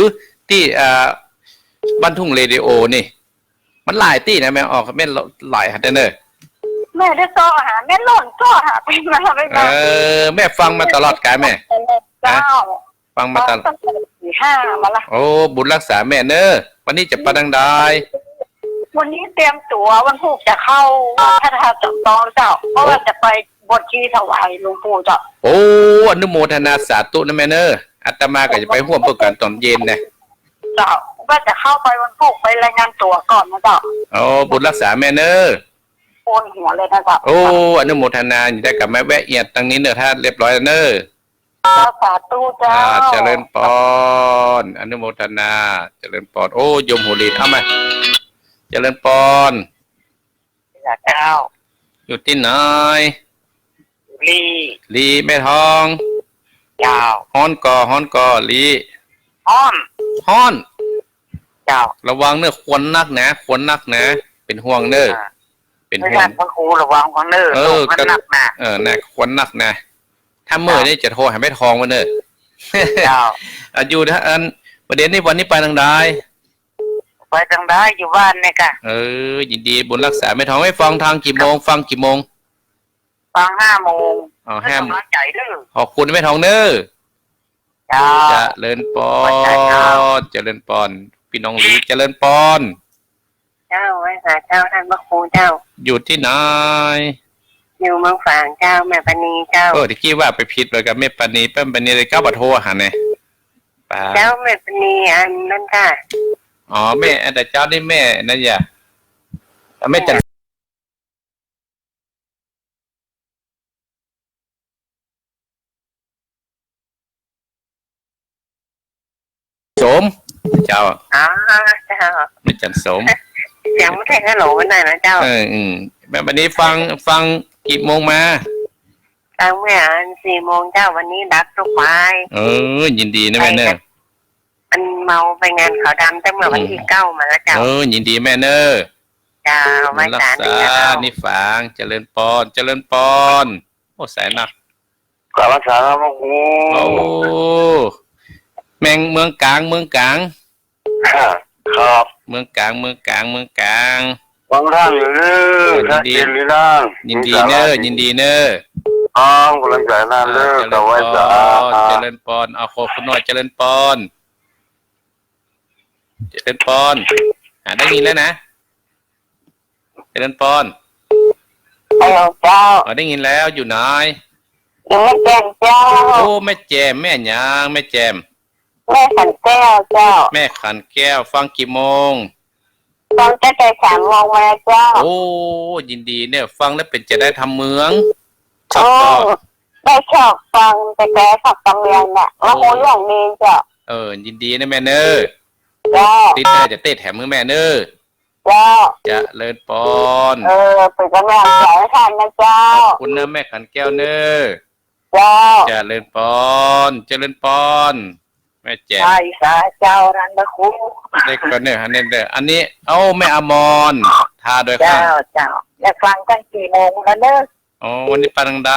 ตี้ อ่า บ้านทุ่งเรดิโอนี่ มันหลายตี้นะแม่ ออกแม่นหลายหั้นเน่อ แม่ได้โทรหา แม่หล่นโทรหาไปมาไปมา เออ แม่ฟังมาตลอดกายแม่ เจ้า ฮะ ฟังมาตลอด ฟังตั้งแต่สี่ห้ามาละ โอ้ บุญรักษาแม่เน่อ วันนี้จะไปตางใด วันนี้เตรียมตั๋ววันพูกจะเข้าพระธาตุจอมทองเจ้า เพราะว่าจะไปบวชชีถวายหลวงปู่เจ้า โอ้ อนุโมทนาสาธุนะแม่เนอะ อาตมาก็จะไปฮ่วมพวกกั๋นต๋อนเย็นนะ เจ้า ว่าจะเข้าไปวันพูกไปรายงานตั๋วก่อนนะเจ้า โอ้ บุญฮักษาแม่เนอะ ปวดหัวเลยนะเจ้า โอ้ อนุโมทนา จะได้กลับมาแวะเยียะตางนี้เนอะ ถ้าเรียบร้อยแล้วเนอะ สาธุเจ้า อ่า เจริญปอน อนุโมทนา เจริญปอน โอ้ โยมหัวหลีด เอามา เจริญปอน เจ้า อยู่ตี้ไหน ลี ลีแม่ทอง เจ้า ฮ้อนก่อ ฮ้อนก่อ ลี ฮ้อน ฮ้อน เจ้า ระวังเนอะ ควันนักนะ ควันนักนะ เป๋นห่วงเนอะ อ่า เป๋นห่วง พระครูระวังควันเนอะ เออ ควันนักนะ เออ นะ ควันนักนะ ถ้าเมื่อนี่จะโทรหาแม่ทองมาเนอะ เจ้า อ่ะ อยู่นะ อัน ประเดี๋ยวนี้วันนี้ไปตางใด ไปตางใด อยู่บ้านเนี่ยค่ะ เออ ยินดี บุญฮักษาแม่ทอง ให้ฟังตางกี่โมง ฟังกี่โมง ฟังห้าโมง อ๋อ ห้าโมง ให้กำลังใจ๋เด้อ ขอบคุณแม่ทองเนอะ เจ้า เจริญปอน เจ้า เจริญปอน ปี้น้องหลี เจริญปอน เจ้า ไหว้สาเจ้าต้านพระครูเจ้า อยู่ตี้ไหน อยู่เมืองฝางเจ้า แม่ปานีเจ้า เออ ตะกี้ว่าไปผิดไปกับแม่ปานี แม่ปานีเลยก้าวบ่โทรหาแน่ ปา เจ้า แม่ปานีอันนั้นค่ะ อ๋อ แม่ แต่เจ้านี่แม่นั่นอย่า แม่จัน สม เจ้า อ๋อ เจ้า แม่จันสม ยังบ่ทันฮัลโหลวันนั้นนะเจ้า เออ อืม แม่ วันนี้ฟัง ฟังกี่โมงมา ฟังเมื่อสี่โมงเจ้า วันนี้ดับทุกวัน เออ ยินดีนะแม่เนอะ อันเมาไปงานขาวดำตั้งเมื่อวันตี้เก้ามาแล้วเจ้า เออ ยินดีแม่เนอะ เจ้า ไหว้สาเจ้า นี่ฝาง เจริญปอน เจริญปอน โอ้ สายนัก กราบไหว้สาพระครู โอ้ แม่งเมืองกลาง เมืองกลาง ครับ เมืองกลาง เมืองกลาง เมืองกลาง ฟังธรรมอยู่เด้อ โอ้ ยินดี ท่านเจริญนะ ยินดีเนอะ ยินดีเนอะ อ๋อ กำลังใจ๋นั่นเด้อ อ่า เจริญปอน กราบไหว้สา เจริญปอน เอา ขอบคุณหน่อย เจริญปอน เจริญปอน อ่า ได้ยินแล้วนะ เจริญปอน ฮัลโหลเจ้า อ๋อ ได้ยินแล้ว อยู่ไหน อยู่แม่แจ่มเจ้า โอ้ แม่แจ่ม แม่หยัง แม่แจ่ม แม่ขันแก้วเจ้า แม่ขันแก้ว ฟังกี่โมง ฟังตั้งแต่สามโมงมาแล้วเจ้า โอ้ ยินดีเนี่ย ฟังแล้วเป๋นจะได้ธรรมเมือง โอ้ ชอบ ได้ชอบฟังแต่แกชอบฟังเรียนน่ะ โอ้ ว่าฮู้เรื่องดีเจ้า เออ ยินดีนะแม่เนอะ เจ้า ติ๊ดหน้าจะเต๊แถมหื้อแม่เนอะ เจ้า เจริญปอน เออ เป๋นกำลังใจ๋หื้อต้านนะเจ้า ขอบคุณนะแม่ขันแก้วเนอะ เจ้า เจริญปอน เจริญปอน แม่แจ่ม ไหว้สาเจ้าต้านพระครู เด็กก็เนี่ย อันนี้เด้อ อันนี้ เอ้า แม่อมร ทาโดยข้าง เจ้า เจ้า อยากฟังตั้งสี่โมงแล้วเนอะ อ๋อ วันนี้ไปตางใด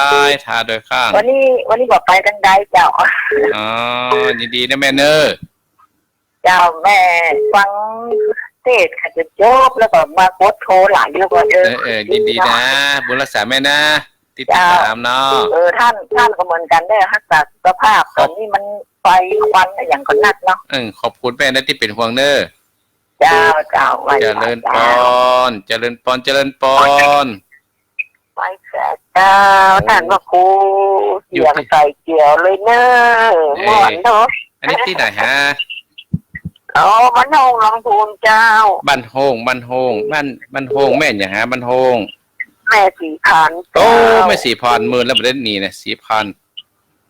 ทาโดยข้าง วันนี้ วันนี้บ่ไปตางใดเจ้า อ๋อ ยินดีนะแม่เนอะ เจ้า แม่ฟังเทศน์ค่ะจนจบ แล้วก็มากดโทรหลาย แล้วก็ เออ เออ เออ ยินดีนะ บุญฮักษาแม่นะ ติดต๋ามเนาะ เจ้า เออ ต้าน ต้านก็เหมือนกั๋นเด้อ ฮักษาสุขภาพ ต๋อนนี้มันไฟควันอะหยังก็นักเนาะ เออ ขอบคุณแม่นะตี้เป๋นห่วงเนอะ เจ้า เจ้า ไหว้สาเจ้า เจริญปอน เจริญปอน เจริญปอน ไหว้สาเจ้า โอ้ ต้านพระครู อยู่ตี้ เสียงใสแจ๋วเลยเนอะ เอ้ย ม่วนเนาะ อันนี้ตี้ไหนฮะ อ๋อ บ้านโฮงลำพูนเจ้า บ้านโฮง บ้านโฮง บ้าน บ้านโฮง แม่หยังฮะ บ้านโฮง แม่ศรีพันธุ์ โอ้ เจ้า แม่ศรีพันธุ์ เมินแล้วบ่ได้หนีนะ ศรีพันธุ์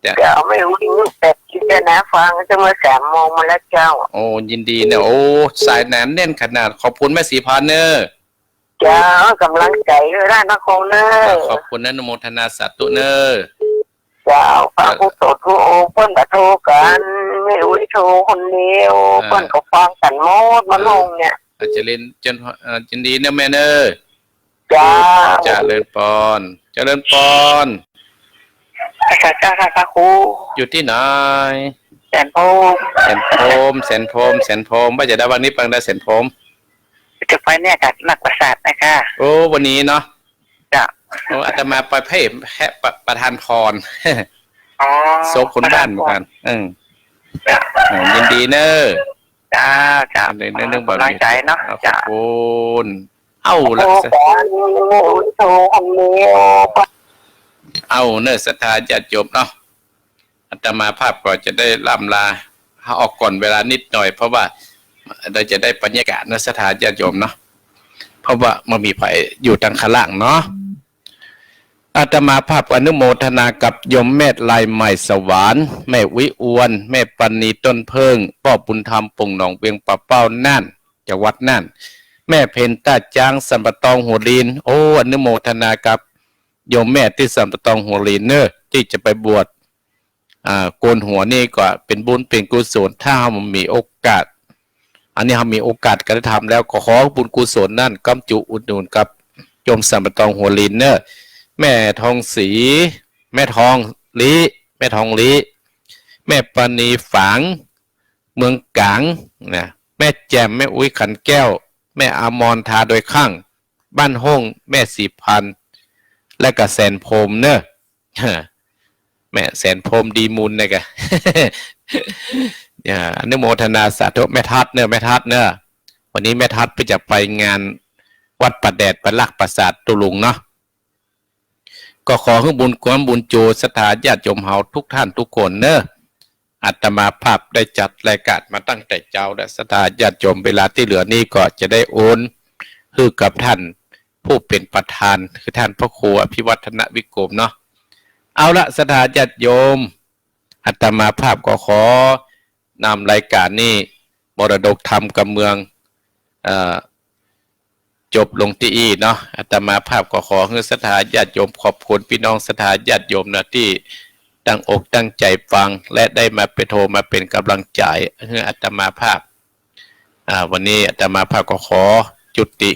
เจ้า เจ้า แม่อู้ดีแปดสิบแล้วนะ ฟังตั้งเมื่อสามโมงมาแล้วเจ้า โอ้ ยินดีนะ โอ้ สายหนาแน่นขนาด ขอบคุณแม่ศรีพันธุ์เนอะ เจ้า กำลังใจ๋หื้อต้านพระครูเนอะ ขอบคุณนะ อนุโมทนาสาธุเนอะ เจ้า พระครูโสตครูโอ เปิ้นบ่โทรกั๋น แม่อู้ดีโทรคนเดียว อ่า เปิ้นก็ฟังกั๋นหมด บ้านโฮงเนี่ย อ่า เจริญ เจริญ เอ่อ ยินดีเนอะแม่เนอะ เจ้า เจริญปอน เจริญปอน พระเจ้าค่ะ พระครู อยู่ตี้ไหน แสนพรหม แสนพรหม แสนพรหม แสนพรหม ว่าจะได้วันนี้ไปตางใดแสนพรหม จะไปเนี่ยค่ะ นักประสาทนะคะ โอ้ วันนี้เนาะ เจ้า โอ้ อาตมาไปเพ่ แฮะ ประ ประธานพร อ๋อ โซกคนบ้านเหมือนกั๋น ประธานพร เออ เจ้า เออ ยินดีเนอะ เจ้า เจ้า ใน ในเรื่องบ่มี กำลังใจ๋เนาะ เจ้า ขอบคุณ เอ้าละ โอ้ สาธุ อันนี้ เอาเน่อ ศรัทธาญาติโยมเนาะ อาตมาภาพก็จะได้ร่ำลา ออกก่อนเวลานิดหน่อย เพราะว่าเฮาจะได้บรรยากาศเนาะ ศรัทธาญาติโยมเนาะ เพราะว่าบ่มีใผอยู่ตางข้างล่างเนาะ อาตมาภาพอนุโมทนากับโยมแม่ลายใหม่สวรรค์ แม่อุ๊ยอวน แม่ปราณีต้นเพิ่ง ป้อบุญธรรม ป่งหนองเวียงป่าเป้า น่าน จังหวัดน่าน แม่เพ็ญต้าจ๊าง สันป่าตองหัวลีน โอ้ อนุโมทนากับโยมแม่ตี้สันป่าตองหัวลีนเน่อ ตี้จะไปบวช อ่า โกนหัวนี่ก็เป๋นบุญเป๋นกุศล ถ้าเฮามีโอกาส อันนี้เฮามีโอกาสก็ได้ทำแล้ว ก็ขอบุญกุศลนั้นก้ำจุอุดหนุนกับโยมสันป่าตองหัวลีนเน่อ แม่ทองศรี แม่ทองลิ แม่ทองลิ แม่ปราณีฝาง เมืองก๋างนะ แม่แจ่ม แม่อุ๊ยขันแก้ว แม่อมร ทาดอยข้าง บ้านห้ง แม่ศรีพันธ์ และก็แสนพรหมเน่อ แม่แสนพรหมดีมูลนะกะ อ่า อนุโมทนาสาธุ แม่ทัดเน่อ แม่ทัดเน่อ วันนี้แม่ทัดไปจะไปงานวัดป่าแดด ไปลักปราสาทตุลุงเนาะ ก็ขอหื้อบุญกุศลบุญจู ศรัทธาญาติโยมเฮาทุกท่านทุกคนเน่อ อาตมาภาพได้จัดรายการมาตั้งแต่เจ๊าแล้ว ศรัทธาญาติโยม เวลาตี้เหลือนี้ก็จะได้โอนหื้อกับท่านผู้เป๋นประธาน คือท่านพระครูอภิวัฒนวิกรมเนาะ เอาละ ศรัทธาญาติโยม อาตมาภาพก็ขอนำรายการนี้ มรดกธรรมกำเมือง เอ่อ จบลงตี้อี้เนาะ อาตมาภาพก็ขอหื้อศรัทธาญาติโยม ขอบคุณปี้น้องศรัทธาญาติโยมนะ ตี้ตั้งอกตั้งใจ๋ฟัง และได้มาเป๋น โทรมาเป๋นก๋ำลังใจ๋หื้ออาตมาภาพ อ่า วันนี้อาตมาภาพก็ขอจุติ